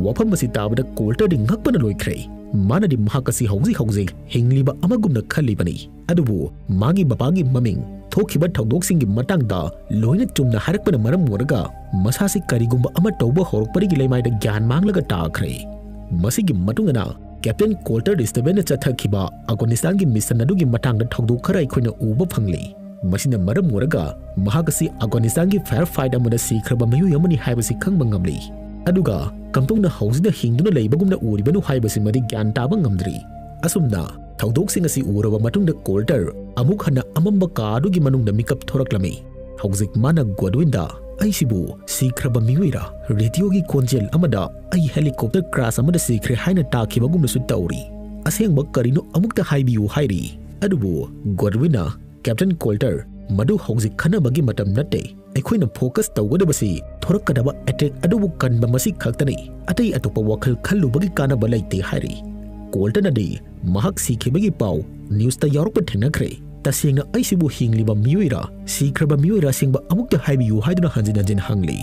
ꯋꯥꯐꯝ ꯑꯁꯤ ꯇꯥꯕꯗ ꯀꯣꯜꯇꯔꯗꯤ ꯉꯛꯄꯅ ꯂꯣꯏꯈ꯭ꯔꯦ꯫ ꯃꯥꯅꯗꯤ ꯃꯍꯥꯛ ꯑꯁꯤ ꯍꯧꯖꯤꯛ ꯍꯧꯖꯤꯛ ꯍꯤꯡꯂꯤꯕ ꯑꯃꯒꯨꯝꯅ ꯈꯜꯂꯤꯕꯅꯤ꯫ ꯑꯗꯨꯕꯨ ꯃꯥꯒꯤ ꯕꯕꯥꯒꯤ ꯃꯃꯤꯡ, ꯊꯣꯛꯈꯤꯕ ꯊꯧꯗꯣꯛꯁꯤꯡꯒꯤ ꯃꯇꯥꯡꯗ ꯂꯣꯏꯅ ꯆꯨꯝꯅ ꯍꯥꯏꯔꯛꯄꯅ ꯃꯔꯝ ꯑꯣꯏꯔꯒ ꯃꯁꯥꯁꯤ ꯀꯔꯤꯒꯨꯝꯕ ꯑꯃ ꯇꯧꯕ ꯍꯧꯔꯛꯄꯗꯒꯤ ꯂꯩꯃꯥꯏꯗ ꯒ꯭ꯌꯥꯟ ꯃꯥꯡꯂꯒ ꯇꯥꯈ꯭ꯔꯦ꯫ ꯃꯁꯤꯒꯤ ꯃꯇꯨꯡ ꯏꯟꯅ ꯀꯦꯞꯇꯦꯟ ꯀꯣꯜꯇꯔ ꯁ꯭ꯇꯦꯕꯦꯟꯅ ꯆꯠꯊꯈꯤꯕ ꯑꯐꯒꯥꯅꯤꯁꯇꯥꯟꯒꯤ ꯃꯤꯁꯟ ꯑꯗꯨꯒꯤ ꯃꯇꯥꯡꯗ ꯊꯧꯗꯣꯛ ꯈꯔ ꯑꯩꯈꯣꯏꯅ ꯎꯕ ꯐꯪꯂꯤ꯫ ꯃꯁꯤꯅ ꯃꯔꯝ ꯑꯣꯏꯔꯒ ꯃꯍꯥꯛ ꯑꯁꯤ ꯑꯐꯒꯥꯅꯤꯁꯇꯥꯟꯒꯤ ꯐꯥꯌꯔ ꯐꯥꯏꯠ ꯑꯃꯗ ꯁꯤꯈ꯭ꯔꯕ ꯃꯤꯑꯣꯏ ꯑꯃꯅꯤ ꯍꯥꯏꯕꯁꯤ ꯈꯪꯕ ꯉꯝꯂꯤ꯫ ꯑꯗꯨꯒ ꯀꯝꯗꯧꯅ ꯍꯧꯖꯤꯛꯅ ꯍꯤꯡꯗꯨꯅ ꯂꯩꯕꯒꯨꯝꯅ ꯎꯔꯤꯕꯅꯣ ꯍꯥꯏꯕꯁꯤꯃꯗꯤ ꯒ꯭ꯌꯥꯟ ꯇꯥꯕ ꯉꯝꯗ꯭ꯔꯤ꯫ ꯑꯁꯨꯝꯅ ꯊꯧꯗꯣꯛꯁꯤꯡ ꯑꯁꯤ ꯎꯔꯕ ꯃꯇꯨꯡꯗ ꯀꯣꯜꯇꯔ ꯑꯃꯨꯛ ꯍꯟꯅ ꯑꯃꯝꯕ ꯀꯥ ꯑꯗꯨꯒꯤ ꯃꯅꯨꯡꯗ ꯃꯤꯀꯞ ꯊꯣꯔꯛꯂꯝꯃꯤ꯫ ꯍꯧꯖꯤꯛ ꯃꯥꯅ ꯒꯣꯗꯋꯤꯟꯗ, "ꯑꯩꯁꯤꯕꯨ ꯁꯤꯈ꯭ꯔꯕ ꯃꯤꯑꯣꯏꯔꯥ? ꯔꯦꯗꯤꯑꯣꯒꯤ ꯈꯣꯟꯖꯦꯜ ꯑꯃꯗ ꯑꯩ ꯍꯦꯂꯤꯀꯣꯞꯇꯔ ꯀ꯭ꯔꯥꯁ ꯑꯃꯗ ꯁꯤꯈ꯭ꯔꯦ ꯍꯥꯏꯅ ꯇꯥꯈꯤꯕꯒꯨꯝꯅꯁꯨ ꯇꯧꯔꯤ꯫ ꯑꯁꯦꯡꯕ ꯀꯔꯤꯅꯣ ꯑꯃꯨꯛꯇ ꯍꯥꯏꯕꯤꯌꯨ" ꯍꯥꯏꯔꯤ꯫ ꯑꯗꯨꯕꯨ ꯒꯣꯗꯋꯤꯟꯅ, "ꯀꯦꯞꯇꯦꯟ ꯀꯣꯜꯇꯔ, "ꯃꯗꯨ ꯍꯧꯖꯤꯛ ꯈꯟꯅꯕꯒꯤ ꯃꯇꯝ ꯅꯠꯇꯦ꯫ ꯑꯩꯈꯣꯏꯅ ꯐꯣꯀꯁ ꯇꯧꯒꯗꯕꯁꯤ ꯊꯣꯔꯛꯀꯗꯕ ꯑꯦꯇꯦꯛ ꯑꯗꯨꯕꯨ ꯀꯟꯕ ꯃꯁꯤ ꯈꯛꯇꯅꯤ꯫ ꯑꯇꯩ ꯑꯇꯣꯞꯄ ꯋꯥꯈꯜ ꯈꯜꯂꯨꯕꯒꯤ ꯀꯥꯟꯅꯕ ꯂꯩꯇꯦ" ꯍꯥꯏꯔꯤ꯫ ꯀꯣꯜꯇꯟꯅꯗꯤ ꯃꯍꯥꯛ ꯁꯤꯈꯤꯕꯒꯤ ꯄꯥꯎ ꯅ꯭ꯌꯨꯁꯇ ꯌꯥꯎꯔꯛꯄ ꯊꯦꯡꯅꯈ꯭ꯔꯦ꯫ "ꯇꯁꯦꯡꯅ ꯑꯩꯁꯤꯕꯨ ꯍꯤꯡꯂꯤꯕ ꯃꯤꯑꯣꯏꯔꯥ, ꯁꯤꯈ꯭ꯔꯕ ꯃꯤꯑꯣꯏꯔꯥ ꯑꯁꯦꯡꯕ ꯑꯃꯨꯛꯇ ꯍꯥꯏꯕꯤꯌꯨ" ꯍꯥꯏꯗꯨꯅ ꯍꯟꯖꯤꯟ ꯍꯟꯖꯤꯟ ꯍꯪꯂꯤ꯫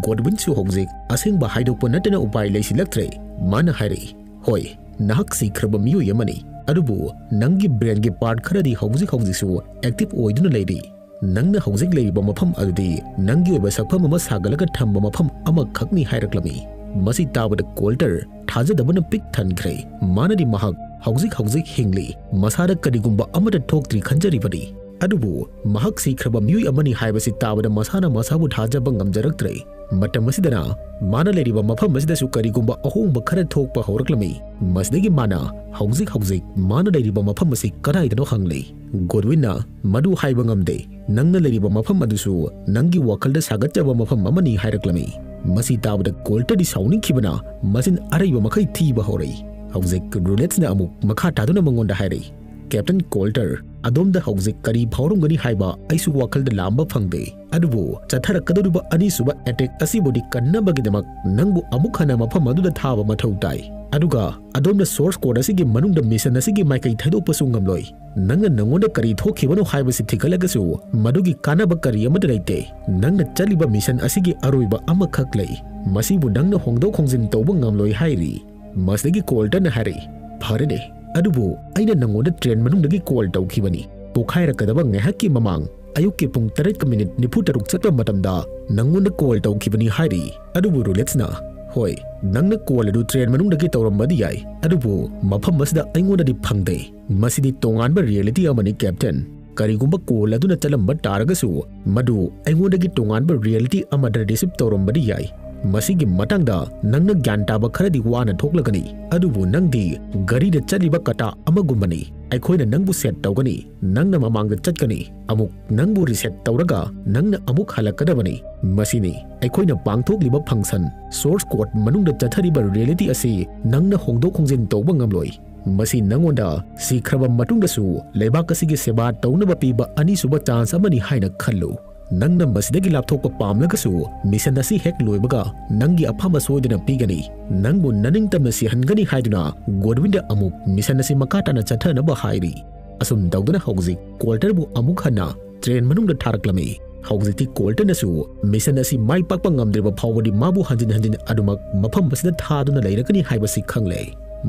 ꯒꯣꯗꯋꯤꯟꯁꯨ ꯍꯧꯖꯤꯛ ꯑꯁꯦꯡꯕ ꯍꯥꯏꯗꯣꯛꯄ ꯅꯠꯇꯅ ꯎꯄꯥꯏ ꯂꯩꯁꯤꯜꯂꯛꯇ꯭ꯔꯦ꯫ ꯃꯥꯅ ꯍꯥꯏꯔꯛꯏ, "ꯍꯣꯏ, ꯅꯍꯥꯛ ꯁꯤꯈ꯭ꯔꯕ ꯃꯤꯑꯣꯏ ꯑꯃꯅꯤ, ꯑꯗꯨꯕꯨ ꯅꯪꯒꯤ ꯕ꯭ꯔꯦꯟꯒꯤ ꯄꯥꯔꯠ ꯈꯔꯗꯤ ꯍꯧꯖꯤꯛ ꯍꯧꯖꯤꯛꯁꯨ ꯑꯦꯛꯇꯤꯚ ꯑꯣꯏꯗꯨꯅ ꯂꯩꯔꯤ꯫ ꯅꯪꯅ ꯍꯧꯖꯤꯛ ꯂꯩꯔꯤꯕ ꯃꯐꯝ ꯑꯗꯨꯗꯤ ꯅꯪꯒꯤ ꯑꯣꯏꯕ ꯁꯛꯐꯝ ꯑꯃ ꯁꯥꯒꯠꯂꯒ ꯊꯝꯕ ꯃꯐꯝ ꯑꯃꯈꯛꯅꯤ" ꯍꯥꯏꯔꯛꯂꯝꯃꯤ꯫ ꯃꯁꯤ ꯇꯥꯕꯗ ꯀꯣꯜꯇꯔ ꯊꯥꯖꯗꯕꯅ ꯄꯤꯛ ꯊꯟꯈ꯭ꯔꯦ꯫ ꯃꯥꯅꯗꯤ ꯃꯍꯥꯛ ꯍꯧꯖꯤꯛ ꯍꯧꯖꯤꯛ ꯍꯤꯡꯂꯤ, ꯃꯁꯥꯗ ꯀꯔꯤꯒꯨꯝꯕ ꯑꯃꯠꯇ ꯊꯣꯛꯇ꯭ꯔꯤ ꯈꯟꯖꯔꯤꯕꯅꯤ꯫ ꯑꯗꯨꯕꯨ ꯃꯍꯥꯛ ꯁꯤꯈ꯭ꯔꯕ ꯃꯤꯑꯣꯏ ꯑꯃꯅꯤ ꯍꯥꯏꯕꯁꯤ ꯇꯥꯕꯗ ꯃꯁꯥꯅ ꯃꯁꯥꯕꯨ ꯊꯥꯖꯕ ꯉꯝꯖꯔꯛꯇ꯭ꯔꯦ꯫ ꯃꯇꯝ ꯑꯁꯤꯗꯅ ꯃꯥꯅ ꯂꯩꯔꯤꯕ ꯃꯐꯝ ꯑꯁꯤꯗꯁꯨ ꯀꯔꯤꯒꯨꯝꯕ ꯑꯍꯣꯡꯕ ꯈꯔ ꯊꯣꯛꯄ ꯍꯧꯔꯛꯂꯝꯃꯤ꯫ ꯃꯁꯤꯗꯒꯤ ꯃꯥꯅ ꯍꯧꯖꯤꯛ ꯍꯧꯖꯤꯛ ꯃꯥꯅ ꯂꯩꯔꯤꯕ ꯃꯐꯝ ꯑꯁꯤ ꯀꯗꯥꯏꯗꯅꯣ ꯍꯪꯂꯤ꯫ ꯒꯣꯗꯋꯤꯟꯅ, "ꯃꯗꯨ ꯍꯥꯏꯕ ꯉꯝꯗꯦ꯫ ꯅꯪꯅ ꯂꯩꯔꯤꯕ ꯃꯐꯝ ꯑꯗꯨꯁꯨ ꯅꯪꯒꯤ ꯋꯥꯈꯜꯗ ꯁꯥꯒꯠꯆꯕ ꯃꯐꯝ ꯑꯃꯅꯤ" ꯍꯥꯏꯔꯛꯂꯝꯃꯤ꯫ ꯃꯁꯤ ꯇꯥꯕꯗ ꯀꯣꯜꯇꯔꯗꯤ ꯁꯥꯎꯅꯤꯡꯈꯤꯕꯅ ꯃꯆꯤꯟ ꯑꯔꯩꯕ ꯃꯈꯩ ꯊꯤꯕ ꯍꯧꯔꯛꯏ꯫ ꯍꯧꯖꯤꯛ ꯔꯨꯂꯦꯠꯁꯅ ꯑꯃꯨꯛ ꯃꯈꯥ ꯇꯥꯗꯨꯅ ꯃꯉꯣꯟꯗ ꯍꯥꯏꯔꯛꯏ, "ꯀꯦꯞꯇꯟ ꯀꯣꯜꯇꯔ, ꯑꯗꯣꯝꯗ ꯍꯧꯖꯤꯛ ꯀꯔꯤ ꯐꯥꯎꯔꯝꯒꯅꯤ ꯍꯥꯏꯕ ꯑꯩꯁꯨ ꯋꯥꯈꯜꯗ ꯂꯥꯝꯕ ꯐꯪꯗꯦ꯫ ꯑꯗꯨꯕꯨ ꯆꯠꯊꯔꯛꯀꯗꯧꯔꯤꯕ ꯑꯅꯤꯁꯨꯕ ꯑꯦꯇꯦꯛ ꯑꯁꯤꯕꯨꯗꯤ ꯀꯟꯅꯕꯒꯤꯗꯃꯛ ꯅꯪꯕꯨ ꯑꯃꯨꯛ ꯍꯟꯅ ꯃꯐꯝ ꯑꯗꯨꯗ ꯊꯥꯕ ꯃꯊꯧ ꯇꯥꯏ꯫ ꯑꯗꯨꯒ ꯑꯗꯣꯝꯅ ꯁꯣꯔꯁ ꯀꯣꯗ ꯑꯁꯤꯒꯤ ꯃꯅꯨꯡꯗ ꯃꯤꯁꯟ ꯑꯁꯤꯒꯤ ꯃꯥꯏꯀꯩ ꯊꯩꯗꯣꯛꯄꯁꯨ ꯉꯝꯂꯣꯏ꯫ ꯅꯪꯅ ꯅꯪꯉꯣꯟꯗ ꯀꯔꯤ ꯊꯣꯛꯈꯤꯕꯅꯣ ꯍꯥꯏꯕꯁꯤ ꯊꯤꯒꯠꯂꯒꯁꯨ ꯃꯗꯨꯒꯤ ꯀꯥꯟꯅꯕ ꯀꯔꯤ ꯑꯃꯠꯇ ꯂꯩꯇꯦ꯫ ꯅꯪꯅ ꯆꯠꯂꯤꯕ ꯃꯤꯁꯟ ꯑꯁꯤꯒꯤ ꯑꯔꯣꯏꯕ ꯑꯃꯈꯛ ꯂꯩ꯫ ꯃꯁꯤꯕꯨ ꯅꯪꯅ ꯍꯣꯡꯗꯣꯛ ꯍꯣꯡꯖꯤꯟ ꯇꯧꯕ ꯉꯝꯂꯣꯏ" ꯍꯥꯏꯔꯤ꯫ ꯃꯁꯤꯗꯒꯤ ꯀꯣꯜꯇꯟꯅ ꯍꯥꯏꯔꯛꯏ, "ꯐꯔꯦꯅꯦ, ꯑꯗꯨꯕꯨ ꯑꯩꯅ ꯅꯪꯉꯣꯟꯗ ꯇ꯭ꯔꯦꯟ ꯃꯅꯨꯡꯗꯒꯤ ꯀꯣꯜ ꯇꯧꯈꯤꯕꯅꯤ꯫ ꯄꯣꯛꯈꯥꯏꯔꯛꯀꯗꯕ ꯉꯥꯏꯍꯥꯛꯀꯤ ꯃꯃꯥꯡ ꯑꯌꯨꯛꯀꯤ ꯄꯨꯡ ꯇꯔꯦꯠꯀ ꯃꯤꯅꯤꯠ ꯅꯤꯐꯨ ꯇꯔꯨꯛ ꯆꯠꯄ ꯃꯇꯝꯗ ꯅꯪꯉꯣꯟꯗ ꯀꯣꯜ ꯇꯧꯈꯤꯕꯅꯤ" ꯍꯥꯏꯔꯤ꯫ ꯑꯗꯨꯕꯨ ꯔꯨꯂꯦꯠꯁꯅ, "ꯍꯣꯏ, ꯅꯪꯅ ꯀꯣꯜ ꯑꯗꯨ ꯇ꯭ꯔꯦꯟ ꯃꯅꯨꯡꯗꯒꯤ ꯇꯧꯔꯝꯕꯗꯤ ꯌꯥꯏ, ꯑꯗꯨꯕꯨ ꯃꯐꯝ ꯑꯁꯤꯗ ꯑꯩꯉꯣꯟꯗꯗꯤ ꯐꯪꯗꯦ꯫ ꯃꯁꯤꯗꯤ ꯇꯣꯉꯥꯟꯕ ꯔꯤꯌꯦꯂꯤꯇꯤ ꯑꯃꯅꯤ, ꯀꯦꯞꯇꯦꯟ꯫ ꯀꯔꯤꯒꯨꯝꯕ ꯀꯣꯜ ꯑꯗꯨꯅ ꯆꯠꯂꯝꯕ ꯇꯥꯔꯒꯁꯨ, ꯃꯗꯨ ꯑꯩꯉꯣꯟꯗꯒꯤ ꯇꯣꯉꯥꯟꯕ ꯔꯤꯌꯦꯂꯤꯇꯤ ꯑꯃꯗ ꯔꯤꯁꯤꯞ ꯇꯧꯔꯝꯕꯗꯤ ꯌꯥꯏ꯫ ꯃꯁꯤꯒꯤ ꯃꯇꯥꯡꯗ ꯅꯪꯅ ꯒ꯭ꯌꯥꯟ ꯇꯥꯕ ꯈꯔꯗꯤ ꯋꯥꯅ ꯊꯣꯛꯂꯒꯅꯤ, ꯑꯗꯨꯕꯨ ꯅꯪꯗꯤ ꯒꯥꯔꯤꯗ ꯆꯠꯂꯤꯕ ꯀꯇꯥ ꯑꯃꯒꯨꯝꯕꯅꯤ꯫ ꯑꯩꯈꯣꯏꯅ ꯅꯪꯕꯨ ꯁꯦꯠ ꯇꯧꯒꯅꯤ, ꯅꯪꯅ ꯃꯃꯥꯡꯗ ꯆꯠꯀꯅꯤ, ꯑꯃꯨꯛ ꯅꯪꯕꯨ ꯔꯤꯁꯦꯠ ꯇꯧꯔꯒ ꯅꯪꯅ ꯑꯃꯨꯛ ꯍꯜꯂꯛꯀꯗꯕꯅꯤ꯫ ꯃꯁꯤꯅꯤ ꯑꯩꯈꯣꯏꯅ ꯄꯥꯡꯊꯣꯛꯂꯤꯕ ꯐꯪꯁꯟ꯫ ꯁꯣꯔꯁ ꯀꯣꯗ ꯃꯅꯨꯡꯗ ꯆꯠꯊꯔꯤꯕ ꯔꯤꯌꯦꯂꯤꯇꯤ ꯑꯁꯤ ꯅꯪꯅ ꯍꯣꯡꯗꯣꯛ ꯍꯣꯡꯖꯤꯟ ꯇꯧꯕ ꯉꯝꯂꯣꯏ"꯫ ꯃꯁꯤ ꯅꯪꯉꯣꯟꯗ ꯁꯤꯈ꯭ꯔꯕ ꯃꯇꯨꯡꯗꯁꯨ ꯂꯩꯕꯥꯛ ꯑꯁꯤꯒꯤ ꯁꯦꯕꯥ ꯇꯧꯅꯕ ꯄꯤꯕ ꯑꯅꯤꯁꯨꯕ ꯆꯥꯟꯁ ꯑꯃꯅꯤ ꯍꯥꯏꯅ ꯈꯜꯂꯨ꯫ ꯅꯪꯅ ꯃꯁꯤꯗꯒꯤ ꯂꯥꯞꯊꯣꯛꯄ ꯄꯥꯝꯂꯒꯁꯨ, ꯃꯤꯁꯟ ꯑꯁꯤ ꯍꯦꯛ ꯂꯣꯏꯕꯒ ꯅꯪꯒꯤ ꯑꯐꯕ ꯁꯣꯏꯗꯅ ꯄꯤꯒꯅꯤ꯫ ꯅꯪꯕꯨ ꯅꯅꯤꯡꯇꯝꯅ ꯁꯤꯍꯟꯒꯅꯤ ꯍꯥꯏꯗꯨꯅ ꯒꯣꯗꯋꯤꯟꯗ ꯑꯃꯨꯛ ꯃꯤꯁꯟ ꯑꯁꯤ ꯃꯈꯥ ꯇꯥꯅ ꯆꯠꯊꯅꯕ ꯍꯥꯏꯔꯤ꯫ ꯑꯁꯨꯝ ꯇꯧꯗꯨꯅ ꯍꯧꯖꯤꯛ ꯀꯣꯜꯇꯔꯕꯨ ꯑꯃꯨꯛ ꯍꯟꯅ ꯇ꯭ꯔꯦꯟ ꯃꯅꯨꯡꯗ ꯊꯥꯔꯛꯂꯝꯃꯤ꯫ ꯍꯧꯖꯤꯛꯇꯤ ꯀꯣꯜꯇꯔꯅꯁꯨ ꯃꯤꯁꯟ ꯑꯁꯤ ꯃꯥꯏ ꯄꯥꯛꯄ ꯉꯝꯗ꯭ꯔꯤꯕ ꯐꯥꯎꯕꯗꯤ ꯃꯥꯕꯨ ꯍꯟꯖꯤꯟ ꯍꯟꯖꯤꯟ ꯑꯗꯨꯃꯛ ꯃꯐꯝ ꯑꯁꯤꯗ ꯊꯥꯗꯨꯅ ꯂꯩꯔꯒꯅꯤ ꯍꯥꯏꯕꯁꯤ ꯈꯪꯂꯦ꯫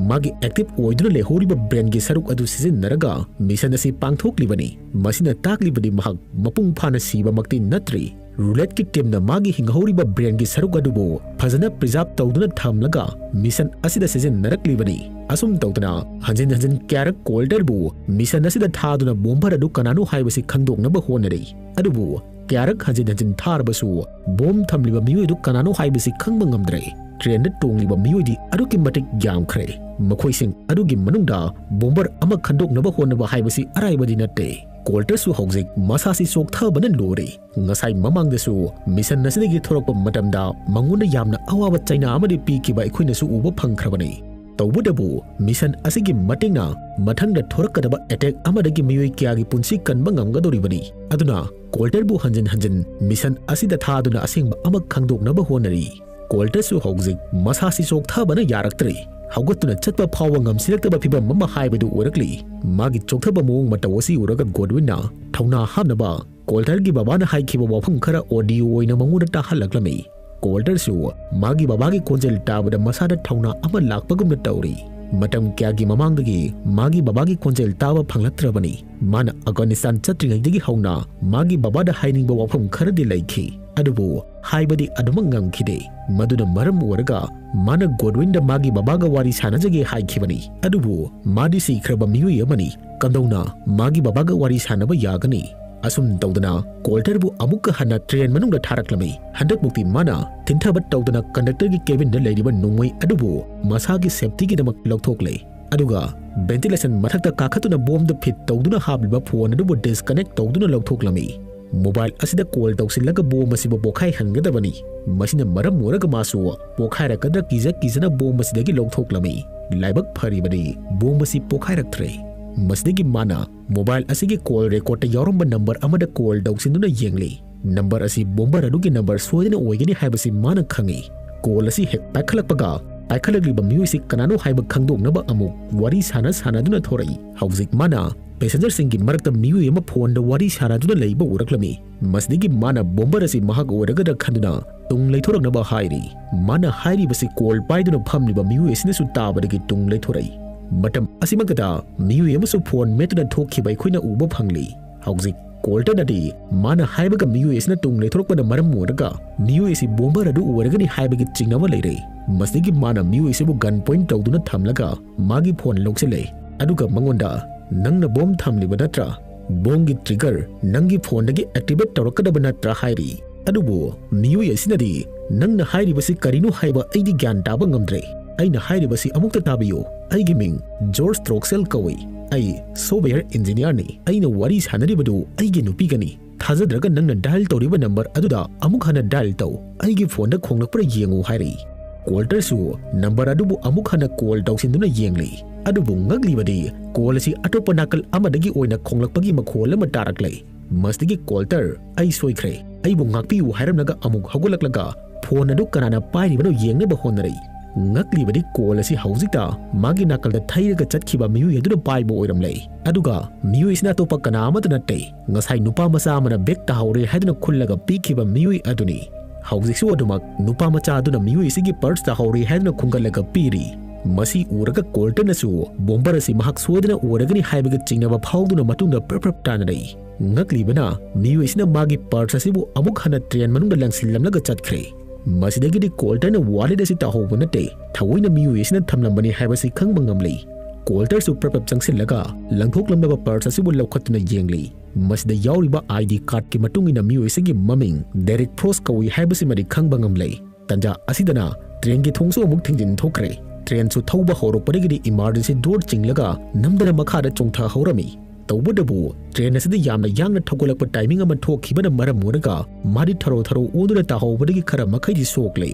ꯃꯥꯒꯤ ꯑꯦꯛꯇꯤꯚ ꯑꯣꯏꯗꯨꯅ ꯂꯩꯍꯧꯔꯤꯕ ꯕ꯭ꯔꯦꯟꯒꯤ ꯁꯔꯨꯛ ꯑꯗꯨ ꯁꯤꯖꯤꯟꯅꯔꯒ ꯃꯤꯁꯟ ꯑꯁꯤ ꯄꯥꯡꯊꯣꯛꯂꯤꯕꯅꯤ꯫ ꯃꯁꯤꯅ ꯇꯥꯛꯂꯤꯕꯗꯤ ꯃꯍꯥꯛ ꯃꯄꯨꯡ ꯐꯥꯅ ꯁꯤꯕꯃꯛꯇꯤ ꯅꯠꯇ꯭ꯔꯤ꯫ ꯔꯨꯂꯦꯠꯀꯤ ꯇꯤꯝꯅ ꯃꯥꯒꯤ ꯍꯤꯡꯍꯧꯔꯤꯕ ꯕ꯭ꯔꯦꯟꯒꯤ ꯁꯔꯨꯛ ꯑꯗꯨꯕꯨ ꯐꯖꯅ ꯄ꯭ꯔꯤꯖꯥꯔꯚ ꯇꯧꯗꯨꯅ ꯊꯝꯂꯒ ꯃꯤꯁꯟ ꯑꯁꯤꯗ ꯁꯤꯖꯤꯟꯅꯔꯛꯂꯤꯕꯅꯤ꯫ ꯑꯁꯨꯝ ꯇꯧꯗꯅ ꯍꯟꯖꯤꯟ ꯍꯟꯖꯤꯟ ꯀꯌꯥꯔꯛ ꯀꯣꯜꯇꯔꯕꯨ ꯃꯤꯁꯟ ꯑꯁꯤꯗ ꯊꯥꯗꯨꯅ ꯕꯣꯝꯕꯔ ꯑꯗꯨ ꯀꯅꯥꯅꯣ ꯍꯥꯏꯕꯁꯤ ꯈꯪꯗꯣꯛꯅꯕ ꯍꯣꯠꯅꯔꯤ꯫ ꯑꯗꯨꯕꯨ ꯀꯌꯥꯔꯛ ꯍꯟꯖꯤꯟ ꯍꯟꯖꯤꯟ ꯊꯥꯔꯕꯁꯨ ꯕꯣꯝ ꯊꯝꯂꯤꯕ ꯃꯤꯑꯣꯏ ꯑꯗꯨ ꯀꯅꯥꯅꯣ ꯍꯥꯏꯕꯁꯤ ꯈꯪꯕ ꯉꯝꯗ꯭ꯔꯦ꯫ ꯇ꯭ꯔꯦꯟꯗ ꯇꯣꯡꯂꯤꯕ ꯃꯤꯑꯣꯏꯗꯤ ꯑꯗꯨꯛꯀꯤ ꯃꯇꯤꯛ ꯌꯥꯝꯈ꯭ꯔꯦ꯫ ꯃꯈꯣꯏꯁꯤꯡ ꯑꯗꯨꯒꯤ ꯃꯅꯨꯡꯗ ꯕꯣꯝꯕꯔ ꯑꯃ ꯈꯟꯗꯣꯛꯅꯕ ꯍꯣꯠꯅꯕ ꯍꯥꯏꯕꯁꯤ ꯑꯔꯥꯏꯕꯗꯤ ꯅꯠꯇꯦ꯫ ꯀꯣꯜꯇꯔꯁꯨ ꯍꯧꯖꯤꯛ ꯃꯁꯥꯁꯤ ꯆꯣꯛꯊꯕꯅ ꯂꯣꯏꯔꯦ꯫ ꯉꯁꯥꯏ ꯃꯃꯥꯡꯗꯁꯨ ꯃꯤꯁꯟ ꯑꯁꯤꯗꯒꯤ ꯊꯣꯔꯛꯄ ꯃꯇꯝꯗ ꯃꯉꯣꯟꯗ ꯌꯥꯝꯅ ꯑꯋꯥꯕ ꯆꯩꯅꯥ ꯑꯃꯗꯤ ꯄꯤꯈꯤꯕ ꯑꯩꯈꯣꯏꯅꯁꯨ ꯎꯕ ꯐꯪꯈ꯭ꯔꯕꯅꯤ꯫ ꯇꯧꯕꯇꯕꯨ ꯃꯤꯁꯟ ꯑꯁꯤꯒꯤ ꯃꯇꯦꯡꯅ ꯃꯊꯪꯗ ꯊꯣꯔꯛꯀꯗꯕ ꯑꯦꯇꯦꯛ ꯑꯃꯗꯒꯤ ꯃꯤꯑꯣꯏ ꯀꯌꯥꯒꯤ ꯄꯨꯟꯁꯤ ꯀꯟꯕ ꯉꯝꯒꯗꯧꯔꯤꯕꯅꯤ꯫ ꯑꯗꯨꯅ ꯀꯣꯜꯇꯔꯕꯨ ꯍꯟꯖꯤꯟ ꯍꯟꯖꯤꯟ ꯃꯤꯁꯟ ꯑꯁꯤꯗ ꯊꯥꯗꯨꯅ ꯑꯁꯦꯡꯕ ꯑꯃ ꯈꯪꯗꯣꯛꯅꯕ ꯍꯣꯠꯅꯔꯤ꯫ ꯀꯣꯜꯇꯔꯁꯨ ꯍꯧꯖꯤꯛ ꯃꯁꯥꯁꯤ ꯆꯣꯛꯊꯕꯅ ꯌꯥꯔꯛꯇ꯭ꯔꯦ꯫ ꯍꯧꯒꯠꯇꯨꯅ ꯆꯠꯄ ꯐꯥꯎꯕ ꯉꯝꯁꯤꯜꯂꯛꯇꯕ ꯐꯤꯚꯝ ꯑꯃ ꯍꯥꯏꯕꯗꯨ ꯑꯣꯏꯔꯛꯂꯤ꯫ ꯃꯥꯒꯤ ꯆꯣꯛꯊꯕ ꯃꯑꯣꯡ ꯃꯇꯧ ꯑꯁꯤ ꯎꯔꯒ ꯒꯣꯗꯋꯤꯟꯅ ꯊꯧꯅꯥ ꯍꯥꯞꯅꯕ ꯀꯣꯜꯇꯔꯒꯤ ꯕꯕꯥꯅ ꯍꯥꯏꯈꯤꯕ ꯋꯥꯐꯝ ꯈꯔ ꯑꯣꯗꯤꯑꯣ ꯑꯣꯏꯅ ꯃꯉꯣꯟꯗ ꯇꯥꯍꯜꯂꯛꯂꯝꯃꯤ꯫ ꯀꯣꯜꯇꯔꯁꯨ ꯃꯥꯒꯤ ꯕꯕꯥꯒꯤ ꯈꯣꯟꯖꯦꯜ ꯇꯥꯕꯗ ꯃꯁꯥꯗ ꯊꯧꯅꯥ ꯑꯃ ꯂꯥꯛꯄꯒꯨꯝꯅ ꯇꯧꯔꯤ꯫ ꯃꯇꯝ ꯀꯌꯥꯒꯤ ꯃꯃꯥꯡꯗꯒꯤ ꯃꯥꯒꯤ ꯕꯕꯥꯒꯤ ꯈꯣꯟꯖꯦꯜ ꯇꯥꯕ ꯐꯪꯂꯛꯇ꯭ꯔꯕꯅꯤ꯫ ꯃꯥꯅ ꯑꯐꯒꯥꯅꯤꯁꯇꯥꯟ ꯆꯠꯇ꯭ꯔꯤꯉꯩꯗꯒꯤ ꯍꯧꯅ ꯃꯥꯒꯤ ꯕꯕꯥꯗ ꯍꯥꯏꯅꯤꯡꯕ ꯋꯥꯐꯝ ꯈꯔꯗꯤ ꯂꯩꯈꯤ, ꯑꯗꯨꯕꯨ ꯍꯥꯏꯕꯗꯤ ꯑꯗꯨꯃꯛ ꯉꯝꯈꯤꯗꯦ꯫ ꯃꯗꯨꯅ ꯃꯔꯝ ꯑꯣꯏꯔꯒ ꯃꯥꯅ ꯒꯣꯗꯋꯤꯟꯗ ꯃꯥꯒꯤ ꯕꯕꯥꯒ ꯋꯥꯔꯤ ꯁꯥꯟꯅꯖꯒꯦ ꯍꯥꯏꯈꯤꯕꯅꯤ꯫ ꯑꯗꯨꯕꯨ ꯃꯥꯗꯤ ꯁꯤꯈ꯭ꯔꯕ ꯃꯤꯑꯣꯏ ꯑꯃꯅꯤ꯫ ꯀꯝꯗꯧꯅ ꯃꯥꯒꯤ ꯕꯕꯥꯒ ꯋꯥꯔꯤ ꯁꯥꯟꯅꯕ ꯌꯥꯒꯅꯤ? ꯑꯁꯨꯝ ꯇꯧꯗꯅ ꯀꯣꯜꯇꯔꯕꯨ ꯑꯃꯨꯛꯀ ꯍꯟꯅ ꯇ꯭ꯔꯦꯟ ꯃꯅꯨꯡꯗ ꯊꯥꯔꯛꯂꯝꯃꯤ꯫ ꯍꯟꯗꯛꯃꯨꯛꯇꯤ ꯃꯥꯅ ꯊꯤꯟꯊꯕ ꯇꯧꯗꯅ ꯀꯟꯗꯛꯇꯔꯒꯤ ꯀꯦꯕꯤꯟꯗ ꯂꯩꯔꯤꯕ ꯅꯣꯡꯃꯩ ꯑꯗꯨꯕꯨ ꯃꯁꯥꯒꯤ ꯁꯦꯐꯇꯤꯒꯤꯗꯃꯛ ꯂꯧꯊꯣꯛꯂꯦ꯫ ꯑꯗꯨꯒ ꯚꯦꯟꯇꯤꯂꯦꯁꯟ ꯃꯊꯛꯇ ꯀꯥꯈꯠꯇꯨꯅ ꯕꯣꯝꯗ ꯐꯤꯠ ꯇꯧꯗꯨꯅ ꯍꯥꯞꯂꯤꯕ ꯐꯣꯟ ꯑꯗꯨꯕꯨ ꯗꯤꯁꯀꯅꯦꯛ ꯇꯧꯗꯨꯅ ꯂꯧꯊꯣꯛꯂꯝꯃꯤ꯫ ꯃꯣꯕꯥꯏꯜ ꯑꯁꯤꯗ ꯀꯣꯜ ꯇꯧꯁꯤꯜꯂꯒ ꯕꯣꯝ ꯑꯁꯤꯕꯨ ꯄꯣꯈꯥꯏꯍꯟꯒꯗꯕꯅꯤ꯫ ꯃꯁꯤꯅ ꯃꯔꯝ ꯑꯣꯏꯔꯒ ꯃꯥꯁꯨ ꯄꯣꯈꯥꯏꯔꯛꯀꯗ꯭ꯔꯥ ꯀꯤꯖ ꯀꯤꯖꯅ ꯕꯣꯝ ꯑꯁꯤꯗꯒꯤ ꯂꯧꯊꯣꯛꯂꯝꯃꯤ꯫ ꯂꯥꯏꯕꯛ ꯐꯔꯤꯕꯗꯤ ꯕꯣꯝ ꯑꯁꯤ ꯄꯣꯈꯥꯏꯔꯛꯇ꯭ꯔꯦ꯫ ꯃꯁꯤꯗꯒꯤ ꯃꯥꯅ ꯃꯣꯕꯥꯏꯜ ꯑꯁꯤꯒꯤ ꯀꯣꯜ ꯔꯦꯀꯣꯔꯗꯇ ꯌꯥꯎꯔꯝꯕ ꯅꯝꯕꯔ ꯑꯃꯗ ꯀꯣꯜ ꯇꯧꯁꯤꯟꯗꯨꯅ ꯌꯦꯡꯂꯤ꯫ ꯅꯝꯕꯔ ꯑꯁꯤ ꯕꯣꯝꯕꯔ ꯑꯗꯨꯒꯤ ꯅꯝꯕꯔ ꯁꯣꯏꯗꯅ ꯑꯣꯏꯒꯅꯤ ꯍꯥꯏꯕꯁꯤ ꯃꯥꯅ ꯈꯪꯏ꯫ ꯀꯣꯜ ꯑꯁꯤ ꯍꯦꯛ ꯄꯥꯏꯈꯠꯂꯛꯄꯒ, ꯄꯥꯏꯈꯠꯂꯛꯂꯤꯕ ꯃꯤꯑꯣꯏꯁꯤ ꯀꯅꯥꯅꯣ ꯍꯥꯏꯕ ꯈꯪꯗꯣꯛꯅꯕ ꯑꯃꯨꯛ ꯋꯥꯔꯤ ꯁꯥꯟꯅ ꯁꯥꯟꯅꯗꯨꯅ ꯊꯣꯔꯛꯏ꯫ ꯍꯧꯖꯤꯛ ꯃꯥꯅ ꯄꯦꯁꯦꯟꯖꯔꯁꯤꯡꯒꯤ ꯃꯔꯛꯇ ꯃꯤꯑꯣꯏ ꯑꯃ ꯐꯣꯟꯗ ꯋꯥꯔꯤ ꯁꯥꯟꯅꯗꯨꯅ ꯂꯩꯕ ꯎꯔꯛꯂꯝꯃꯤ꯫ ꯃꯁꯤꯗꯒꯤ ꯃꯥꯅ ꯕꯣꯝꯕꯔ ꯑꯁꯤ ꯃꯍꯥꯛ ꯑꯣꯏꯔꯒꯗ꯭ꯔꯥ ꯈꯟꯗꯨꯅ ꯇꯨꯡ ꯂꯩꯊꯣꯔꯛꯅꯕ ꯍꯥꯏꯔꯤ꯫ ꯃꯥꯅ ꯍꯥꯏꯔꯤꯕꯁꯤ ꯀꯣꯜ ꯄꯥꯏꯗꯨꯅ ꯐꯝꯂꯤꯕ ꯃꯤꯑꯣꯏ ꯑꯁꯤꯅꯁꯨ ꯇꯥꯕꯗꯒꯤ ꯇꯨꯡ ꯂꯩꯊꯣꯔꯛꯏ꯫ ꯃꯇꯝ ꯑꯁꯤꯃꯛꯇꯗ ꯃꯤꯑꯣꯏ ꯑꯃꯁꯨ ꯐꯣꯟ ꯃꯦꯠꯇꯨꯅ ꯊꯣꯛꯈꯤꯕ ꯑꯩꯈꯣꯏꯅ ꯎꯕ ꯐꯪꯂꯤ꯫ ꯍꯧꯖꯤꯛ ꯀꯣꯜꯇꯔꯅꯗꯤ ꯃꯥꯅ ꯍꯥꯏꯕꯒ ꯃꯤꯑꯣꯏ ꯑꯁꯤꯅ ꯇꯨꯡ ꯂꯩꯊꯣꯔꯛꯄꯅ ꯃꯔꯝ ꯑꯣꯏꯔꯒ ꯃꯤꯑꯣꯏ ꯑꯁꯤ ꯕꯣꯝꯕꯔ ꯑꯗꯨ ꯑꯣꯏꯔꯒꯅꯤ ꯍꯥꯏꯕꯒꯤ ꯆꯤꯡꯅꯕ ꯂꯩꯔꯦ꯫ ꯃꯁꯤꯗꯒꯤ ꯃꯥꯅ ꯃꯤꯑꯣꯏ ꯑꯁꯤꯕꯨ ꯒꯟ ꯄꯣꯏꯟꯠ ꯇꯧꯗꯨꯅ ꯊꯝꯂꯒ ꯃꯥꯒꯤ ꯐꯣꯟ ꯂꯧꯁꯤꯜꯂꯦ, ꯑꯗꯨꯒ ꯃꯉꯣꯟꯗ, "ꯅꯪꯅ ꯕꯣꯝ ꯊꯝꯂꯤꯕ ꯅꯠꯇ꯭ꯔꯥ? ꯕꯣꯝꯒꯤ ꯇ꯭ꯔꯤꯒꯔ ꯅꯪꯒꯤ ꯐꯣꯟꯗꯒꯤ ꯑꯦꯛꯇꯤꯚꯦꯠ ꯇꯧꯔꯛꯀꯗꯕ ꯅꯠꯇ꯭ꯔꯥ?" ꯍꯥꯏꯔꯤ꯫ ꯑꯗꯨꯕꯨ ꯃꯤꯑꯣꯏ ꯑꯁꯤꯅꯗꯤ, "ꯅꯪꯅ ꯍꯥꯏꯔꯤꯕꯁꯤ ꯀꯔꯤꯅꯣ ꯍꯥꯏꯕ ꯑꯩꯗꯤ ꯒ꯭ꯌꯥꯟ ꯇꯥꯕ ꯉꯝꯗ꯭ꯔꯦ꯫ ꯑꯩꯅ ꯍꯥꯏꯔꯤꯕꯁꯤ ꯑꯃꯨꯛꯇ ꯇꯥꯕꯤꯌꯨ꯫ ꯑꯩꯒꯤ ꯃꯤꯡ ꯖꯣꯔꯖ ꯇ꯭ꯔꯣꯛꯁꯦꯜ ꯀꯧꯏ꯫ ꯑꯩ ꯁꯣꯐꯋꯦꯌꯔ ꯏꯟꯖꯤꯅꯤꯌꯔꯅꯤ꯫ ꯑꯩꯅ ꯋꯥꯔꯤ ꯁꯥꯟꯅꯔꯤꯕꯗꯨ ꯑꯩꯒꯤ ꯅꯨꯄꯤꯒꯅꯤ꯫ ꯊꯥꯖꯗ꯭ꯔꯒ ꯅꯪꯅ ꯗꯥꯏꯜ ꯇꯧꯔꯤꯕ ꯅꯝꯕꯔ ꯑꯗꯨꯗ ꯑꯃꯨꯛ ꯍꯟꯅ ꯗꯥꯏꯜ ꯇꯧ꯫ ꯑꯩꯒꯤ ꯐꯣꯟꯗ ꯈꯣꯡꯂꯛꯄ꯭ꯔꯥ ꯌꯦꯡꯉꯨ" ꯍꯥꯏꯔꯛꯏ꯫ ꯀꯣꯜꯇꯔꯁꯨ ꯅꯝꯕꯔ ꯑꯗꯨꯕꯨ ꯑꯃꯨꯛ ꯍꯟꯅ ꯀꯣꯜ ꯇꯧꯁꯤꯟꯗꯨꯅ ꯌꯦꯡꯂꯤ꯫ ꯑꯗꯨꯕꯨ ꯉꯛꯂꯤꯕꯗꯤ ꯀꯣꯜ ꯑꯁꯤ ꯑꯇꯣꯞꯄ ꯅꯥꯀꯜ ꯑꯃꯗꯒꯤ ꯑꯣꯏꯅ ꯈꯣꯡꯂꯛꯄꯒꯤ ꯃꯈꯣꯜ ꯑꯃ ꯇꯥꯔꯛꯂꯦ꯫ ꯃꯁꯤꯗꯒꯤ ꯀꯣꯜꯇꯔ, "ꯑꯩ ꯁꯣꯏꯈ꯭ꯔꯦ, ꯑꯩꯕꯨ ꯉꯥꯛꯄꯤꯌꯨ" ꯍꯥꯏꯔꯝꯂꯒ ꯑꯃꯨꯛ ꯍꯧꯒꯠꯂꯛꯂꯒ ꯐꯣꯟ ꯑꯗꯨ ꯀꯅꯥꯅ ꯄꯥꯏꯔꯤꯕꯅꯣ ꯌꯦꯡꯅꯕ ꯍꯣꯠꯅꯔꯛꯏ꯫ ꯉꯛꯂꯤꯕꯗꯤ ꯀꯣꯜ ꯑꯁꯤ ꯍꯧꯖꯤꯛꯇ ꯃꯥꯒꯤ ꯅꯥꯀꯜꯗ ꯊꯩꯔꯒ ꯆꯠꯈꯤꯕ ꯃꯤꯑꯣꯏ ꯑꯗꯨꯅ ꯄꯥꯏꯕ ꯑꯣꯏꯔꯝꯂꯦ꯫ ꯑꯗꯨꯒ ꯃꯤꯑꯣꯏ ꯑꯁꯤꯅ ꯑꯇꯣꯞꯄ ꯀꯅꯥ ꯑꯃꯠꯇ ꯅꯠꯇꯦ, ꯉꯁꯥꯏ ꯅꯨꯄꯥ ꯃꯆꯥ ꯑꯃꯅ ꯕꯦꯒ ꯇꯥꯍꯧꯔꯦ ꯍꯥꯏꯗꯨꯅ ꯈꯨꯜꯂꯒ ꯄꯤꯈꯤꯕ ꯃꯤꯑꯣꯏ ꯑꯗꯨꯅꯤ꯫ ꯍꯧꯖꯤꯛꯁꯨ ꯑꯗꯨꯃꯛ ꯅꯨꯄꯥ ꯃꯆꯥ ꯑꯗꯨꯅ ꯃꯤꯑꯣꯏ ꯑꯁꯤꯒꯤ ꯄꯔꯁ ꯇꯥꯍꯧꯔꯦ ꯍꯥꯏꯗꯨꯅ ꯈꯨꯝꯒꯠꯂꯒ ꯄꯤꯔꯤ꯫ ꯃꯁꯤ ꯎꯔꯒ ꯀꯣꯜꯇꯔꯅꯁꯨ ꯕꯣꯝꯕꯔ ꯑꯁꯤ ꯃꯍꯥꯛ ꯁꯣꯏꯗꯅ ꯑꯣꯏꯔꯒꯅꯤ ꯍꯥꯏꯕꯒꯤ ꯆꯤꯡꯅꯕ ꯐꯥꯎꯗꯨꯅ ꯃꯇꯨꯡꯗ ꯄ꯭ꯔꯞ ꯄ꯭ꯔꯞ ꯇꯥꯟꯅꯔꯛꯏ꯫ ꯉꯛꯂꯤꯕꯅ ꯃꯤꯑꯣꯏ ꯑꯁꯤꯅ ꯃꯥꯒꯤ ꯄꯔꯁ ꯑꯁꯤꯕꯨ ꯑꯃꯨꯛ ꯍꯟꯅ ꯇ꯭ꯔꯦꯟ ꯃꯅꯨꯡꯗ ꯂꯪꯁꯤꯜꯂꯝꯂꯒ ꯆꯠꯈ꯭ꯔꯦ꯫ ꯃꯁꯤꯗꯒꯤꯗꯤ ꯀꯣꯜꯇꯔꯅ ꯋꯥꯂꯦꯠ ꯑꯁꯤ ꯇꯥꯍꯧꯕ ꯅꯠꯇꯦ, ꯊꯑꯣꯏꯅ ꯃꯤꯑꯣꯏ ꯑꯁꯤꯅ ꯊꯝꯂꯝꯕꯅꯤ ꯍꯥꯏꯕꯁꯤ ꯈꯪꯕ ꯉꯝꯂꯤ꯫ ꯀꯣꯜꯇꯔꯁꯨ ꯄ꯭ꯔꯞ ꯄ꯭ꯔꯞ ꯆꯪꯁꯤꯜꯂꯒ ꯂꯪꯊꯣꯛꯂꯝꯂꯕ ꯄꯔꯁ ꯑꯁꯤꯕꯨ ꯂꯧꯈꯠꯇꯨꯅ ꯌꯦꯡꯂꯤ꯫ ꯃꯁꯤꯗ ꯌꯥꯎꯔꯤꯕ ꯑꯥꯏ ꯗꯤ ꯀꯥꯔꯗꯀꯤ ꯃꯇꯨꯡ ꯏꯟꯅ ꯃꯤꯑꯣꯏ ꯑꯁꯤꯒꯤ ꯃꯃꯤꯡ ꯗꯦꯔꯤꯛ ꯐ꯭ꯔꯣꯁ ꯀꯧꯏ ꯍꯥꯏꯕꯁꯤꯃꯗꯤ ꯈꯪꯕ ꯉꯝꯂꯦ꯫ ꯇꯟꯖꯥ ꯑꯁꯤꯗꯅ ꯇ꯭ꯔꯦꯟꯒꯤ ꯊꯣꯡꯁꯨ ꯑꯃꯨꯛ ꯊꯤꯡꯖꯤꯟ ꯊꯣꯛꯈ꯭ꯔꯦ꯫ ꯇ꯭ꯔꯦꯟꯁꯨ ꯊꯧꯕ ꯍꯧꯔꯛꯄꯗꯒꯤꯗꯤ ꯏꯃꯥꯔꯖꯦꯟꯁꯤ ꯗꯣꯔ ꯆꯤꯡꯂꯒ ꯅꯝꯗꯅ ꯃꯈꯥꯗ ꯆꯣꯡꯊꯍꯧꯔꯝꯃꯤ꯫ ꯇꯧꯕꯇꯕꯨ ꯇ꯭ꯔꯦꯟ ꯑꯁꯤꯗ ꯌꯥꯝꯅ ꯌꯥꯡꯅ ꯊꯧꯒꯠꯂꯛꯄ ꯇꯥꯏꯃꯤꯡ ꯑꯃ ꯊꯣꯛꯈꯤꯕꯅ ꯃꯔꯝ ꯑꯣꯏꯔꯒ ꯃꯥꯗꯤ ꯊꯔꯣ ꯊꯔꯣ ꯑꯣꯟꯗꯨꯅ ꯇꯥꯍꯧꯕꯗꯒꯤ ꯈꯔ ꯃꯈꯩꯗꯤ ꯁꯣꯛꯂꯦ꯫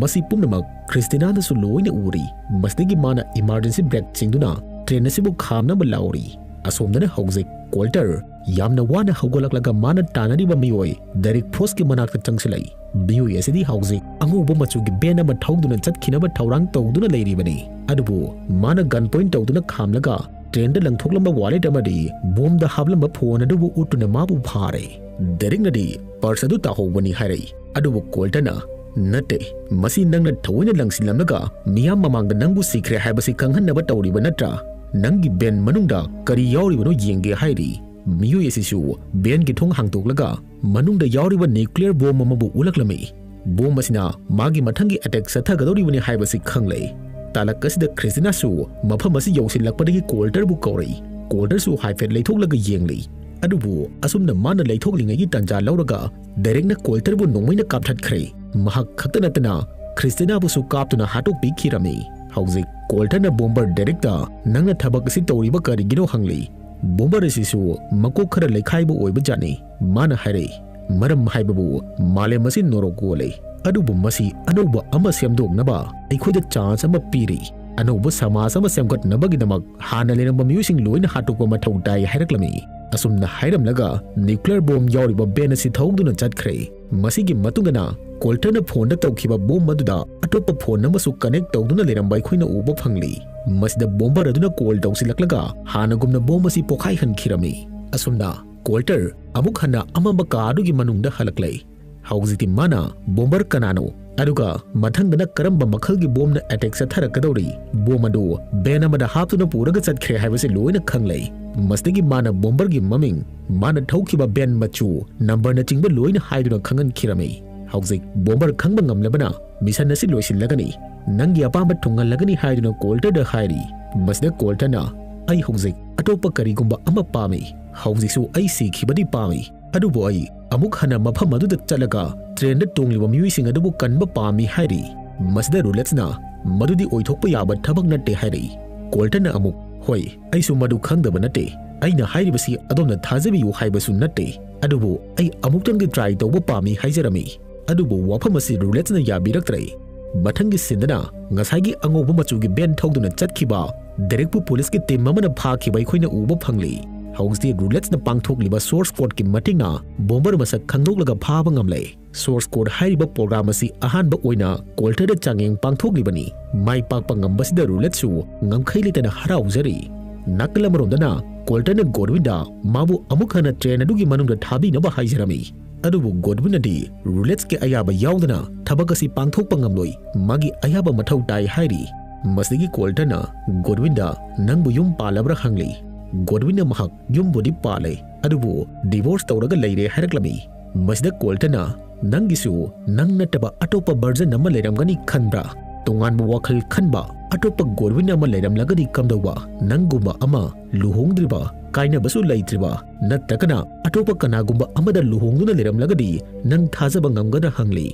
ꯃꯁꯤ ꯄꯨꯝꯅꯃꯛ ꯈ꯭ꯔꯤꯁꯇꯤꯅꯥꯅꯁꯨ ꯂꯣꯏꯅ ꯎꯔꯤ꯫ ꯃꯁꯤꯗꯒꯤ ꯃꯥꯅ ꯏꯃꯥꯔꯖꯦꯟꯁꯤ ꯕ꯭ꯔꯦꯛ ꯆꯤꯡꯗꯨꯅ ꯇ꯭ꯔꯦꯟ ꯑꯁꯤꯕꯨ ꯈꯥꯝꯅꯕ ꯂꯥꯎꯔꯤ꯫ ꯑꯁꯣꯝꯗꯅ ꯍꯧꯖꯤꯛ ꯀꯣꯜꯇꯔ ꯌꯥꯝꯅ ꯋꯥꯅ ꯍꯧꯒꯠꯂꯛꯂꯒ ꯃꯥꯅ ꯇꯥꯟꯅꯔꯤꯕ ꯃꯤꯑꯣꯏ ꯗꯦꯔꯤꯛ ꯐ꯭ꯔꯣꯁꯀꯤ ꯃꯅꯥꯛꯇ ꯆꯪꯁꯤꯜꯂꯛꯏ꯫ ꯃꯤꯑꯣꯏ ꯑꯁꯤꯗꯤ ꯍꯧꯖꯤꯛ ꯑꯉꯧꯕ ꯃꯆꯨꯒꯤ ꯚꯦꯟ ꯑꯃ ꯊꯧꯗꯨꯅ ꯆꯠꯈꯤꯅꯕ ꯊꯧꯔꯥꯡ ꯇꯧꯗꯨꯅ ꯂꯩꯔꯤꯕꯅꯤ꯫ ꯑꯗꯨꯕꯨ ꯃꯥꯅ ꯒꯟ ꯄꯣꯏꯟ ꯇꯧꯗꯨꯅ ꯈꯥꯝꯂꯒ ꯇ꯭ꯔꯦꯟꯗ ꯂꯪꯊꯣꯛꯂꯝꯕ ꯋꯥꯂꯦꯠ ꯑꯃꯗꯤ ꯕꯣꯝꯗ ꯍꯥꯞꯂꯝꯕ ꯐꯣꯟ ꯑꯗꯨꯕꯨ ꯎꯠꯇꯨꯅ ꯃꯥꯕꯨ ꯐꯥꯔꯦ꯫ ꯗꯦꯔꯤꯛꯅꯗꯤ ꯄꯔꯁ ꯑꯗꯨ ꯇꯥꯍꯧꯕꯅꯤ ꯍꯥꯏꯔꯛꯏ꯫ ꯑꯗꯨꯕꯨ ꯀꯣꯜꯇꯔꯅ, "ꯅꯠꯇꯦ, ꯃꯁꯤ ꯅꯪꯅ ꯊꯑꯣꯏꯅ ꯂꯪꯁꯤꯜꯂꯝꯂꯒ ꯃꯤꯌꯥꯝ ꯃꯃꯥꯡꯗ ꯅꯪꯕꯨ ꯁꯤꯈ꯭ꯔꯦ ꯍꯥꯏꯕꯁꯤ ꯈꯪꯍꯟꯅꯕ ꯇꯧꯔꯤꯕ ꯅꯠꯇ꯭ꯔꯥ? ꯅꯪꯒꯤ ꯚꯦꯟ ꯃꯅꯨꯡꯗ ꯀꯔꯤ ꯌꯥꯎꯔꯤꯕꯅꯣ ꯌꯦꯡꯒꯦ" ꯍꯥꯏꯔꯤ꯫ ꯃꯤꯑꯣꯏ ꯑꯁꯤꯁꯨ ꯚꯦꯟꯒꯤ ꯊꯣꯡ ꯍꯥꯡꯗꯣꯛꯂꯒ ꯃꯅꯨꯡꯗ ꯌꯥꯎꯔꯤꯕ ꯅ꯭ꯌꯨꯀ꯭ꯂꯤꯌꯔ ꯕꯣꯝ ꯑꯃꯕꯨ ꯎꯠꯂꯛꯂꯝꯃꯤ꯫ ꯕꯣꯝ ꯑꯁꯤꯅ ꯃꯥꯒꯤ ꯃꯊꯪꯒꯤ ꯑꯦꯇꯦꯛ ꯆꯠꯊꯒꯗꯧꯔꯤꯕꯅꯤ ꯍꯥꯏꯕꯁꯤ ꯈꯪꯂꯦ꯫ ꯇꯥꯂꯛ ꯑꯁꯤꯗ ꯈ꯭ꯔꯤꯁꯇꯤꯅꯥꯁꯨ ꯃꯐꯝ ꯑꯁꯤ ꯌꯧꯁꯤꯜꯂꯛꯄꯗꯒꯤ ꯀꯣꯜꯇꯔꯕꯨ ꯀꯧꯔꯛꯏ꯫ ꯀꯣꯜꯇꯔꯁꯨ ꯍꯥꯏꯐꯦꯠ ꯂꯩꯊꯣꯛꯂꯒ ꯌꯦꯡꯂꯤ꯫ ꯑꯗꯨꯕꯨ ꯑꯁꯨꯝꯅ ꯃꯥꯅ ꯂꯩꯊꯣꯛꯂꯤꯉꯩꯒꯤ ꯇꯥꯟꯖꯥ ꯂꯧꯔꯒ ꯗꯦꯔꯦꯛꯅ ꯀꯣꯜꯇꯔꯕꯨ ꯅꯣꯡꯃꯩꯅ ꯀꯥꯞꯊꯠꯈ꯭ꯔꯦ꯫ ꯃꯍꯥꯛ ꯈꯛꯇ ꯅꯠꯇꯅ ꯈ꯭ꯔꯤꯁꯇꯤꯅꯥꯕꯨꯁꯨ ꯀꯥꯞꯇꯨꯅ ꯍꯥꯠꯇꯣꯛꯄꯤꯈꯤꯔꯝꯃꯤ꯫ ꯍꯧꯖꯤꯛ ꯀꯣꯜꯇꯔꯅ ꯕꯣꯝꯕꯔ ꯗꯦꯔꯦꯛꯇ, "ꯅꯪꯅ ꯊꯕꯛ ꯑꯁꯤ ꯇꯧꯔꯤꯕ ꯀꯔꯤꯒꯤꯅꯣ?" ꯍꯪꯂꯤ꯫ ꯕꯣꯝꯕꯔ ꯑꯁꯤꯁꯨ ꯃꯀꯣꯛ ꯈꯔ ꯂꯩꯈꯥꯏꯕ ꯑꯣꯏꯕꯖꯥꯠꯅꯤ꯫ ꯃꯥꯅ ꯍꯥꯏꯔꯛꯏ, "ꯃꯔꯝ ꯍꯥꯏꯕꯕꯨ ꯃꯥꯂꯦꯝ ꯑꯁꯤ ꯅꯣꯔꯣꯛ ꯑꯣꯜꯂꯦ, ꯑꯗꯨꯕꯨ ꯃꯁꯤ ꯑꯅꯧꯕ ꯑꯃ ꯁꯦꯝꯗꯣꯛꯅꯕ ꯑꯩꯈꯣꯏꯗ ꯆꯥꯟꯁ ꯑꯃ ꯄꯤꯔꯤ꯫ ꯑꯅꯧꯕ ꯁꯃꯥꯖ ꯑꯃ ꯁꯦꯝꯒꯠꯅꯕꯒꯤꯗꯃꯛ ꯍꯥꯟꯅ ꯂꯩꯔꯝꯕ ꯃꯤꯑꯣꯏꯁꯤꯡ ꯂꯣꯏꯅ ꯍꯥꯠꯇꯣꯛꯄ ꯃꯊꯧ ꯇꯥꯏ" ꯍꯥꯏꯔꯛꯂꯝꯃꯤ꯫ ꯑꯁꯨꯝꯅ ꯍꯥꯏꯔꯝꯂꯒ ꯅ꯭ꯌꯨꯀ꯭ꯂꯤꯌꯔ ꯕꯣꯝ ꯌꯥꯎꯔꯤꯕ ꯚꯦꯟ ꯑꯁꯤ ꯊꯧꯗꯨꯅ ꯆꯠꯈ꯭ꯔꯦ꯫ ꯃꯁꯤꯒꯤ ꯃꯇꯨꯡꯗꯅ ꯀꯣꯜꯇꯔꯅ ꯐꯣꯟꯗ ꯇꯧꯈꯤꯕ ꯕꯣꯝ ꯑꯗꯨꯗ ꯑꯇꯣꯞꯄ ꯐꯣꯟ ꯑꯃꯁꯨ ꯀꯅꯦꯛ ꯇꯧꯗꯨꯅ ꯂꯩꯔꯝꯕ ꯑꯩꯈꯣꯏꯅ ꯎꯕ ꯐꯪꯂꯤ꯫ ꯃꯁꯤꯗ ꯕꯣꯝꯕꯔ ꯑꯗꯨꯅ ꯀꯣꯜ ꯇꯧꯁꯤꯜꯂꯛꯂꯒ ꯍꯥꯟꯅꯒꯨꯝꯅ ꯕꯣꯝ ꯑꯁꯤ ꯄꯣꯈꯥꯏꯍꯟꯈꯤꯔꯝꯃꯤ꯫ ꯑꯁꯨꯝꯅ ꯀꯣꯜꯇꯔ ꯑꯃꯨꯛ ꯍꯟꯅ ꯑꯃꯝꯕ ꯀꯥ ꯑꯗꯨꯒꯤ ꯃꯅꯨꯡꯗ ꯍꯜꯂꯛꯂꯦ꯫ ꯍꯧꯖꯤꯛꯇꯤ ꯃꯥꯅ ꯕꯣꯝꯕꯔ ꯀꯅꯥꯅꯣ, ꯑꯗꯨꯒ ꯃꯊꯪꯗꯅ ꯀꯔꯝꯕ ꯃꯈꯜꯒꯤ ꯕꯣꯝꯅ ꯑꯦꯇꯦꯛ ꯆꯠꯊꯔꯛꯀꯗꯧꯔꯤ, ꯕꯣꯝ ꯑꯗꯨ ꯚꯦꯟ ꯑꯃꯗ ꯍꯥꯞꯇꯨꯅ ꯄꯨꯔꯒ ꯆꯠꯈ꯭ꯔꯦ ꯍꯥꯏꯕꯁꯤ ꯂꯣꯏꯅ ꯈꯪꯂꯦ꯫ ꯃꯁꯤꯗꯒꯤ ꯃꯥꯅ ꯕꯣꯝꯕꯔꯒꯤ ꯃꯃꯤꯡ, ꯃꯥꯅ ꯊꯧꯈꯤꯕ ꯚꯦꯟ ꯃꯆꯨ, ꯅꯝꯕꯔꯅꯆꯤꯡꯕ ꯂꯣꯏꯅ ꯍꯥꯏꯗꯨꯅ ꯈꯪꯍꯟꯈꯤꯔꯝꯃꯤ꯫ ꯍꯧꯖꯤꯛ ꯕꯣꯝꯕꯔ ꯈꯪꯕ ꯉꯝꯂꯕꯅ ꯃꯤꯁꯟ ꯑꯁꯤ ꯂꯣꯏꯁꯤꯜꯂꯒꯅꯤ, ꯅꯪꯒꯤ ꯑꯄꯥꯝꯕ ꯊꯨꯡꯍꯜꯂꯒꯅꯤ ꯍꯥꯏꯗꯨꯅ ꯀꯣꯜꯇꯔꯗ ꯍꯥꯏꯔꯤ꯫ ꯃꯁꯤꯗ ꯀꯣꯜꯇꯔꯅ, "ꯑꯩ ꯍꯧꯖꯤꯛ ꯑꯇꯣꯞꯄ ꯀꯔꯤꯒꯨꯝꯕ ꯑꯃ ꯄꯥꯝꯃꯤ꯫ ꯍꯧꯖꯤꯛꯁꯨ ꯑꯩ ꯁꯤꯈꯤꯕꯗꯤ ꯄꯥꯝꯃꯤ꯫ ꯑꯗꯨꯕꯨ ꯑꯩ ꯑꯃꯨꯛ ꯍꯟꯅ ꯃꯐꯝ ꯑꯗꯨꯗ ꯆꯠꯂꯒ ꯇ꯭ꯔꯦꯟꯗ ꯇꯣꯡꯂꯤꯕ ꯃꯤꯑꯣꯏꯁꯤꯡ ꯑꯗꯨꯕꯨ ꯀꯟꯕ ꯄꯥꯝꯃꯤ" ꯍꯥꯏꯔꯤ꯫ ꯃꯁꯤꯗ ꯔꯨꯂꯦꯠꯁꯅ, "ꯃꯗꯨꯗꯤ ꯑꯣꯏꯊꯣꯛꯄ ꯌꯥꯕ ꯊꯕꯛ ꯅꯠꯇꯦ" ꯍꯥꯏꯔꯛꯏ꯫ ꯀꯣꯜꯇꯟꯅ ꯑꯃꯨꯛ, "ꯍꯣꯏ, ꯑꯩꯁꯨ ꯃꯗꯨ ꯈꯪꯗꯕ ꯅꯠꯇꯦ꯫ ꯑꯩꯅ ꯍꯥꯏꯔꯤꯕꯁꯤ ꯑꯗꯣꯝꯅ ꯊꯥꯖꯕꯤꯌꯨ ꯍꯥꯏꯕꯁꯨ ꯅꯠꯇꯦ, ꯑꯗꯨꯕꯨ ꯑꯩ ꯑꯃꯨꯛꯇꯪꯗꯤ try ꯇꯧꯕ ꯄꯥꯝꯃꯤ ꯍꯥꯏꯖꯔꯝꯃꯤ꯫ ꯑꯗꯨꯕꯨ ꯋꯥꯐꯝ ꯑꯁꯤ ꯔꯨꯂꯦꯠꯁꯅ ꯌꯥꯕꯤꯔꯛꯇ꯭ꯔꯦ꯫ ꯃꯊꯪꯒꯤ ꯁꯤꯟꯗꯅ ꯉꯁꯥꯏꯒꯤ ꯑꯉꯧꯕ ꯃꯆꯨꯒꯤ ꯚꯦꯟ ꯊꯧꯗꯨꯅ ꯆꯠꯈꯤꯕ ꯗꯦꯔꯦꯛꯄꯨ ꯄꯨꯂꯤꯁꯀꯤ ꯇꯤꯝ ꯑꯃꯅ ꯐꯥꯈꯤꯕ ꯑꯩꯈꯣꯏꯅ ꯎꯕ ꯐꯪꯂꯤ꯫ ꯍꯧꯖꯤꯛꯇꯤ ꯔꯨꯂꯦꯠꯁꯅ ꯄꯥꯡꯊꯣꯛꯂꯤꯕ ꯁꯣꯔꯁ ꯀꯣꯗꯀꯤ ꯃꯇꯦꯡꯅ ꯕꯣꯝꯕꯔ ꯃꯁꯛ ꯈꯪꯗꯣꯛꯂꯒ ꯐꯥꯕ ꯉꯝꯂꯦ꯫ ꯁꯣꯔꯁ ꯀꯣꯗ ꯍꯥꯏꯔꯤꯕ ꯄ꯭ꯔꯣꯒ꯭ꯔꯥꯝ ꯑꯁꯤ ꯑꯍꯥꯟꯕ ꯑꯣꯏꯅ ꯀꯣꯜꯇꯔꯗ ꯆꯥꯡꯌꯦꯡ ꯄꯥꯡꯊꯣꯛꯂꯤꯕꯅꯤ꯫ ꯃꯥꯏ ꯄꯥꯛꯄ ꯉꯝꯕꯁꯤꯗ ꯔꯨꯂꯦꯠꯁꯨ ꯉꯝꯈꯩ ꯂꯩꯇꯅ ꯍꯔꯥꯎꯖꯔꯤ꯫ ꯅꯥꯀꯜ ꯑꯃꯔꯣꯝꯗꯅ ꯀꯣꯜꯇꯔꯅ ꯒꯣꯗꯋꯤꯟꯗ ꯃꯥꯕꯨ ꯑꯃꯨꯛ ꯍꯟꯅ ꯇ꯭ꯔꯦꯟ ꯑꯗꯨꯒꯤ ꯃꯅꯨꯡꯗ ꯊꯥꯕꯤꯅꯕ ꯍꯥꯏꯖꯔꯝꯃꯤ꯫ ꯑꯗꯨꯕꯨ ꯒꯣꯗꯋꯤꯟꯅꯗꯤ ꯔꯨꯂꯦꯠꯁꯀꯤ ꯑꯌꯥꯕ ꯌꯥꯎꯗꯅ ꯊꯕꯛ ꯑꯁꯤ ꯄꯥꯡꯊꯣꯛꯄ ꯉꯝꯂꯣꯏ, ꯃꯥꯒꯤ ꯑꯌꯥꯕ ꯃꯊꯧ ꯇꯥꯏ ꯍꯥꯏꯔꯤ꯫ ꯃꯁꯤꯗꯒꯤ ꯀꯣꯜꯇꯔꯅ ꯒꯣꯗꯋꯤꯟꯗ "ꯅꯪꯕꯨ ꯌꯨꯝ ꯄꯥꯜꯂꯕ꯭ꯔꯥ?" ꯍꯪꯂꯤ꯫ ꯒꯣꯗꯋꯤꯟꯅ ꯃꯍꯥꯛ ꯌꯨꯝꯕꯨꯗꯤ ꯄꯥꯜꯂꯦ, ꯑꯗꯨꯕꯨ ꯗꯤꯚꯣꯔꯁ ꯇꯧꯔꯒ ꯂꯩꯔꯦ ꯍꯥꯏꯔꯛꯂꯝꯃꯤ꯫ ꯃꯁꯤꯗ ꯀꯣꯜꯇꯔꯅ "ꯅꯪꯒꯤꯁꯨ ꯅꯪ ꯅꯠꯇꯕ ꯑꯇꯣꯞꯄ ꯚꯔꯖꯟ ꯑꯃ ꯂꯩꯔꯝꯒꯅꯤ ꯈꯟꯕ꯭ꯔꯥ? ꯇꯣꯉꯥꯟꯕ ꯋꯥꯈꯜ ꯈꯟꯕ ꯑꯇꯣꯞꯄ ꯒꯣꯗꯋꯤꯟ ꯑꯃ ꯂꯩꯔꯝꯂꯒꯗꯤ ꯀꯝꯗꯧꯕ? ꯅꯪꯒꯨꯝꯕ ꯑꯃ ꯂꯨꯍꯣꯡꯗ꯭ꯔꯤꯕ, ꯀꯥꯏꯅꯕꯁꯨ ꯂꯩꯇ꯭ꯔꯤꯕ, ꯅꯠꯇ꯭ꯔꯒꯅ ꯑꯇꯣꯞꯄ ꯀꯅꯥꯒꯨꯝꯕ ꯑꯃꯗ ꯂꯨꯍꯣꯡꯗꯨꯅ ꯂꯩꯔꯝꯂꯒꯗꯤ ꯅꯪ ꯊꯥꯖꯕ ꯉꯝꯒꯗ꯭ꯔꯥ?" ꯍꯪꯂꯤ꯫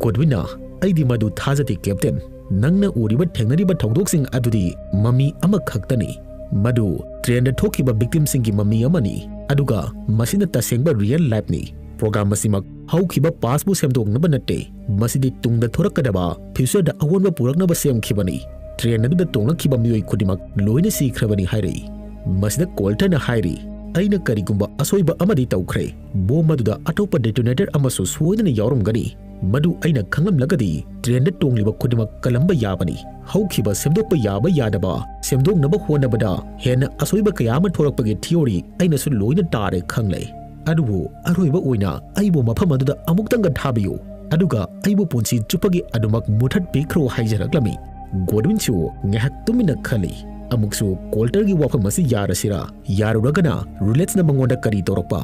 ꯒꯣꯗꯋꯤꯟꯅ "ꯑꯩꯗꯤ ꯃꯗꯨ ꯊꯥꯖꯗꯦ, ꯀꯦꯞꯇꯦꯟ꯫ ꯅꯪꯅ ꯎꯔꯤꯕ ꯊꯦꯡꯅꯔꯤꯕ ꯊꯧꯗꯣꯛꯁꯤꯡ ꯑꯗꯨꯗꯤ ꯃꯃꯤ ꯑꯃꯈꯛꯇꯅꯤ꯫ ꯃꯗꯨ ꯇ꯭ꯔꯦꯟꯗ ꯊꯣꯛꯈꯤꯕ ꯚꯤꯛꯇꯤꯝꯁꯤꯡꯒꯤ ꯃꯃꯤ ꯑꯃꯅꯤ, ꯑꯗꯨꯒ ꯃꯁꯤꯅ ꯇꯁꯦꯡꯕ ꯔꯤꯌꯦꯜ ꯂꯥꯏꯐꯅꯤ꯫ ꯄ꯭ꯔꯣꯒ꯭ꯔꯥꯝ ꯑꯁꯤꯃꯛ ꯍꯧꯈꯤꯕ ꯄꯥꯁꯄꯨ ꯁꯦꯝꯗꯣꯛꯅꯕ ꯅꯠꯇꯦ, ꯃꯁꯤꯗꯤ ꯇꯨꯡꯗ ꯊꯣꯔꯛꯀꯗꯕ ꯐ꯭ꯌꯨꯆꯔꯗ ꯑꯑꯣꯟꯕ ꯄꯨꯔꯛꯅꯕ ꯁꯦꯝꯈꯤꯕꯅꯤ꯫ ꯇ꯭ꯔꯦꯟ ꯑꯗꯨꯗ ꯇꯣꯡꯂꯛꯈꯤꯕ ꯃꯤꯑꯣꯏ ꯈꯨꯗꯤꯡꯃꯛ ꯂꯣꯏꯅ ꯁꯤꯈ꯭ꯔꯕꯅꯤ" ꯍꯥꯏꯔꯛꯏ꯫ ꯃꯁꯤꯗ ꯀꯣꯜꯇꯔꯅ ꯍꯥꯏꯔꯤ, "ꯑꯩꯅ ꯀꯔꯤꯒꯨꯝꯕ ꯑꯁꯣꯏꯕ ꯑꯃꯗꯤ ꯇꯧꯈ꯭ꯔꯦ꯫ ꯕꯣꯝ ꯑꯗꯨꯗ ꯑꯇꯣꯞꯄ ꯗꯦꯇꯣꯅꯦꯇꯔ ꯑꯃꯁꯨ ꯁꯣꯏꯗꯅ ꯌꯥꯎꯔꯝꯒꯅꯤ꯫ ꯃꯗꯨ ꯑꯩꯅ ꯈꯪꯂꯝꯂꯒꯗꯤ ꯇ꯭ꯔꯦꯟꯗ ꯇꯣꯡꯂꯤꯕ ꯈꯨꯗꯤꯡꯃꯛ ꯀꯜꯂꯝꯕ ꯌꯥꯕꯅꯤ꯫ ꯍꯧꯈꯤꯕ ꯁꯦꯝꯗꯣꯛꯄ ꯌꯥꯕ ꯌꯥꯗꯕ ꯁꯦꯝꯗꯣꯛꯅꯕ ꯍꯣꯠꯅꯕꯗ ꯍꯦꯟꯅ ꯑꯁꯣꯏꯕ ꯀꯌꯥ ꯑꯃ ꯊꯣꯔꯛꯄꯒꯤ ꯊꯤꯑꯣꯔꯤ ꯑꯩꯅꯁꯨ ꯂꯣꯏꯅ ꯇꯥꯔꯦ, ꯈꯪꯂꯦ꯫ ꯑꯗꯨꯕꯨ ꯑꯔꯣꯏꯕ ꯑꯣꯏꯅ ꯑꯩꯕꯨ ꯃꯐꯝ ꯑꯗꯨꯗ ꯑꯃꯨꯛꯇꯪꯒ ꯊꯥꯕꯤꯌꯨ, ꯑꯗꯨꯒ ꯑꯩꯕꯨ ꯄꯨꯟꯁꯤ ꯆꯨꯞꯄꯒꯤ ꯑꯗꯨꯃꯛ ꯃꯨꯊꯠꯄꯤꯈ꯭ꯔꯣ" ꯍꯥꯏꯖꯔꯛꯂꯝꯃꯤ꯫ ꯒꯣꯗꯋꯤꯟꯁꯨ ꯉꯥꯏꯍꯥꯛ ꯇꯨꯃꯤꯟꯅ ꯈꯜꯂꯤ꯫ ꯑꯃꯨꯛꯁꯨ ꯀꯣꯜꯇꯔꯒꯤ ꯋꯥꯐꯝ ꯑꯁꯤ ꯌꯥꯔꯁꯤꯔꯥ? ꯌꯥꯔꯨꯔꯒꯅ ꯔꯨꯂꯦꯠꯁꯅ ꯃꯉꯣꯟꯗ ꯀꯔꯤ ꯇꯧꯔꯛꯄ?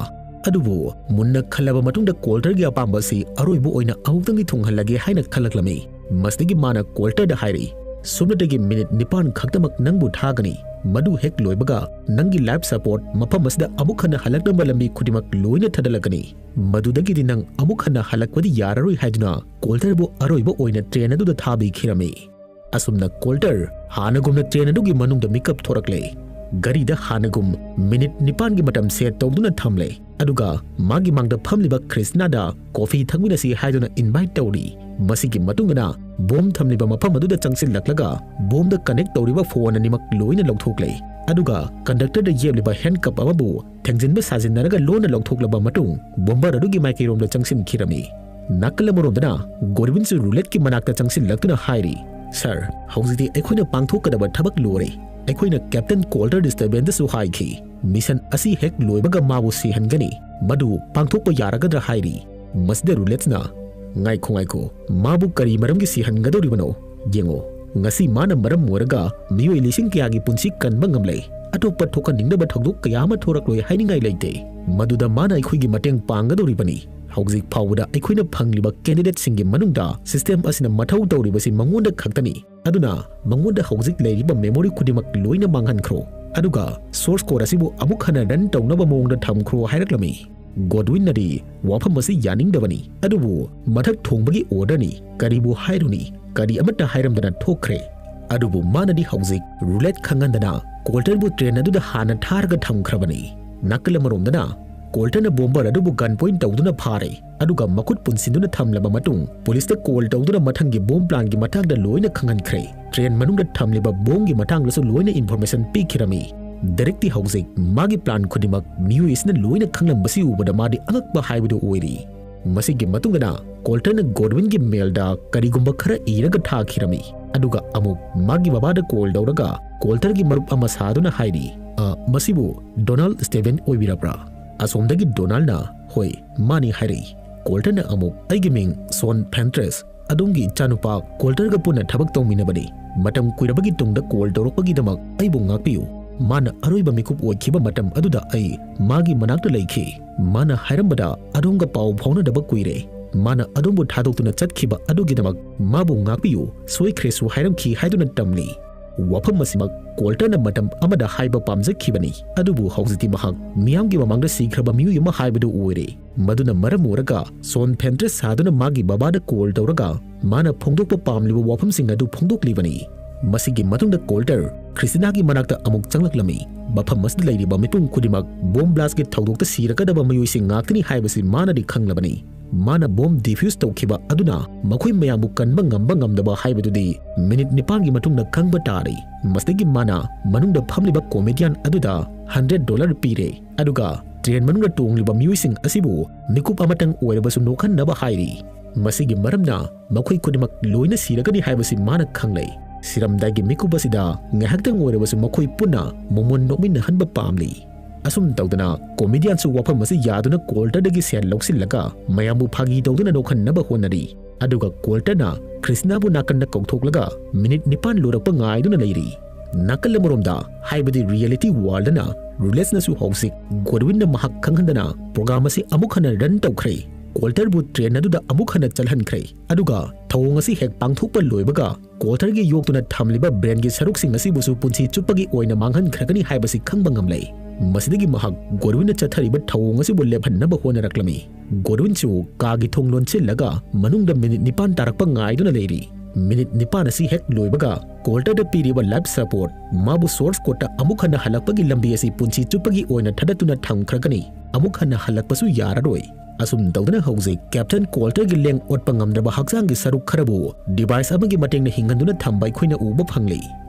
ꯑꯗꯨꯕꯨ ꯃꯨꯟꯅ ꯈꯜꯂꯕ ꯃꯇꯨꯡꯗ ꯀꯣꯜꯇꯔꯒꯤ ꯑꯄꯥꯝꯕ ꯑꯁꯤ ꯑꯔꯣꯏꯕ ꯑꯣꯏꯅ ꯑꯃꯨꯛꯇꯪꯗꯤ ꯊꯨꯡꯍꯜꯂꯒꯦ ꯍꯥꯏꯅ ꯈꯜꯂꯛꯂꯝꯃꯤ꯫ ꯃꯁꯤꯗꯒꯤ ꯃꯥꯅ ꯀꯣꯜꯇꯔꯗ ꯍꯥꯏꯔꯛꯏ, "ꯁꯨꯞꯅꯇꯒꯤ ꯃꯤꯅꯤꯠ ꯅꯤꯄꯥꯟ ꯈꯛꯇꯃꯛ ꯅꯪꯕꯨ ꯊꯥꯒꯅꯤ꯫ ꯃꯗꯨ ꯍꯦꯛ ꯂꯣꯏꯕꯒ ꯅꯪꯒꯤ ꯂꯥꯏꯐ ꯁꯄꯣꯔꯠ ꯃꯐꯝ ꯑꯁꯤꯗ ꯑꯃꯨꯛ ꯍꯟꯅ ꯍꯜꯂꯛꯅꯕ ꯂꯝꯕꯤ ꯈꯨꯗꯤꯡꯃꯛ ꯂꯣꯏꯅ ꯊꯥꯗꯠꯂꯛꯀꯅꯤ꯫ ꯃꯗꯨꯗꯒꯤꯗꯤ ꯅꯪ ꯑꯃꯨꯛ ꯍꯟꯅ ꯍꯜꯂꯛꯄꯗꯤ ꯌꯥꯔꯔꯣꯏ" ꯍꯥꯏꯗꯨꯅ ꯀꯣꯜꯇꯔꯕꯨ ꯑꯔꯣꯏꯕ ꯑꯣꯏꯅ ꯇ꯭ꯔꯦꯟ ꯑꯗꯨꯗ ꯊꯥꯕꯤꯈꯤꯔꯝꯃꯤ꯫ ꯑꯁꯨꯝꯅ ꯀꯣꯜꯇꯔ ꯍꯥꯟꯅꯒꯨꯝꯅ ꯇ꯭ꯔꯦꯟ ꯑꯗꯨꯒꯤ ꯃꯅꯨꯡꯗ ꯃꯤꯀꯞ ꯊꯣꯔꯛꯂꯦ꯫ ꯒꯥꯔꯤꯗ ꯍꯥꯟꯅꯒꯨꯝ ꯃꯤꯅꯤꯠ ꯅꯤꯄꯥꯟꯒꯤ ꯃꯇꯝ ꯁꯦꯠ ꯇꯧꯗꯨꯅ ꯊꯝꯂꯦ꯫ ꯑꯗꯨꯒ ꯃꯥꯒꯤ ꯃꯥꯡꯗ ꯐꯝꯂꯤꯕ ꯀ꯭ꯔꯤꯁꯅꯥꯗ ꯀꯣꯐꯤ ꯊꯛꯃꯤꯟꯅꯁꯤ ꯍꯥꯏꯗꯨꯅ ꯏꯟꯚꯥꯏꯠ ꯇꯧꯔꯤ꯫ ꯃꯁꯤꯒꯤ ꯃꯇꯨꯡꯗꯅ ꯕꯣꯝ ꯊꯝꯂꯤꯕ ꯃꯐꯝ ꯑꯗꯨꯗ ꯆꯪꯁꯤꯜꯂꯛꯂꯒ ꯕꯣꯝꯗ ꯀꯅꯦꯛ ꯇꯧꯔꯤꯕ ꯐꯣꯟ ꯑꯅꯤꯃꯛ ꯂꯣꯏꯅ ꯂꯧꯊꯣꯛꯂꯦ꯫ ꯑꯗꯨꯒ ꯀꯟꯗꯛꯇꯔꯗ ꯌꯦꯞꯂꯤꯕ ꯍꯦꯟꯀꯞ ꯑꯃꯕꯨ ꯊꯦꯡꯖꯤꯟꯕ ꯁꯥꯖꯤꯟꯅꯔꯒ ꯂꯣꯟꯅ ꯂꯧꯊꯣꯛꯂꯕ ꯃꯇꯨꯡ, ꯕꯣꯝꯕꯔ ꯑꯗꯨꯒꯤ ꯃꯥꯏꯀꯩꯔꯣꯝꯗ ꯆꯪꯁꯤꯟꯈꯤꯔꯝꯃꯤ꯫ ꯅꯥꯀꯜ ꯑꯃꯔꯣꯝꯗꯅ ꯒꯣꯗꯋꯤꯟꯁꯨ ꯔꯨꯂꯦꯠꯀꯤ ꯃꯅꯥꯛꯇ ꯆꯪꯁꯤꯜꯂꯛꯇꯨꯅ ꯍꯥꯏꯔꯤ, "ꯁꯥꯔ, ꯍꯧꯖꯤꯛꯇꯤ ꯑꯩꯈꯣꯏꯅ ꯄꯥꯡꯊꯣꯛꯀꯗꯕ ꯊꯕꯛ ꯂꯣꯏꯔꯦ꯫ ꯑꯩꯈꯣꯏꯅ ꯀꯦꯞꯇꯦꯟ ꯀꯣꯜꯇꯔ ꯗꯤꯁꯇꯔꯕꯦꯟꯗꯁꯨ ꯍꯥꯏꯈꯤ꯫ ꯃꯤꯁꯟ ꯑꯁꯤ ꯍꯦꯛ ꯂꯣꯏꯕꯒ ꯃꯥꯕꯨ ꯁꯤꯍꯟꯒꯅꯤ꯫ ꯃꯗꯨ ꯄꯥꯡꯊꯣꯛꯄ ꯌꯥꯔꯒꯗ꯭ꯔꯥ?" ꯍꯥꯏꯔꯤ꯫ ꯃꯁꯤꯗ ꯔꯨꯂꯦꯠꯁꯅ, "ꯉꯥꯏꯈꯣ, ꯉꯥꯏꯈꯣ, ꯃꯥꯕꯨ ꯀꯔꯤ ꯃꯔꯝꯒꯤ ꯁꯤꯍꯟꯒꯗꯧꯔꯤꯕꯅꯣ? ꯌꯦꯡꯉꯣ, ꯉꯁꯤ ꯃꯥꯅ ꯃꯔꯝ ꯑꯣꯏꯔꯒ ꯃꯤꯑꯣꯏ ꯂꯤꯁꯤꯡ ꯀꯌꯥꯒꯤ ꯄꯨꯟꯁꯤ ꯀꯟꯕ ꯉꯝꯂꯦ꯫ ꯑꯇꯣꯞꯄ ꯊꯣꯛꯍꯟꯅꯤꯡꯗꯕ ꯊꯧꯗꯣꯛ ꯀꯌꯥ ꯑꯃ ꯊꯣꯔꯛꯂꯣꯏ ꯍꯥꯏꯅꯤꯡꯉꯥꯏ ꯂꯩꯇꯦ꯫ ꯃꯗꯨꯗ ꯃꯥꯅ ꯑꯩꯈꯣꯏꯒꯤ ꯃꯇꯦꯡ ꯄꯥꯡꯒꯗꯧꯔꯤꯕꯅꯤ꯫ ꯍꯧꯖꯤꯛ ꯐꯥꯎꯕꯗ ꯑꯩꯈꯣꯏꯅ ꯐꯪꯂꯤꯕ ꯀꯦꯟꯗꯤꯗꯦꯠꯁꯤꯡꯒꯤ ꯃꯅꯨꯡꯗ ꯁꯤꯁꯇꯦꯝ ꯑꯁꯤꯅ ꯃꯊꯧ ꯇꯧꯔꯤꯕꯁꯤ ꯃꯉꯣꯟꯗ ꯈꯛꯇꯅꯤ꯫ ꯑꯗꯨꯅ ꯃꯉꯣꯟꯗ ꯍꯧꯖꯤꯛ ꯂꯩꯔꯤꯕ ꯃꯦꯃꯣꯔꯤ ꯈꯨꯗꯤꯡꯃꯛ ꯂꯣꯏꯅ ꯃꯥꯡꯍꯟꯈ꯭ꯔꯣ꯫ ꯑꯗꯨꯒ ꯁꯣꯔꯁ ꯀꯣꯗ ꯑꯁꯤꯕꯨ ꯑꯃꯨꯛ ꯍꯟꯅ ꯔꯟ ꯇꯧꯅꯕ ꯃꯑꯣꯡꯗ ꯊꯝꯈ꯭ꯔꯣ" ꯍꯥꯏꯔꯛꯂꯝꯃꯤ꯫ ꯒꯣꯗꯋꯤꯟꯅꯗꯤ ꯋꯥꯐꯝ ꯑꯁꯤ ꯌꯥꯅꯤꯡꯗꯕꯅꯤ, ꯑꯗꯨꯕꯨ ꯃꯊꯛ ꯊꯣꯡꯕꯒꯤ ꯑꯣꯔꯗꯔꯅꯤ, ꯀꯔꯤꯕꯨ ꯍꯥꯏꯔꯨꯅꯤ, ꯀꯔꯤ ꯑꯃꯠꯇ ꯍꯥꯏꯔꯝꯗꯅ ꯊꯣꯛꯈ꯭ꯔꯦ꯫ ꯑꯗꯨꯕꯨ ꯃꯥꯅꯗꯤ ꯍꯧꯖꯤꯛ ꯔꯨꯂꯦꯠ ꯈꯪꯍꯟꯗꯅ ꯀꯣꯜꯇꯔꯕꯨ ꯇ꯭ꯔꯦꯟ ꯑꯗꯨꯗ ꯍꯥꯟꯅ ꯊꯥꯔꯒ ꯊꯝꯈ꯭ꯔꯕꯅꯤ꯫ ꯅꯥꯀꯜ ꯑꯃꯔꯣꯝꯗꯅ ꯀꯣꯜꯇꯔꯅ ꯕꯣꯝꯕꯔ ꯑꯗꯨꯕꯨ ꯒꯟ ꯄꯣꯏꯟ ꯇꯧꯗꯨꯅ ꯐꯥꯔꯦ, ꯑꯗꯨꯒ ꯃꯈꯨꯠ ꯄꯨꯟꯁꯤꯟꯗꯨꯅ ꯊꯝꯂꯕ ꯃꯇꯨꯡ ꯄꯨꯂꯤꯁꯇ ꯀꯣꯜ ꯇꯧꯗꯨꯅ ꯃꯊꯪꯒꯤ ꯕꯣꯝ ꯄ꯭ꯂꯥꯟꯒꯤ ꯃꯇꯥꯡꯗ ꯂꯣꯏꯅ ꯈꯪꯍꯟꯈ꯭ꯔꯦ꯫ ꯇ꯭ꯔꯦꯟ ꯃꯅꯨꯡꯗ ꯊꯝꯂꯤꯕ ꯕꯣꯝꯒꯤ ꯃꯇꯥꯡꯗꯁꯨ ꯂꯣꯏꯅ ꯏꯟꯐꯣꯔꯃꯦꯁꯟ ꯄꯤꯈꯤꯔꯝꯃꯤ꯫ ꯗꯦꯔꯦꯛꯇꯤ ꯍꯧꯖꯤꯛ ꯃꯥꯒꯤ ꯄ꯭ꯂꯥꯟ ꯈꯨꯗꯤꯡꯃꯛ ꯃꯤꯑꯣꯏ ꯑꯁꯤꯅ ꯂꯣꯏꯅ ꯈꯪꯂꯝꯕꯁꯤ ꯎꯕꯗ ꯃꯥꯗꯤ ꯑꯉꯛꯄ ꯍꯥꯏꯕꯗꯨ ꯑꯣꯏꯔꯤ꯫ ꯃꯁꯤꯒꯤ ꯃꯇꯨꯡꯗꯅ ꯀꯣꯜꯇꯔꯅ ꯒꯣꯗꯋꯤꯟꯒꯤ ꯃꯦꯜꯗ ꯀꯔꯤꯒꯨꯝꯕ ꯈꯔ ꯏꯔꯒ ꯊꯥꯈꯤꯔꯝꯃꯤ꯫ ꯑꯗꯨꯒ ꯑꯃꯨꯛ ꯃꯥꯒꯤ ꯕꯕꯥꯗ ꯀꯣꯜ ꯇꯧꯔꯒ ꯀꯣꯜꯇꯔꯒꯤ ꯃꯔꯨꯞ ꯑꯃ ꯁꯥꯗꯨꯅ ꯍꯥꯏꯔꯤ, "ꯑ, ꯃꯁꯤꯕꯨ ꯗꯣꯅꯥꯜꯗ ꯁ꯭ꯇꯦꯕꯦꯟ ꯑꯣꯏꯕꯤꯔꯕ꯭ꯔꯥ?" ꯑꯁꯣꯝꯗꯒꯤ ꯗꯣꯅꯥꯜꯗꯅ, "ꯍꯣꯏ, ꯃꯥꯅꯤ" ꯍꯥꯏꯔꯛꯏ꯫ ꯀꯣꯜꯇꯔꯅ ꯑꯃꯨꯛ, "ꯑꯩꯒꯤ ꯃꯤꯡ ꯁꯣꯟ ꯐꯦꯟꯇ꯭ꯔꯦꯁ, ꯑꯗꯣꯝꯒꯤ ꯏꯆꯥꯅꯨꯄꯥ ꯀꯣꯜꯇꯔꯒ ꯄꯨꯟꯅ ꯊꯕꯛ ꯇꯧꯃꯤꯟꯅꯕꯅꯤ꯫ ꯃꯇꯝ ꯀꯨꯏꯔꯕꯒꯤ ꯇꯨꯡꯗ ꯀꯣꯜ ꯇꯧꯔꯛꯄꯒꯤꯗꯃꯛ ꯑꯩꯕꯨ ꯉꯥꯛꯄꯤꯌꯨ꯫ ꯃꯥꯅ ꯑꯔꯣꯏꯕ ꯃꯤꯀꯨꯞ ꯑꯣꯏꯈꯤꯕ ꯃꯇꯝ ꯑꯗꯨꯗ ꯑꯩ ꯃꯥꯒꯤ ꯃꯅꯥꯛꯇ ꯂꯩꯈꯤ꯫ ꯃꯥꯅ ꯍꯥꯏꯔꯝꯕꯗ ꯑꯗꯣꯝꯒ ꯄꯥꯎ ꯐꯥꯎꯅꯗꯕ ꯀꯨꯏꯔꯦ꯫ ꯃꯥꯅ ꯑꯗꯣꯝꯕꯨ ꯊꯥꯗꯣꯛꯇꯨꯅ ꯆꯠꯈꯤꯕ ꯑꯗꯨꯒꯤꯗꯃꯛ ꯃꯥꯕꯨ ꯉꯥꯛꯄꯤꯌꯨ, ꯁꯣꯏꯈ꯭ꯔꯦꯁꯨ ꯍꯥꯏꯔꯝꯈꯤ" ꯍꯥꯏꯗꯨꯅ ꯇꯝꯂꯤ꯫ ꯋꯥꯐꯝ ꯑꯁꯤꯃꯛ ꯀꯣꯜꯇꯔꯅ ꯃꯇꯝ ꯑꯃꯗ ꯍꯥꯏꯕ ꯄꯥꯝꯖꯈꯤꯕꯅꯤ, ꯑꯗꯨꯕꯨ ꯍꯧꯖꯤꯛꯇꯤ ꯃꯍꯥꯛ ꯃꯤꯌꯥꯝꯒꯤ ꯃꯃꯥꯡꯗ ꯁꯤꯈ꯭ꯔꯕ ꯃꯤꯑꯣꯏ ꯑꯃ ꯍꯥꯏꯕꯗꯨ ꯑꯣꯏꯔꯦ꯫ ꯃꯗꯨꯅ ꯃꯔꯝ ꯑꯣꯏꯔꯒ ꯁꯣꯟ ꯐꯦꯟꯇ꯭ꯔꯦꯁ ꯁꯥꯗꯨꯅ ꯃꯥꯒꯤ ꯕꯕꯥꯗ ꯀꯣꯜ ꯇꯧꯔꯒ ꯃꯥꯅ ꯐꯣꯡꯗꯣꯛꯄ ꯄꯥꯝꯂꯤꯕ ꯋꯥꯐꯝꯁꯤꯡ ꯑꯗꯨ ꯐꯣꯡꯗꯣꯛꯂꯤꯕꯅꯤ꯫ ꯃꯁꯤꯒꯤ ꯃꯇꯨꯡꯗ ꯀꯣꯜꯇꯔ ꯈ꯭ꯔꯤꯁꯇꯤꯅꯥꯒꯤ ꯃꯅꯥꯛꯇ ꯑꯃꯨꯛ ꯆꯪꯂꯛꯂꯝꯃꯤ꯫ ꯃꯐꯝ ꯑꯁꯤꯗ ꯂꯩꯔꯤꯕ ꯃꯤꯄꯨꯝ ꯈꯨꯗꯤꯡꯃꯛ ꯕꯣꯝ ꯕ꯭ꯂꯥꯁꯀꯤ ꯊꯧꯗꯣꯛꯇ ꯁꯤꯔꯒꯗꯕ ꯃꯤꯑꯣꯏꯁꯤꯡ ꯉꯥꯛꯇꯅꯤ ꯍꯥꯏꯕꯁꯤ ꯃꯥꯅꯗꯤ ꯈꯪꯂꯕꯅꯤ꯫ ꯃꯥꯅ ꯕꯣꯝ ꯗꯤꯐ꯭ꯌꯨꯁ ꯇꯧꯈꯤꯕ ꯑꯗꯨꯅ ꯃꯈꯣꯏ ꯃꯌꯥꯝꯕꯨ ꯀꯟꯕ ꯉꯝꯕ ꯉꯝꯗꯕ ꯍꯥꯏꯕꯗꯨꯗꯤ ꯃꯤꯅꯤꯠ ꯅꯤꯄꯥꯟꯒꯤ ꯃꯇꯨꯡꯗ ꯈꯪꯕ ꯇꯥꯔꯦ꯫ ꯃꯁꯤꯗꯒꯤ ꯃꯥꯅ ꯃꯅꯨꯡꯗ ꯐꯝꯂꯤꯕ ꯀꯣꯃꯦꯗꯤꯌꯟ ꯑꯗꯨꯗ ꯍꯟꯗ꯭ꯔꯦꯠ ꯗꯣꯂꯔ ꯄꯤꯔꯦ꯫ ꯑꯗꯨꯒ ꯇ꯭ꯔꯦꯟ ꯃꯅꯨꯡꯗ ꯇꯣꯡꯂꯤꯕ ꯃꯤꯑꯣꯏꯁꯤꯡ ꯑꯁꯤꯕꯨ ꯃꯤꯀꯨꯞ ꯑꯃꯇꯪ ꯑꯣꯏꯔꯕꯁꯨ ꯅꯣꯛꯍꯟꯅꯕ ꯍꯥꯏꯔꯤ꯫ ꯃꯁꯤꯒꯤ ꯃꯔꯝꯅ ꯃꯈꯣꯏ ꯈꯨꯗꯤꯡꯃꯛ ꯂꯣꯏꯅ ꯁꯤꯔꯒꯅꯤ ꯍꯥꯏꯕꯁꯤ ꯃꯥꯅ ꯈꯪꯂꯦ꯫ ꯁꯤꯔꯝꯗꯥꯏꯒꯤ ꯃꯤꯀꯨꯞ ꯑꯁꯤꯗ ꯉꯥꯏꯍꯥꯛꯇꯪ ꯑꯣꯏꯔꯕꯁꯨ ꯃꯈꯣꯏ ꯄꯨꯟꯅ ꯃꯣꯃꯣꯟ ꯅꯣꯛꯃꯤꯟꯅꯍꯟꯕ ꯄꯥꯝꯂꯤ꯫ ꯑꯁꯨꯝ ꯇꯧꯗꯅ ꯀꯣꯃꯦꯗꯤꯌꯟꯁꯨ ꯋꯥꯐꯝ ꯑꯁꯤ ꯌꯥꯗꯨꯅ ꯀꯣꯜꯇꯔꯗꯒꯤ ꯁꯦꯜ ꯂꯧꯁꯤꯜꯂꯒ ꯃꯌꯥꯝꯕꯨ ꯐꯥꯒꯤ ꯇꯧꯗꯨꯅ ꯅꯣꯛꯍꯟꯅꯕ ꯍꯣꯠꯅꯔꯤ꯫ ꯑꯗꯨꯒ ꯀꯣꯜꯇꯔꯅ ꯈ꯭ꯔꯤꯁꯅꯥꯕꯨ ꯅꯥꯀꯟꯗ ꯀꯧꯊꯣꯛꯂꯒ ꯃꯤꯅꯤꯠ ꯅꯤꯄꯥꯟ ꯂꯣꯏꯔꯛꯄ ꯉꯥꯏꯗꯨꯅ ꯂꯩꯔꯤ꯫ ꯅꯥꯀꯜ ꯑꯃꯔꯣꯝꯗ, ꯍꯥꯏꯕꯗꯤ ꯔꯤꯌꯦꯂꯤꯇꯤ ꯋꯥꯔꯜꯗꯅ ꯔꯨꯂꯦꯁꯅꯁꯨ ꯍꯧꯖꯤꯛ ꯒꯣꯗꯋꯤꯟꯅ ꯃꯍꯥꯛ ꯈꯪꯍꯟꯗꯅ ꯄ꯭ꯔꯣꯒ꯭ꯔꯥꯝ ꯑꯁꯤ ꯑꯃꯨꯛ ꯍꯟꯅ ꯔꯟ ꯇꯧꯈ꯭ꯔꯦ꯫ ꯀꯣꯜꯇꯔꯕꯨ ꯇ꯭ꯔꯦꯟ ꯑꯗꯨꯗ ꯑꯃꯨꯛ ꯍꯟꯅ ꯆꯠꯍꯟꯈ꯭ꯔꯦ꯫ ꯑꯗꯨꯒ ꯊꯧꯑꯣꯡ ꯑꯁꯤ ꯍꯦꯛ ꯄꯥꯡꯊꯣꯛꯄ ꯂꯣꯏꯕꯒ ꯀꯣꯜꯇꯔꯒꯤ ꯌꯣꯛꯇꯨꯅ ꯊꯝꯂꯤꯕ ꯕ꯭ꯔꯦꯟꯒꯤ ꯁꯔꯨꯛꯁꯤꯡ ꯑꯁꯤꯕꯨꯁꯨ ꯄꯨꯟꯁꯤ ꯆꯨꯞꯄꯒꯤ ꯑꯣꯏꯅ ꯃꯥꯡꯍꯟꯈ꯭ꯔꯒꯅꯤ ꯍꯥꯏꯕꯁꯤ ꯈꯪꯕ ꯉꯝꯂꯦ꯫ ꯃꯁꯤꯗꯒꯤ ꯃꯍꯥꯛ ꯒꯣꯗꯋꯤꯟꯅ ꯆꯠꯊꯔꯤꯕ ꯊꯧꯑꯣꯡ ꯑꯁꯤꯕꯨ ꯂꯦꯞꯍꯟꯅꯕ ꯍꯣꯠꯅꯔꯛꯂꯝꯃꯤ꯫ ꯒꯣꯗꯋꯤꯟꯁꯨ ꯀꯥꯒꯤ ꯊꯣꯡ ꯂꯣꯟꯁꯤꯜꯂꯒ ꯃꯅꯨꯡꯗ ꯃꯤꯅꯤꯠ ꯅꯤꯄꯥꯟ ꯇꯥꯔꯛꯄ ꯉꯥꯏꯗꯨꯅ ꯂꯩꯔꯤ꯫ ꯃꯤꯅꯤꯠ ꯅꯤꯄꯥꯟ ꯑꯁꯤ ꯍꯦꯛ ꯂꯣꯏꯕꯒ ꯀꯣꯜꯇꯔꯗ ꯄꯤꯔꯤꯕ ꯂꯥꯏꯐ ꯁꯄꯣꯔꯠ ꯃꯥꯕꯨ ꯁꯣꯔꯁ ꯀꯣꯗꯇ ꯑꯃꯨꯛ ꯍꯟꯅ ꯍꯜꯂꯛꯄꯒꯤ ꯂꯝꯕꯤ ꯑꯁꯤ ꯄꯨꯟꯁꯤ ꯆꯨꯞꯄꯒꯤ ꯑꯣꯏꯅ ꯊꯥꯗꯠꯇꯨꯅ ꯊꯝꯈ꯭ꯔꯒꯅꯤ꯫ ꯑꯃꯨꯛ ꯍꯟꯅ ꯍꯜꯂꯛꯄꯁꯨ ꯌꯥꯔꯔꯣꯏ꯫ ꯑꯁꯨꯝ ꯇꯧꯗꯅ ꯍꯧꯖꯤꯛ ꯀꯦꯞꯇꯦꯟ ꯀꯣꯜꯇꯔꯒꯤ ꯂꯦꯡ ꯑꯣꯠꯄ ꯉꯝꯗ꯭ꯔꯕ ꯍꯛꯆꯥꯡꯒꯤ ꯁꯔꯨꯛ ꯈꯔꯕꯨ ꯗꯤꯚꯥꯏꯁ ꯑꯃꯒꯤ ꯃꯇꯦꯡꯅ ꯍꯤꯡꯍꯟꯗꯨꯅ ꯊꯝꯕ ꯑꯩꯈꯣꯏꯅ ꯎꯕ ꯐꯪꯂꯤ꯫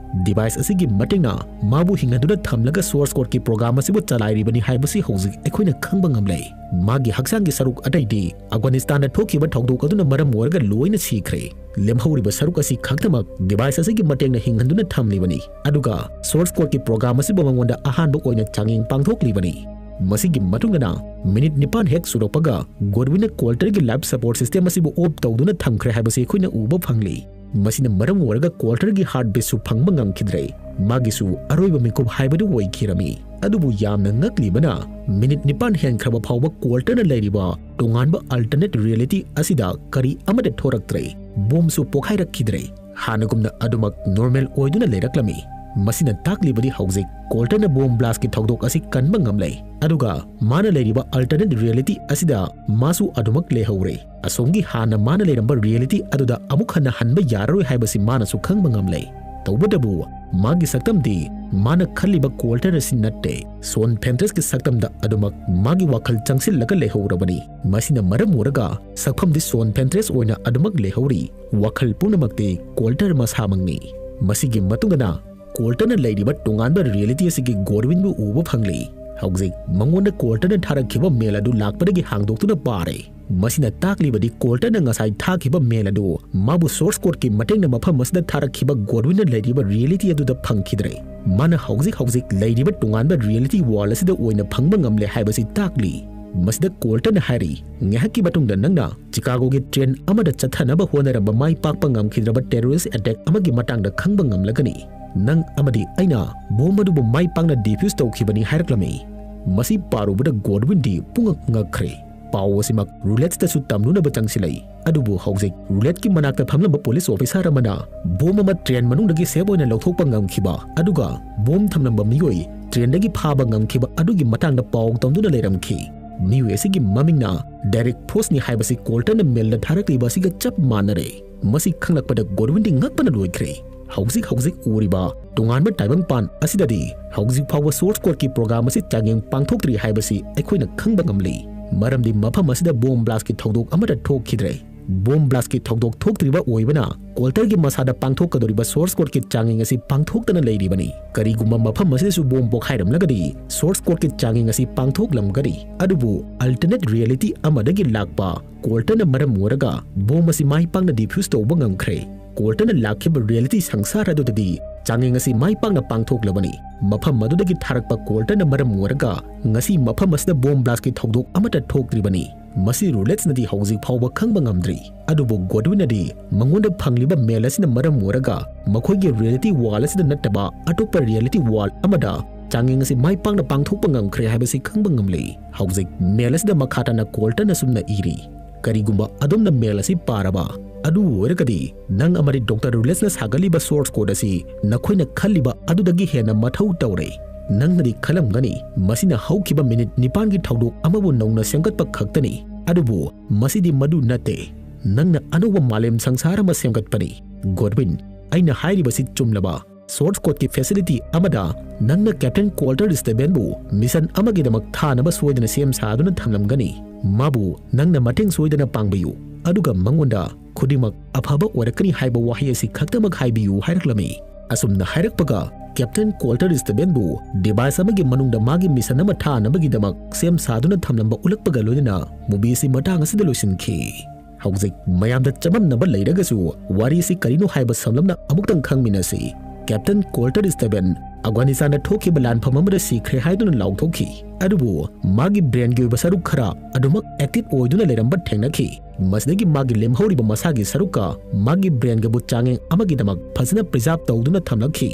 ꯗꯤꯚꯥꯏꯁ ꯑꯁꯤꯒꯤ ꯃꯇꯦꯡꯅ ꯃꯥꯕꯨ ꯍꯤꯡꯍꯟꯗꯨꯅ ꯊꯝꯂꯒ ꯁꯣꯔꯁ ꯀꯣꯗꯀꯤ ꯄ꯭ꯔꯣꯒ꯭ꯔꯥꯝ ꯑꯁꯤꯕꯨ ꯆꯂꯥꯏꯔꯤꯕꯅꯤ ꯍꯥꯏꯕꯁꯤ ꯍꯧꯖꯤꯛ ꯑꯩꯈꯣꯏꯅ ꯈꯪꯕ ꯉꯝꯂꯦ꯫ ꯃꯥꯒꯤ ꯍꯛꯆꯥꯡꯒꯤ ꯁꯔꯨꯛ ꯑꯇꯩꯗꯤ ꯑꯐꯒꯥꯅꯤꯁꯇꯥꯟꯗ ꯊꯣꯛꯈꯤꯕ ꯊꯧꯗꯣꯛ ꯑꯗꯨꯅ ꯃꯔꯝ ꯑꯣꯏꯔꯒ ꯂꯣꯏꯅ ꯁꯤꯈ꯭ꯔꯦ꯫ ꯂꯦꯝꯍꯧꯔꯤꯕ ꯁꯔꯨꯛ ꯑꯁꯤ ꯈꯛꯇꯃꯛ ꯗꯤꯚꯥꯏꯁ ꯑꯁꯤꯒꯤ ꯃꯇꯦꯡꯅ ꯍꯤꯡꯍꯟꯗꯨꯅ ꯊꯝꯂꯤꯕꯅꯤ꯫ ꯑꯗꯨꯒ ꯁꯣꯔꯁ ꯀꯣꯗꯀꯤ ꯄ꯭ꯔꯣꯒ꯭ꯔꯥꯝ ꯑꯁꯤꯕꯨ ꯃꯉꯣꯟꯗ ꯑꯍꯥꯟꯕ ꯑꯣꯏꯅ ꯆꯥꯡꯌꯦꯡ ꯄꯥꯡꯊꯣꯛꯂꯤꯕꯅꯤ꯫ ꯃꯁꯤꯒꯤ ꯃꯇꯨꯡꯗꯅ ꯃꯤꯅꯤꯠ ꯅꯤꯄꯥꯟ ꯍꯦꯛ ꯁꯨꯔꯛꯄꯒ ꯒꯣꯗꯋꯤꯟꯅ ꯀꯣꯜꯇꯔꯒꯤ ꯂꯥꯏꯐ ꯁꯄꯣꯔꯠ ꯁꯤꯁꯇꯦꯝ ꯑꯁꯤꯕꯨ ꯑꯣꯐ ꯇꯧꯗꯨꯅ ꯊꯝꯈ꯭ꯔꯦ ꯍꯥꯏꯕꯁꯤ ꯑꯩꯈꯣꯏꯅ ꯎꯕ ꯐꯪꯂꯤ꯫ ꯃꯁꯤꯅ ꯃꯔꯝ ꯑꯣꯏꯔꯒ ꯀꯣꯜꯇꯔꯒꯤ ꯍꯥꯔꯠ ꯕꯤꯠꯁꯨ ꯐꯪꯕ ꯉꯝꯈꯤꯗ꯭ꯔꯦ꯫ ꯃꯥꯒꯤꯁꯨ ꯑꯔꯣꯏꯕ ꯃꯤꯀꯨꯞ ꯍꯥꯏꯕꯗꯨ ꯑꯣꯏꯈꯤꯔꯝꯃꯤ꯫ ꯑꯗꯨꯕꯨ ꯌꯥꯝꯅ ꯉꯛꯂꯤꯕꯅ, ꯃꯤꯅꯤꯠ ꯅꯤꯄꯥꯟ ꯍꯦꯟꯈ꯭ꯔꯕ ꯐꯥꯎꯕ ꯀꯣꯜꯇꯔꯅ ꯂꯩꯔꯤꯕ ꯇꯣꯉꯥꯟꯕ ꯑꯜꯇꯔꯅꯦꯠ ꯔꯤꯌꯦꯂꯤꯇꯤ ꯑꯁꯤꯗ ꯀꯔꯤ ꯑꯃꯠꯇ ꯊꯣꯔꯛꯇ꯭ꯔꯦ꯫ ꯕꯣꯝꯁꯨ ꯄꯣꯈꯥꯏꯔꯛꯈꯤꯗ꯭ꯔꯦ꯫ ꯍꯥꯟꯅꯒꯨꯝꯅ ꯑꯗꯨꯃꯛ ꯅꯣꯔꯃꯦꯜ ꯑꯣꯏꯗꯨꯅ ꯂꯩꯔꯛꯂꯝꯃꯤ꯫ ꯃꯁꯤꯅ ꯇꯥꯛꯂꯤꯕꯗꯤ ꯍꯧꯖꯤꯛ ꯀꯣꯜꯇꯔꯅ ꯕꯣꯝ ꯕ꯭ꯂꯥꯁꯀꯤ ꯊꯧꯗꯣꯛ ꯑꯁꯤ ꯀꯟꯕ ꯉꯝꯂꯦ꯫ ꯑꯗꯨꯒ ꯃꯥꯅ ꯂꯩꯔꯤꯕ ꯑꯜꯇꯔꯅꯦꯠ ꯔꯤꯌꯦꯂꯤꯇꯤ ꯑꯁꯤꯗ ꯃꯥꯁꯨ ꯑꯗꯨꯃꯛ ꯂꯩꯍꯧꯔꯦ꯫ ꯑꯁꯣꯝꯒꯤ ꯍꯥꯟꯅ ꯃꯥꯅ ꯂꯩꯔꯝꯕ ꯔꯤꯌꯦꯂꯤꯇꯤ ꯑꯗꯨꯗ ꯑꯃꯨꯛ ꯍꯟꯅ ꯍꯟꯕ ꯌꯥꯔꯔꯣꯏ ꯍꯥꯏꯕꯁꯤ ꯃꯥꯅꯁꯨ ꯈꯪꯕ ꯉꯝꯂꯦ꯫ ꯇꯧꯕꯇꯕꯨ ꯃꯥꯒꯤ ꯁꯛꯇꯝꯗꯤ ꯃꯥꯅ ꯈꯜꯂꯤꯕ ꯀꯣꯜꯇꯔ ꯑꯁꯤ ꯅꯠꯇꯦ꯫ ꯁꯣꯟ ꯐꯦꯟꯇ꯭ꯔꯦꯁꯀꯤ ꯁꯛꯇꯝꯗ ꯑꯗꯨꯃꯛ ꯃꯥꯒꯤ ꯋꯥꯈꯜ ꯆꯪꯁꯤꯜꯂꯒ ꯂꯩꯍꯧꯔꯕꯅꯤ꯫ ꯃꯁꯤꯅ ꯃꯔꯝ ꯑꯣꯏꯔꯒ ꯁꯛꯐꯝꯗꯤ ꯁꯣꯟ ꯐꯦꯟꯇ꯭ꯔꯦꯁ ꯑꯣꯏꯅ ꯑꯗꯨꯃꯛ ꯂꯩꯍꯧꯔꯤ꯫ ꯋꯥꯈꯜ ꯄꯨꯝꯅꯃꯛꯇꯤ ꯀꯣꯜꯇꯔ ꯃꯁꯥꯃꯛꯅꯤ꯫ ꯃꯁꯤꯒꯤ ꯃꯇꯨꯡꯗꯅ ꯀꯣꯜꯇꯔꯅ ꯂꯩꯔꯤꯕ ꯇꯣꯉꯥꯟꯕ ꯔꯤꯌꯦꯂꯤꯇꯤ ꯑꯁꯤꯒꯤ ꯒꯣꯗꯋꯤꯟꯕꯨ ꯎꯕ ꯐꯪꯂꯤ꯫ ꯍꯧꯖꯤꯛ ꯃꯉꯣꯟꯗ ꯀꯣꯜꯇꯔꯅ ꯊꯥꯔꯛꯈꯤꯕ ꯃꯦꯜ ꯑꯗꯨ ꯂꯥꯛꯄꯗꯒꯤ ꯍꯥꯡꯗꯣꯛꯇꯨꯅ ꯄꯥꯔꯦ꯫ ꯃꯁꯤꯅ ꯇꯥꯛꯂꯤꯕꯗꯤ ꯀꯣꯜꯇꯔꯅ ꯉꯁꯥꯏ ꯊꯥꯈꯤꯕ ꯃꯦꯜ ꯑꯗꯨ ꯃꯥꯕꯨ ꯁꯣꯔꯁ ꯀꯣꯗꯀꯤ ꯃꯇꯦꯡꯅ ꯃꯐꯝ ꯑꯁꯤꯗ ꯊꯥꯔꯛꯈꯤꯕ ꯒꯣꯗꯋꯤꯟꯅ ꯂꯩꯔꯤꯕ ꯔꯤꯌꯦꯂꯤꯇꯤ ꯑꯗꯨꯗ ꯐꯪꯈꯤꯗ꯭ꯔꯦ꯫ ꯃꯥꯅ ꯍꯧꯖꯤꯛ ꯍꯧꯖꯤꯛ ꯂꯩꯔꯤꯕ ꯇꯣꯉꯥꯟꯕ ꯔꯤꯌꯦꯂꯤꯇꯤ ꯋꯥꯔꯜ ꯑꯁꯤꯗ ꯑꯣꯏꯅ ꯐꯪꯕ ꯉꯝꯂꯦ ꯍꯥꯏꯕꯁꯤ ꯇꯥꯛꯂꯤ꯫ ꯃꯁꯤꯗ ꯀꯣꯜꯇꯔꯅ ꯍꯥꯏꯔꯤ, "ꯉꯥꯏꯍꯥꯛꯀꯤ ꯃꯇꯨꯡꯗ ꯅꯪꯅ ꯆꯤꯀꯥꯒꯣꯒꯤ ꯇ꯭ꯔꯦꯟ ꯑꯃꯗ ꯆꯠꯊꯅꯕ ꯍꯣꯠꯅꯔꯝꯕ ꯃꯥꯏ ꯄꯥꯛꯄ ꯉꯝꯈꯤꯗ꯭ꯔꯕ ꯇꯦꯔꯣꯔꯤꯁ ꯑꯦꯇꯦꯛ ꯑꯃꯒꯤ ꯃꯇꯥꯡꯗ ꯈꯪꯕ ꯉꯝꯂꯒꯅꯤ꯫ ꯅꯪ ꯑꯃꯗꯤ ꯑꯩꯅ ꯕꯣꯝ ꯑꯗꯨꯕꯨ ꯃꯥꯏ ꯄꯥꯛꯅ ꯗꯤꯐ꯭ꯌꯨꯁ ꯇꯧꯈꯤꯕꯅꯤ" ꯍꯥꯏꯔꯛꯂꯝꯃꯤ꯫ ꯃꯁꯤ ꯄꯥꯔꯨꯕꯗ ꯒꯣꯗꯋꯤꯟꯗꯤ ꯄꯨꯡꯉꯛ ꯉꯛꯈ꯭ꯔꯦ꯫ ꯄꯥꯎ ꯑꯁꯤꯃꯛ ꯔꯨꯂꯦꯠꯁꯇꯁꯨ ꯇꯝꯂꯨꯅꯕ ꯆꯪꯁꯤꯜꯂꯛꯏ꯫ ꯑꯗꯨꯕꯨ ꯍꯧꯖꯤꯛ ꯔꯨꯂꯦꯠꯀꯤ ꯃꯅꯥꯛꯇ ꯐꯝꯂꯝꯕ ꯄꯨꯂꯤꯁ ꯑꯣꯐꯤꯁꯥꯔ ꯑꯃꯅ ꯕꯣꯝ ꯑꯃ ꯇ꯭ꯔꯦꯟ ꯃꯅꯨꯡꯗꯒꯤ ꯁꯦꯐ ꯑꯣꯏꯅ ꯂꯧꯊꯣꯛꯄ ꯉꯝꯈꯤꯕ ꯑꯗꯨꯒ ꯕꯣꯝ ꯊꯝꯂꯝꯕ ꯃꯤꯑꯣꯏ ꯇ꯭ꯔꯦꯟꯗꯒꯤ ꯐꯥꯕ ꯉꯝꯈꯤꯕ ꯑꯗꯨꯒꯤ ꯃꯇꯥꯡꯗ ꯄꯥꯎ ꯇꯝꯗꯨꯅ ꯂꯩꯔꯝꯈꯤ꯫ ꯃꯤꯑꯣꯏ ꯑꯁꯤꯒꯤ ꯃꯃꯤꯡꯅ ꯗꯦꯔꯤꯛ ꯐ꯭ꯔꯣꯁꯅꯤ ꯍꯥꯏꯕꯁꯤ ꯀꯣꯜꯇꯔꯅ ꯃꯦꯜꯗ ꯊꯥꯔꯛꯂꯤꯕ ꯑꯁꯤꯒ ꯆꯞ ꯃꯥꯟꯅꯔꯦ꯫ ꯃꯁꯤ ꯈꯪꯂꯛꯄꯗ ꯒꯣꯗꯋꯤꯟꯗꯤ ꯉꯛꯄꯅ ꯂꯣꯏꯈ꯭ꯔꯦ꯫ ꯍꯧꯖꯤꯛ ꯍꯧꯖꯤꯛ ꯎꯔꯤꯕ ꯇꯣꯉꯥꯟꯕ ꯇꯥꯏꯕꯪꯄꯥꯟ ꯑꯁꯤꯗꯗꯤ ꯍꯧꯖꯤꯛ ꯐꯥꯎꯕ ꯁꯣꯔꯁ ꯀꯣꯗꯀꯤ ꯄ꯭ꯔꯣꯒ꯭ꯔꯥꯝ ꯑꯁꯤ ꯆꯥꯡꯌꯦꯡ ꯄꯥꯡꯊꯣꯛꯇ꯭ꯔꯤ ꯍꯥꯏꯕꯁꯤ ꯑꯩꯈꯣꯏꯅ ꯈꯪꯕ ꯉꯝꯂꯤ, ꯃꯔꯝꯗꯤ ꯃꯐꯝ ꯑꯁꯤꯗ ꯕꯣꯝ ꯕ꯭ꯂꯥꯁꯀꯤ ꯊꯧꯗꯣꯛ ꯑꯃꯠꯇ ꯊꯣꯛꯈꯤꯗ꯭ꯔꯦ꯫ ꯕꯣꯝ ꯕ꯭ꯂꯥꯁꯀꯤ ꯊꯧꯗꯣꯛ ꯊꯣꯛꯇ꯭ꯔꯤꯕ ꯑꯣꯏꯕꯅ ꯀꯣꯜꯇꯔꯒꯤ ꯃꯁꯥꯗ ꯄꯥꯡꯊꯣꯛꯀꯗꯧꯔꯤꯕ ꯁꯣꯔꯁ ꯀꯣꯗꯀꯤ ꯆꯥꯡꯌꯦꯡ ꯑꯁꯤ ꯄꯥꯡꯊꯣꯛꯇꯅ ꯂꯩꯔꯤꯕꯅꯤ꯫ ꯀꯔꯤꯒꯨꯝꯕ ꯃꯐꯝ ꯑꯁꯤꯗꯁꯨ ꯕꯣꯝ ꯄꯣꯈꯥꯏꯔꯝꯂꯒꯗꯤ ꯁꯣꯔꯁ ꯀꯣꯗꯀꯤ ꯆꯥꯡꯌꯦꯡ ꯑꯁꯤ ꯄꯥꯡꯊꯣꯛꯂꯝꯒꯅꯤ꯫ ꯑꯗꯨꯕꯨ ꯑꯜꯇꯔꯅꯦꯠ ꯔꯤꯌꯦꯂꯤꯇꯤ ꯑꯃꯗꯒꯤ ꯂꯥꯛꯄ ꯀꯣꯜꯇꯔꯅ ꯃꯔꯝ ꯑꯣꯏꯔꯒ ꯕꯣꯝ ꯑꯁꯤ ꯃꯥꯏ ꯄꯥꯛꯅ ꯗꯤꯐ꯭ꯌꯨꯁ ꯇꯧꯕ ꯉꯝꯈ꯭ꯔꯦ꯫ ꯀꯣꯜꯇꯔꯅ ꯂꯥꯛꯈꯤꯕ ꯔꯤꯌꯦꯂꯤꯇꯤ ꯁꯪꯁꯥꯔ ꯑꯗꯨꯗꯗꯤ ꯆꯥꯡꯌꯦꯡ ꯑꯁꯤ ꯃꯥꯏ ꯄꯥꯛꯅ ꯄꯥꯡꯊꯣꯛꯂꯕꯅꯤ꯫ ꯃꯐꯝ ꯑꯗꯨꯗꯒꯤ ꯊꯥꯔꯛꯄ ꯀꯣꯜꯇꯔꯅ ꯃꯔꯝ ꯑꯣꯏꯔꯒ ꯉꯁꯤ ꯃꯐꯝ ꯑꯁꯤꯗ ꯕꯣꯝ ꯕ꯭ꯂꯥꯁꯀꯤ ꯊꯧꯗꯣꯛ ꯑꯃꯠꯇ ꯊꯣꯛꯇ꯭ꯔꯤꯕꯅꯤ꯫ ꯃꯁꯤ ꯔꯨꯂꯦꯠꯁꯅꯗꯤ ꯍꯧꯖꯤꯛ ꯐꯥꯎꯕ ꯈꯪꯕ ꯉꯝꯗ꯭ꯔꯤ꯫ ꯑꯗꯨꯕꯨ ꯒꯣꯗꯋꯤꯟꯅꯗꯤ ꯃꯉꯣꯟꯗ ꯐꯪꯂꯤꯕ ꯃꯦꯜ ꯑꯁꯤꯅ ꯃꯔꯝ ꯑꯣꯏꯔꯒ ꯃꯈꯣꯏꯒꯤ ꯔꯤꯌꯦꯂꯤꯇꯤ ꯋꯥꯔꯜ ꯑꯁꯤꯗ ꯅꯠꯇꯕ ꯑꯇꯣꯞꯄ ꯔꯤꯌꯦꯂꯤꯇꯤ ꯋꯥꯔꯜ ꯑꯃꯗ ꯆꯥꯡꯌꯦꯡ ꯑꯁꯤ ꯃꯥꯏ ꯄꯥꯛꯅ ꯄꯥꯡꯊꯣꯛꯄ ꯉꯝꯈ꯭ꯔꯦ ꯍꯥꯏꯕꯁꯤ ꯈꯪꯕ ꯉꯝꯂꯦ꯫ ꯍꯧꯖꯤꯛ ꯃꯦꯜ ꯑꯁꯤꯗ ꯃꯈꯥ ꯇꯥꯅ ꯀꯣꯜꯇꯔꯅ ꯁꯨꯝꯅ ꯏꯔꯤ, "ꯀꯔꯤꯒꯨꯝꯕ ꯑꯗꯣꯝꯅ ꯃꯦꯜ ꯑꯁꯤ ꯄꯥꯔꯕ, ꯑꯗꯨ ꯑꯣꯏꯔꯒꯗꯤ ꯅꯪ ꯑꯃꯗꯤ ꯗꯣꯛꯇꯔ ꯔꯨꯂꯦꯠꯁꯅ ꯁꯥꯒꯠꯂꯤꯕ ꯁꯣꯔꯁ ꯀꯣꯗ ꯑꯁꯤ ꯅꯈꯣꯏꯅ ꯈꯜꯂꯤꯕ ꯑꯗꯨꯗꯒꯤ ꯍꯦꯟꯅ ꯃꯊꯧ ꯇꯧꯔꯦ꯫ ꯅꯪꯅꯗꯤ ꯈꯜꯂꯝꯒꯅꯤ, ꯃꯁꯤꯅ ꯍꯧꯈꯤꯕ ꯃꯤꯅꯤꯠ ꯅꯤꯄꯥꯟꯒꯤ ꯊꯧꯗꯣꯛ ꯑꯃꯕꯨ ꯅꯧꯅ ꯁꯦꯝꯒꯠꯄ ꯈꯛꯇꯅꯤ꯫ ꯑꯗꯨꯕꯨ ꯃꯁꯤꯗꯤ ꯃꯗꯨ ꯅꯠꯇꯦ꯫ ꯅꯪꯅ ꯑꯅꯧꯕ ꯃꯥꯂꯦꯝ ꯁꯪꯁꯥꯔ ꯑꯃ ꯁꯦꯝꯒꯠꯄꯅꯤ꯫" ꯒꯣꯗꯋꯤꯟ, ꯑꯩꯅ ꯍꯥꯏꯔꯤꯕꯁꯤ ꯆꯨꯝꯂꯕ? ꯁꯣꯔꯁ ꯀꯣꯗꯀꯤ ꯐꯦꯁꯤꯂꯤꯇꯤ ꯑꯃꯗ ꯅꯪꯅ ꯀꯦꯞꯇꯦꯟ ꯀꯣꯜꯇꯔ ꯁ꯭ꯇꯦꯕꯦꯟꯕꯨ ꯃꯤꯁꯟ ꯑꯃꯒꯤꯗꯃꯛ ꯊꯥꯅꯕ ꯁꯣꯏꯗꯅ ꯁꯦꯝ ꯁꯥꯗꯨꯅ ꯊꯝꯂꯝꯒꯅꯤ꯫ ꯃꯥꯕꯨ ꯅꯪꯅ ꯃꯇꯦꯡ ꯁꯣꯏꯗꯅ ꯄꯥꯡꯕꯤꯌꯨ, ꯑꯗꯨꯒ ꯃꯉꯣꯟꯗ "ꯈꯨꯗꯤꯡꯃꯛ ꯑꯐꯕ ꯑꯣꯏꯔꯛꯀꯅꯤ" ꯍꯥꯏꯕ ꯋꯥꯍꯩ ꯑꯁꯤ ꯈꯛꯇꯃꯛ ꯍꯥꯏꯕꯤꯌꯨ ꯍꯥꯏꯔꯛꯂꯝꯃꯤ꯫ ꯑꯁꯨꯝꯅ ꯍꯥꯏꯔꯛꯄꯒ, ꯀꯦꯞꯇꯦꯟ ꯀꯣꯜꯇꯔ ꯁ꯭ꯇꯦꯕꯦꯟꯕꯨ ꯗꯤꯚꯥꯏꯁ ꯑꯃꯒꯤ ꯃꯅꯨꯡꯗ ꯃꯥꯒꯤ ꯃꯤꯁꯟ ꯑꯃ ꯊꯥꯅꯕꯒꯤꯗꯃꯛ ꯁꯦꯝ ꯁꯥꯗꯨꯅ ꯊꯝꯂꯝꯕ ꯎꯠꯂꯛꯄꯒ ꯂꯣꯏꯅꯅ ꯃꯨꯚꯤ ꯑꯁꯤ ꯃꯇꯥꯡ ꯑꯁꯤꯗ ꯂꯣꯏꯁꯤꯟꯈꯤ꯫ ꯍꯧꯖꯤꯛ ꯃꯌꯥꯝꯗ ꯆꯃꯝꯅꯕ ꯂꯩꯔꯒꯁꯨ, ꯋꯥꯔꯤ ꯑꯁꯤ ꯀꯔꯤꯅꯣ ꯍꯥꯏꯕ ꯁꯝꯂꯞꯅ ꯑꯃꯨꯛꯇꯪ ꯈꯪꯃꯤꯟꯅꯁꯤ꯫ ꯀꯦꯞꯇꯦꯟ ꯀꯣꯜꯇꯔ ꯁ꯭ꯇꯦꯕꯦꯟ ꯑꯐꯒꯥꯅꯤꯁꯇꯥꯟꯗ ꯊꯣꯛꯈꯤꯕ ꯂꯥꯟꯐꯝ ꯑꯃꯗ ꯁꯤꯈ꯭ꯔꯦ ꯍꯥꯏꯗꯨꯅ ꯂꯥꯎꯊꯣꯛꯈꯤ꯫ ꯑꯗꯨꯕꯨ ꯃꯥꯒꯤ ꯕ꯭ꯔꯦꯟꯒꯤ ꯑꯣꯏꯕ ꯁꯔꯨꯛ ꯈꯔ ꯑꯗꯨꯃꯛ ꯑꯦꯛꯇꯤꯚ ꯑꯣꯏꯗꯨꯅ ꯂꯩꯔꯝꯕ ꯊꯦꯡꯅꯈꯤ꯫ ꯃꯁꯤꯗꯒꯤ ꯃꯥꯒꯤ ꯂꯦꯝꯍꯧꯔꯤꯕ ꯃꯁꯥꯒꯤ ꯁꯔꯨꯛꯀ ꯃꯥꯒꯤ ꯕ꯭ꯔꯦꯟꯒꯕꯨ ꯆꯥꯡꯌꯦꯡ ꯑꯃꯒꯤꯗꯃꯛ ꯐꯖꯅ ꯄ꯭ꯔꯤꯖꯥꯔꯚ ꯇꯧꯗꯨꯅ ꯊꯝꯂꯛꯈꯤ꯫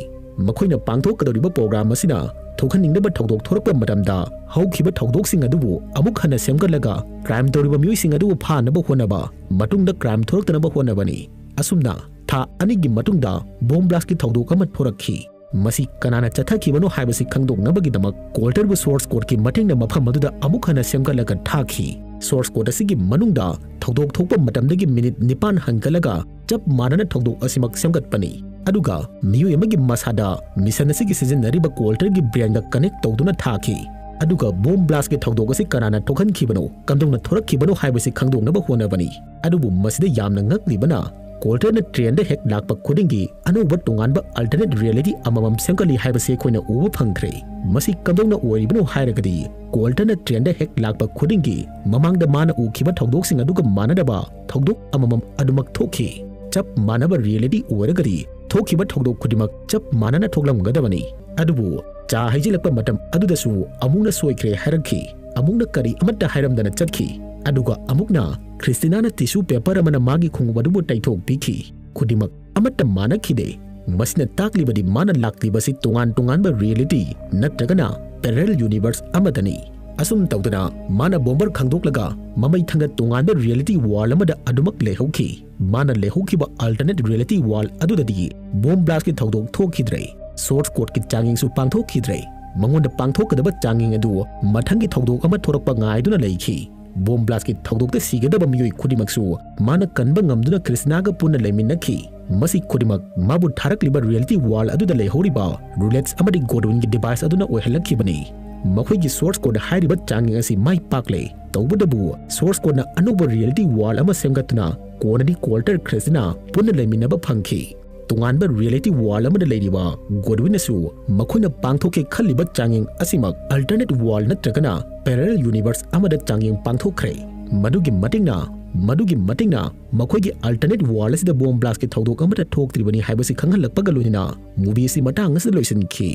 ꯃꯈꯣꯏꯅ ꯄꯥꯡꯊꯣꯛꯀꯗꯧꯔꯤꯕ ꯄ꯭ꯔꯣꯒ꯭ꯔꯥꯝ ꯑꯁꯤꯅ ꯊꯣꯛꯍꯟꯅꯤꯡꯗꯕ ꯊꯧꯗꯣꯛ ꯊꯣꯔꯛꯄ ꯃꯇꯝꯗ ꯍꯧꯈꯤꯕ ꯊꯧꯗꯣꯛꯁꯤꯡ ꯑꯗꯨꯕꯨ ꯑꯃꯨꯛ ꯍꯟꯅ ꯁꯦꯝꯒꯠꯂꯒ ꯀ꯭ꯔꯥꯏꯝ ꯇꯧꯔꯤꯕ ꯃꯤꯑꯣꯏꯁꯤꯡ ꯑꯗꯨꯕꯨ ꯐꯥꯅꯕ ꯍꯣꯠꯅꯕ, ꯃꯇꯨꯡꯗ ꯀ꯭ꯔꯥꯏꯝ ꯊꯣꯔꯛꯇꯅꯕ ꯍꯣꯠꯅꯕꯅꯤ꯫ ꯑꯁꯨꯝꯅ ꯊꯥ ꯑꯅꯤꯒꯤ ꯃꯇꯨꯡꯗ ꯕꯣꯝ ꯕ꯭ꯂꯥꯁꯀꯤ ꯊꯧꯗꯣꯛ ꯑꯃ ꯊꯣꯔꯛꯈꯤ꯫ ꯃꯁꯤ ꯀꯅꯥꯅ ꯆꯠꯊꯈꯤꯕꯅꯣ ꯍꯥꯏꯕꯁꯤ ꯈꯪꯗꯣꯛꯅꯕꯒꯤꯗꯃꯛ ꯀꯣꯜꯇꯔꯕꯨ ꯁꯣꯔꯁ ꯀꯣꯗꯀꯤ ꯃꯇꯦꯡꯅ ꯃꯐꯝ ꯑꯗꯨꯗ ꯑꯃꯨꯛ ꯍꯟꯅ ꯁꯦꯝꯒꯠꯂꯒ ꯊꯥꯈꯤ꯫ ꯁꯣꯔꯁ ꯀꯣꯗ ꯑꯁꯤꯒꯤ ꯃꯅꯨꯡꯗ ꯊꯧꯗꯣꯛ ꯊꯣꯛꯄ ꯃꯇꯝꯗꯒꯤ ꯃꯤꯅꯤꯠ ꯅꯤꯄꯥꯟ ꯍꯟꯒꯠꯂꯒ ꯆꯞ ꯃꯥꯟꯅꯅ ꯊꯧꯗꯣꯛ ꯑꯁꯤꯃꯛ ꯁꯦꯝꯒꯠꯄꯅꯤ꯫ ꯑꯗꯨꯒ ꯃꯤꯑꯣꯏ ꯑꯃꯒꯤ ꯃꯁꯥꯗ ꯃꯤꯁꯟ ꯑꯁꯤꯒꯤ ꯁꯤꯖꯤꯟꯅꯔꯤꯕ ꯀꯣꯜꯇꯔꯒꯤ ꯕ꯭ꯔꯦꯟꯒ ꯀꯅꯦꯛ ꯇꯧꯗꯨꯅ ꯊꯥꯈꯤ꯫ ꯑꯗꯨꯒ ꯕꯣꯝ ꯕ꯭ꯂꯥꯁꯀꯤ ꯊꯧꯗꯣꯛ ꯑꯁꯤ ꯀꯅꯥꯅ ꯊꯣꯛꯍꯟꯈꯤꯕꯅꯣ, ꯀꯝꯗꯧꯅ ꯊꯣꯔꯛꯈꯤꯕꯅꯣ ꯍꯥꯏꯕꯁꯤ ꯈꯪꯗꯣꯛꯅꯕ ꯍꯣꯠꯅꯕꯅꯤ꯫ ꯑꯗꯨꯕꯨ ꯃꯁꯤꯗ ꯌꯥꯝꯅ ꯉꯛꯂꯤꯕꯅ, ꯀꯣꯜꯇꯔꯅ ꯇ꯭ꯔꯦꯟꯗ ꯍꯦꯛ ꯂꯥꯛꯄ ꯈꯨꯗꯤꯡꯒꯤ ꯑꯅꯧꯕ ꯇꯣꯉꯥꯟꯕ ꯑꯜꯇꯔꯅꯦꯠ ꯔꯤꯌꯦꯂꯤꯇꯤ ꯑꯃꯃꯝ ꯁꯦꯝꯒꯠꯂꯤ ꯍꯥꯏꯕꯁꯤ ꯑꯩꯈꯣꯏꯅ ꯎꯕ ꯐꯪꯈ꯭ꯔꯦ꯫ ꯃꯁꯤ ꯀꯝꯗꯧꯅ ꯑꯣꯏꯔꯤꯕꯅꯣ ꯍꯥꯏꯔꯒꯗꯤ, ꯀꯣꯜꯇꯔꯅ ꯇ꯭ꯔꯦꯟꯗ ꯍꯦꯛ ꯂꯥꯛꯄ ꯈꯨꯗꯤꯡꯒꯤ ꯃꯃꯥꯡꯗ ꯃꯥꯅ ꯎꯈꯤꯕ ꯊꯧꯗꯣꯛꯁꯤꯡ ꯑꯗꯨꯒ ꯃꯥꯟꯅꯗꯕ ꯊꯧꯗꯣꯛ ꯑꯃꯃꯝ ꯑꯗꯨꯃꯛ ꯊꯣꯛꯈꯤ꯫ ꯆꯞ ꯃꯥꯟꯅꯕ ꯔꯤꯌꯦꯂꯤꯇꯤ ꯑꯣꯏꯔꯒꯗꯤ ꯊꯣꯛꯈꯤꯕ ꯊꯧꯗꯣꯛ ꯈꯨꯗꯤꯡꯃꯛ ꯆꯞ ꯃꯥꯟꯅꯅ ꯊꯣꯛꯂꯝꯒꯗꯕꯅꯤ꯫ ꯑꯗꯨꯕꯨ ꯆꯥ ꯍꯩꯖꯤꯜꯂꯛꯄ ꯃꯇꯝ ꯑꯗꯨꯗꯁꯨ ꯑꯃꯨꯛꯅ ꯁꯣꯏꯈ꯭ꯔꯦ ꯍꯥꯏꯔꯛꯈꯤ, ꯑꯃꯨꯛꯅ ꯀꯔꯤ ꯑꯃꯠꯇ ꯍꯥꯏꯔꯝꯗꯅ ꯆꯠꯈꯤ, ꯑꯗꯨꯒ ꯑꯃꯨꯛꯅ ꯈ꯭ꯔꯤꯁꯇꯤꯅꯥꯅ ꯇꯤꯁꯨ ꯄꯦꯄꯔ ꯑꯃꯅ ꯃꯥꯒꯤ ꯈꯣꯡꯎꯞ ꯑꯗꯨꯕꯨ ꯇꯩꯊꯣꯛꯄꯤꯈꯤ꯫ ꯈꯨꯗꯤꯡꯃꯛ ꯑꯃꯠꯇ ꯃꯥꯟꯅꯈꯤꯗꯦ꯫ ꯃꯁꯤꯅ ꯇꯥꯛꯂꯤꯕꯗꯤ ꯃꯥꯅ ꯂꯥꯛꯂꯤꯕꯁꯤ ꯇꯣꯉꯥꯟ ꯇꯣꯉꯥꯟꯕ ꯔꯤꯌꯦꯂꯤꯇꯤ ꯅꯠꯇ꯭ꯔꯒꯅ ꯄꯦꯔꯦꯂꯦꯜ ꯌꯨꯅꯤꯚꯔꯁ ꯑꯃꯗꯅꯤ꯫ ꯑꯁꯨꯝ ꯇꯧꯗꯅ ꯃꯥꯅ ꯕꯣꯝꯕꯔ ꯈꯪꯗꯣꯛꯂꯒ ꯃꯃꯩ ꯊꯪꯗ ꯇꯣꯉꯥꯟꯕ ꯔꯤꯌꯦꯂꯤꯇꯤ ꯋꯥꯔꯜ ꯑꯃꯗ ꯑꯗꯨꯃꯛ ꯂꯩꯍꯧꯈꯤ꯫ ꯃꯥꯅ ꯂꯩꯍꯧꯈꯤꯕ ꯑꯜꯇꯔꯅꯦꯠ ꯔꯤꯌꯦꯂꯤꯇꯤ ꯋꯥꯔꯜ ꯑꯗꯨꯗꯗꯤ ꯕꯣꯝ ꯕ꯭ꯂꯥꯁꯀꯤ ꯊꯧꯗꯣꯛ ꯊꯣꯛꯈꯤꯗ꯭ꯔꯦ꯫ ꯁꯣꯔꯁ ꯀꯣꯗꯀꯤ ꯆꯥꯡꯌꯦꯡꯁꯨ ꯄꯥꯡꯊꯣꯛꯈꯤꯗ꯭ꯔꯦ꯫ ꯃꯉꯣꯟꯗ ꯄꯥꯡꯊꯣꯛꯀꯗꯕ ꯆꯥꯡꯌꯦꯡ ꯑꯗꯨ ꯃꯊꯪꯒꯤ ꯊꯧꯗꯣꯛ ꯑꯃ ꯊꯣꯔꯛꯄ ꯉꯥꯏꯗꯨꯅ ꯂꯩꯈꯤ꯫ ꯕꯣꯝ ꯕ꯭ꯂꯥꯁꯀꯤ ꯊꯧꯗꯣꯛꯇ ꯁꯤꯒꯗꯕ ꯃꯤꯑꯣꯏ ꯈꯨꯗꯤꯡꯃꯛꯁꯨ ꯃꯥꯅ ꯀꯟꯕ ꯉꯝꯗꯨꯅ ꯀ꯭ꯔꯤꯁꯅꯥꯒ ꯄꯨꯟꯅ ꯂꯩꯃꯤꯟꯅꯈꯤ꯫ ꯃꯁꯤ ꯈꯨꯗꯤꯡꯃꯛ ꯃꯥꯕꯨ ꯊꯥꯔꯛꯂꯤꯕ ꯔꯤꯌꯦꯂꯤꯇꯤ ꯋꯥꯔꯜ ꯑꯗꯨꯗ ꯂꯩꯍꯧꯔꯤꯕ ꯔꯨꯂꯦꯠꯁ ꯑꯃꯗꯤ ꯒꯣꯗꯋꯤꯟꯒꯤ ꯗꯤꯚꯥꯏꯁ ꯑꯗꯨꯅ ꯑꯣꯏꯍꯜꯂꯛꯈꯤꯕꯅꯤ꯫ ꯃꯈꯣꯏꯒꯤ ꯁꯣꯔꯁ ꯀꯣꯗꯅ ꯍꯥꯏꯔꯤꯕ ꯆꯥꯡꯌꯦꯡ ꯑꯁꯤ ꯃꯥꯏ ꯄꯥꯛꯂꯦ꯫ ꯇꯧꯕꯇꯕꯨ ꯁꯣꯔꯁ ꯀꯣꯗꯅ ꯑꯅꯧꯕ ꯔꯤꯌꯦꯂꯤꯇꯤ ꯋꯥꯔꯜ ꯑꯃ ꯁꯦꯝꯒꯠꯇꯨꯅ ꯀꯣꯟꯅꯗꯤ ꯀꯣꯜꯇꯔ ꯈ꯭ꯔꯤꯁꯅ ꯄꯨꯟꯅ ꯂꯩꯃꯤꯟꯅꯕ ꯐꯪꯈꯤ꯫ ꯇꯣꯉꯥꯟꯕ ꯔꯤꯌꯦꯂꯤꯇꯤ ꯋꯥꯔꯜ ꯑꯃꯗ ꯂꯩꯔꯤꯕ ꯒꯣꯗꯋꯤꯟꯅꯁꯨ ꯃꯈꯣꯏꯅ ꯄꯥꯡꯊꯣꯛꯀꯦ ꯈꯜꯂꯤꯕ ꯆꯥꯡꯌꯦꯡ ꯑꯁꯤꯃꯛ ꯑꯜꯇꯔꯅꯦꯠ ꯋꯥꯔꯜ ꯅꯠꯇ꯭ꯔꯒꯅ ꯄꯦꯔꯦꯂꯦꯜ ꯌꯨꯅꯤꯚꯔꯁ ꯑꯃꯗ ꯆꯥꯡꯌꯦꯡ ꯄꯥꯡꯊꯣꯛꯈ꯭ꯔꯦ꯫ ꯃꯗꯨꯒꯤ ꯃꯇꯤꯛꯅ ꯃꯗꯨꯒꯤ ꯃꯇꯤꯛꯅ ꯃꯈꯣꯏꯒꯤ ꯑꯜꯇꯔꯅꯦꯠ ꯋꯥꯔꯜ ꯑꯁꯤꯗ ꯕꯣꯝ ꯕ꯭ꯂꯥꯁꯀꯤ ꯊꯧꯗꯣꯛ ꯑꯃꯠꯇ ꯊꯣꯛꯇ꯭ꯔꯤꯕꯅꯤ ꯍꯥꯏꯕꯁꯤ ꯈꯪꯍꯜꯂꯛꯄꯒ ꯂꯣꯏꯅꯅ ꯃꯨꯚꯤ ꯑꯁꯤ ꯃꯇꯥꯡ ꯑꯁꯤꯗ ꯂꯣꯏꯁꯤꯟꯈꯤ꯫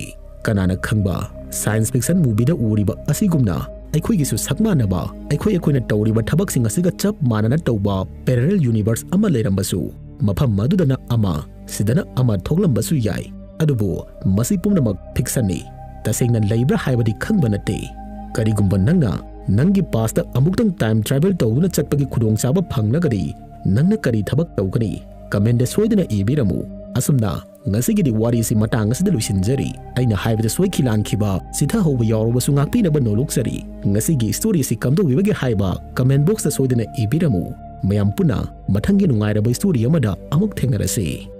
ꯀꯅꯥꯅ ꯈꯪꯕ, ꯁꯥꯏꯟꯁ ꯐꯤꯛꯁꯟ ꯃꯨꯚꯤꯗ ꯎꯔꯤꯕ ꯑꯁꯤꯒꯨꯝꯅ ꯑꯩꯈꯣꯏꯒꯤꯁꯨ ꯁꯛ ꯃꯥꯟꯅꯕ, ꯑꯩꯈꯣꯏ ꯑꯩꯈꯣꯏꯅ ꯇꯧꯔꯤꯕ ꯊꯕꯛꯁꯤꯡ ꯑꯁꯤꯒ ꯆꯞ ꯃꯥꯟꯅꯅ ꯇꯧꯕ ꯄꯦꯔꯦꯂꯦꯜ ꯌꯨꯅꯤꯚꯔꯁ ꯑꯃ ꯂꯩꯔꯝꯕꯁꯨ꯫ ꯃꯐꯝ ꯑꯗꯨꯗꯅ ꯑꯃ, ꯁꯤꯗꯅ ꯑꯃ ꯊꯣꯛꯂꯝꯕꯁꯨ ꯌꯥꯏ꯫ ꯑꯗꯨꯕꯨ ꯃꯁꯤ ꯄꯨꯝꯅꯃꯛ ꯐꯤꯛꯁꯟꯅꯤ꯫ ꯇꯁꯦꯡꯅ ꯂꯩꯕ꯭ꯔꯥ ꯍꯥꯏꯕꯗꯤ ꯈꯪꯕ ꯅꯠꯇꯦ꯫ ꯀꯔꯤꯒꯨꯝꯕ ꯅꯪꯅ ꯅꯪꯒꯤ ꯄꯥꯁꯇ ꯑꯃꯨꯛꯇꯪ ꯇꯥꯏꯝ ꯇ꯭ꯔꯥꯚꯦꯜ ꯇꯧꯗꯨꯅ ꯆꯠꯄꯒꯤ ꯈꯨꯗꯣꯡꯆꯥꯕ ꯐꯪꯂꯒꯗꯤ, ꯅꯪꯅ ꯀꯔꯤ ꯊꯕꯛ ꯇꯧꯒꯅꯤ? ꯀꯃꯦꯟꯗ ꯁꯣꯏꯗꯅ ꯏꯕꯤꯔꯝꯃꯨ꯫ ꯑꯁꯨꯝꯅ ꯉꯁꯤꯒꯤꯗꯤ ꯋꯥꯔꯤꯁꯤ ꯃꯇꯥꯡ ꯑꯁꯤꯗ ꯂꯣꯏꯁꯤꯟꯖꯔꯤ꯫ ꯑꯩꯅ ꯍꯥꯏꯕꯗ ꯁꯣꯏꯈꯤ ꯂꯥꯟꯈꯤꯕ, ꯆꯤꯊꯍꯧꯕ ꯌꯥꯎꯔꯕꯁꯨ ꯉꯥꯛꯄꯤꯅꯕ ꯅꯣꯂꯨꯛꯆꯔꯤ꯫ ꯉꯁꯤꯒꯤ ꯁ꯭ꯇꯣꯔꯤ ꯑꯁꯤ ꯀꯝꯗꯧꯕꯤꯕꯒꯦ ꯍꯥꯏꯕ ꯀꯃꯦꯟ ꯕꯣꯛꯁꯇ ꯁꯣꯏꯗꯅ ꯏꯕꯤꯔꯝꯃꯨ꯫ ꯃꯌꯥꯝ ꯄꯨꯟꯅ ꯃꯊꯪꯒꯤ ꯅꯨꯡꯉꯥꯏꯔꯕ ꯁ꯭ꯇꯣꯔꯤ ꯑꯃꯗ ꯑꯃꯨꯛ ꯊꯦꯡꯅꯔꯁꯤ꯫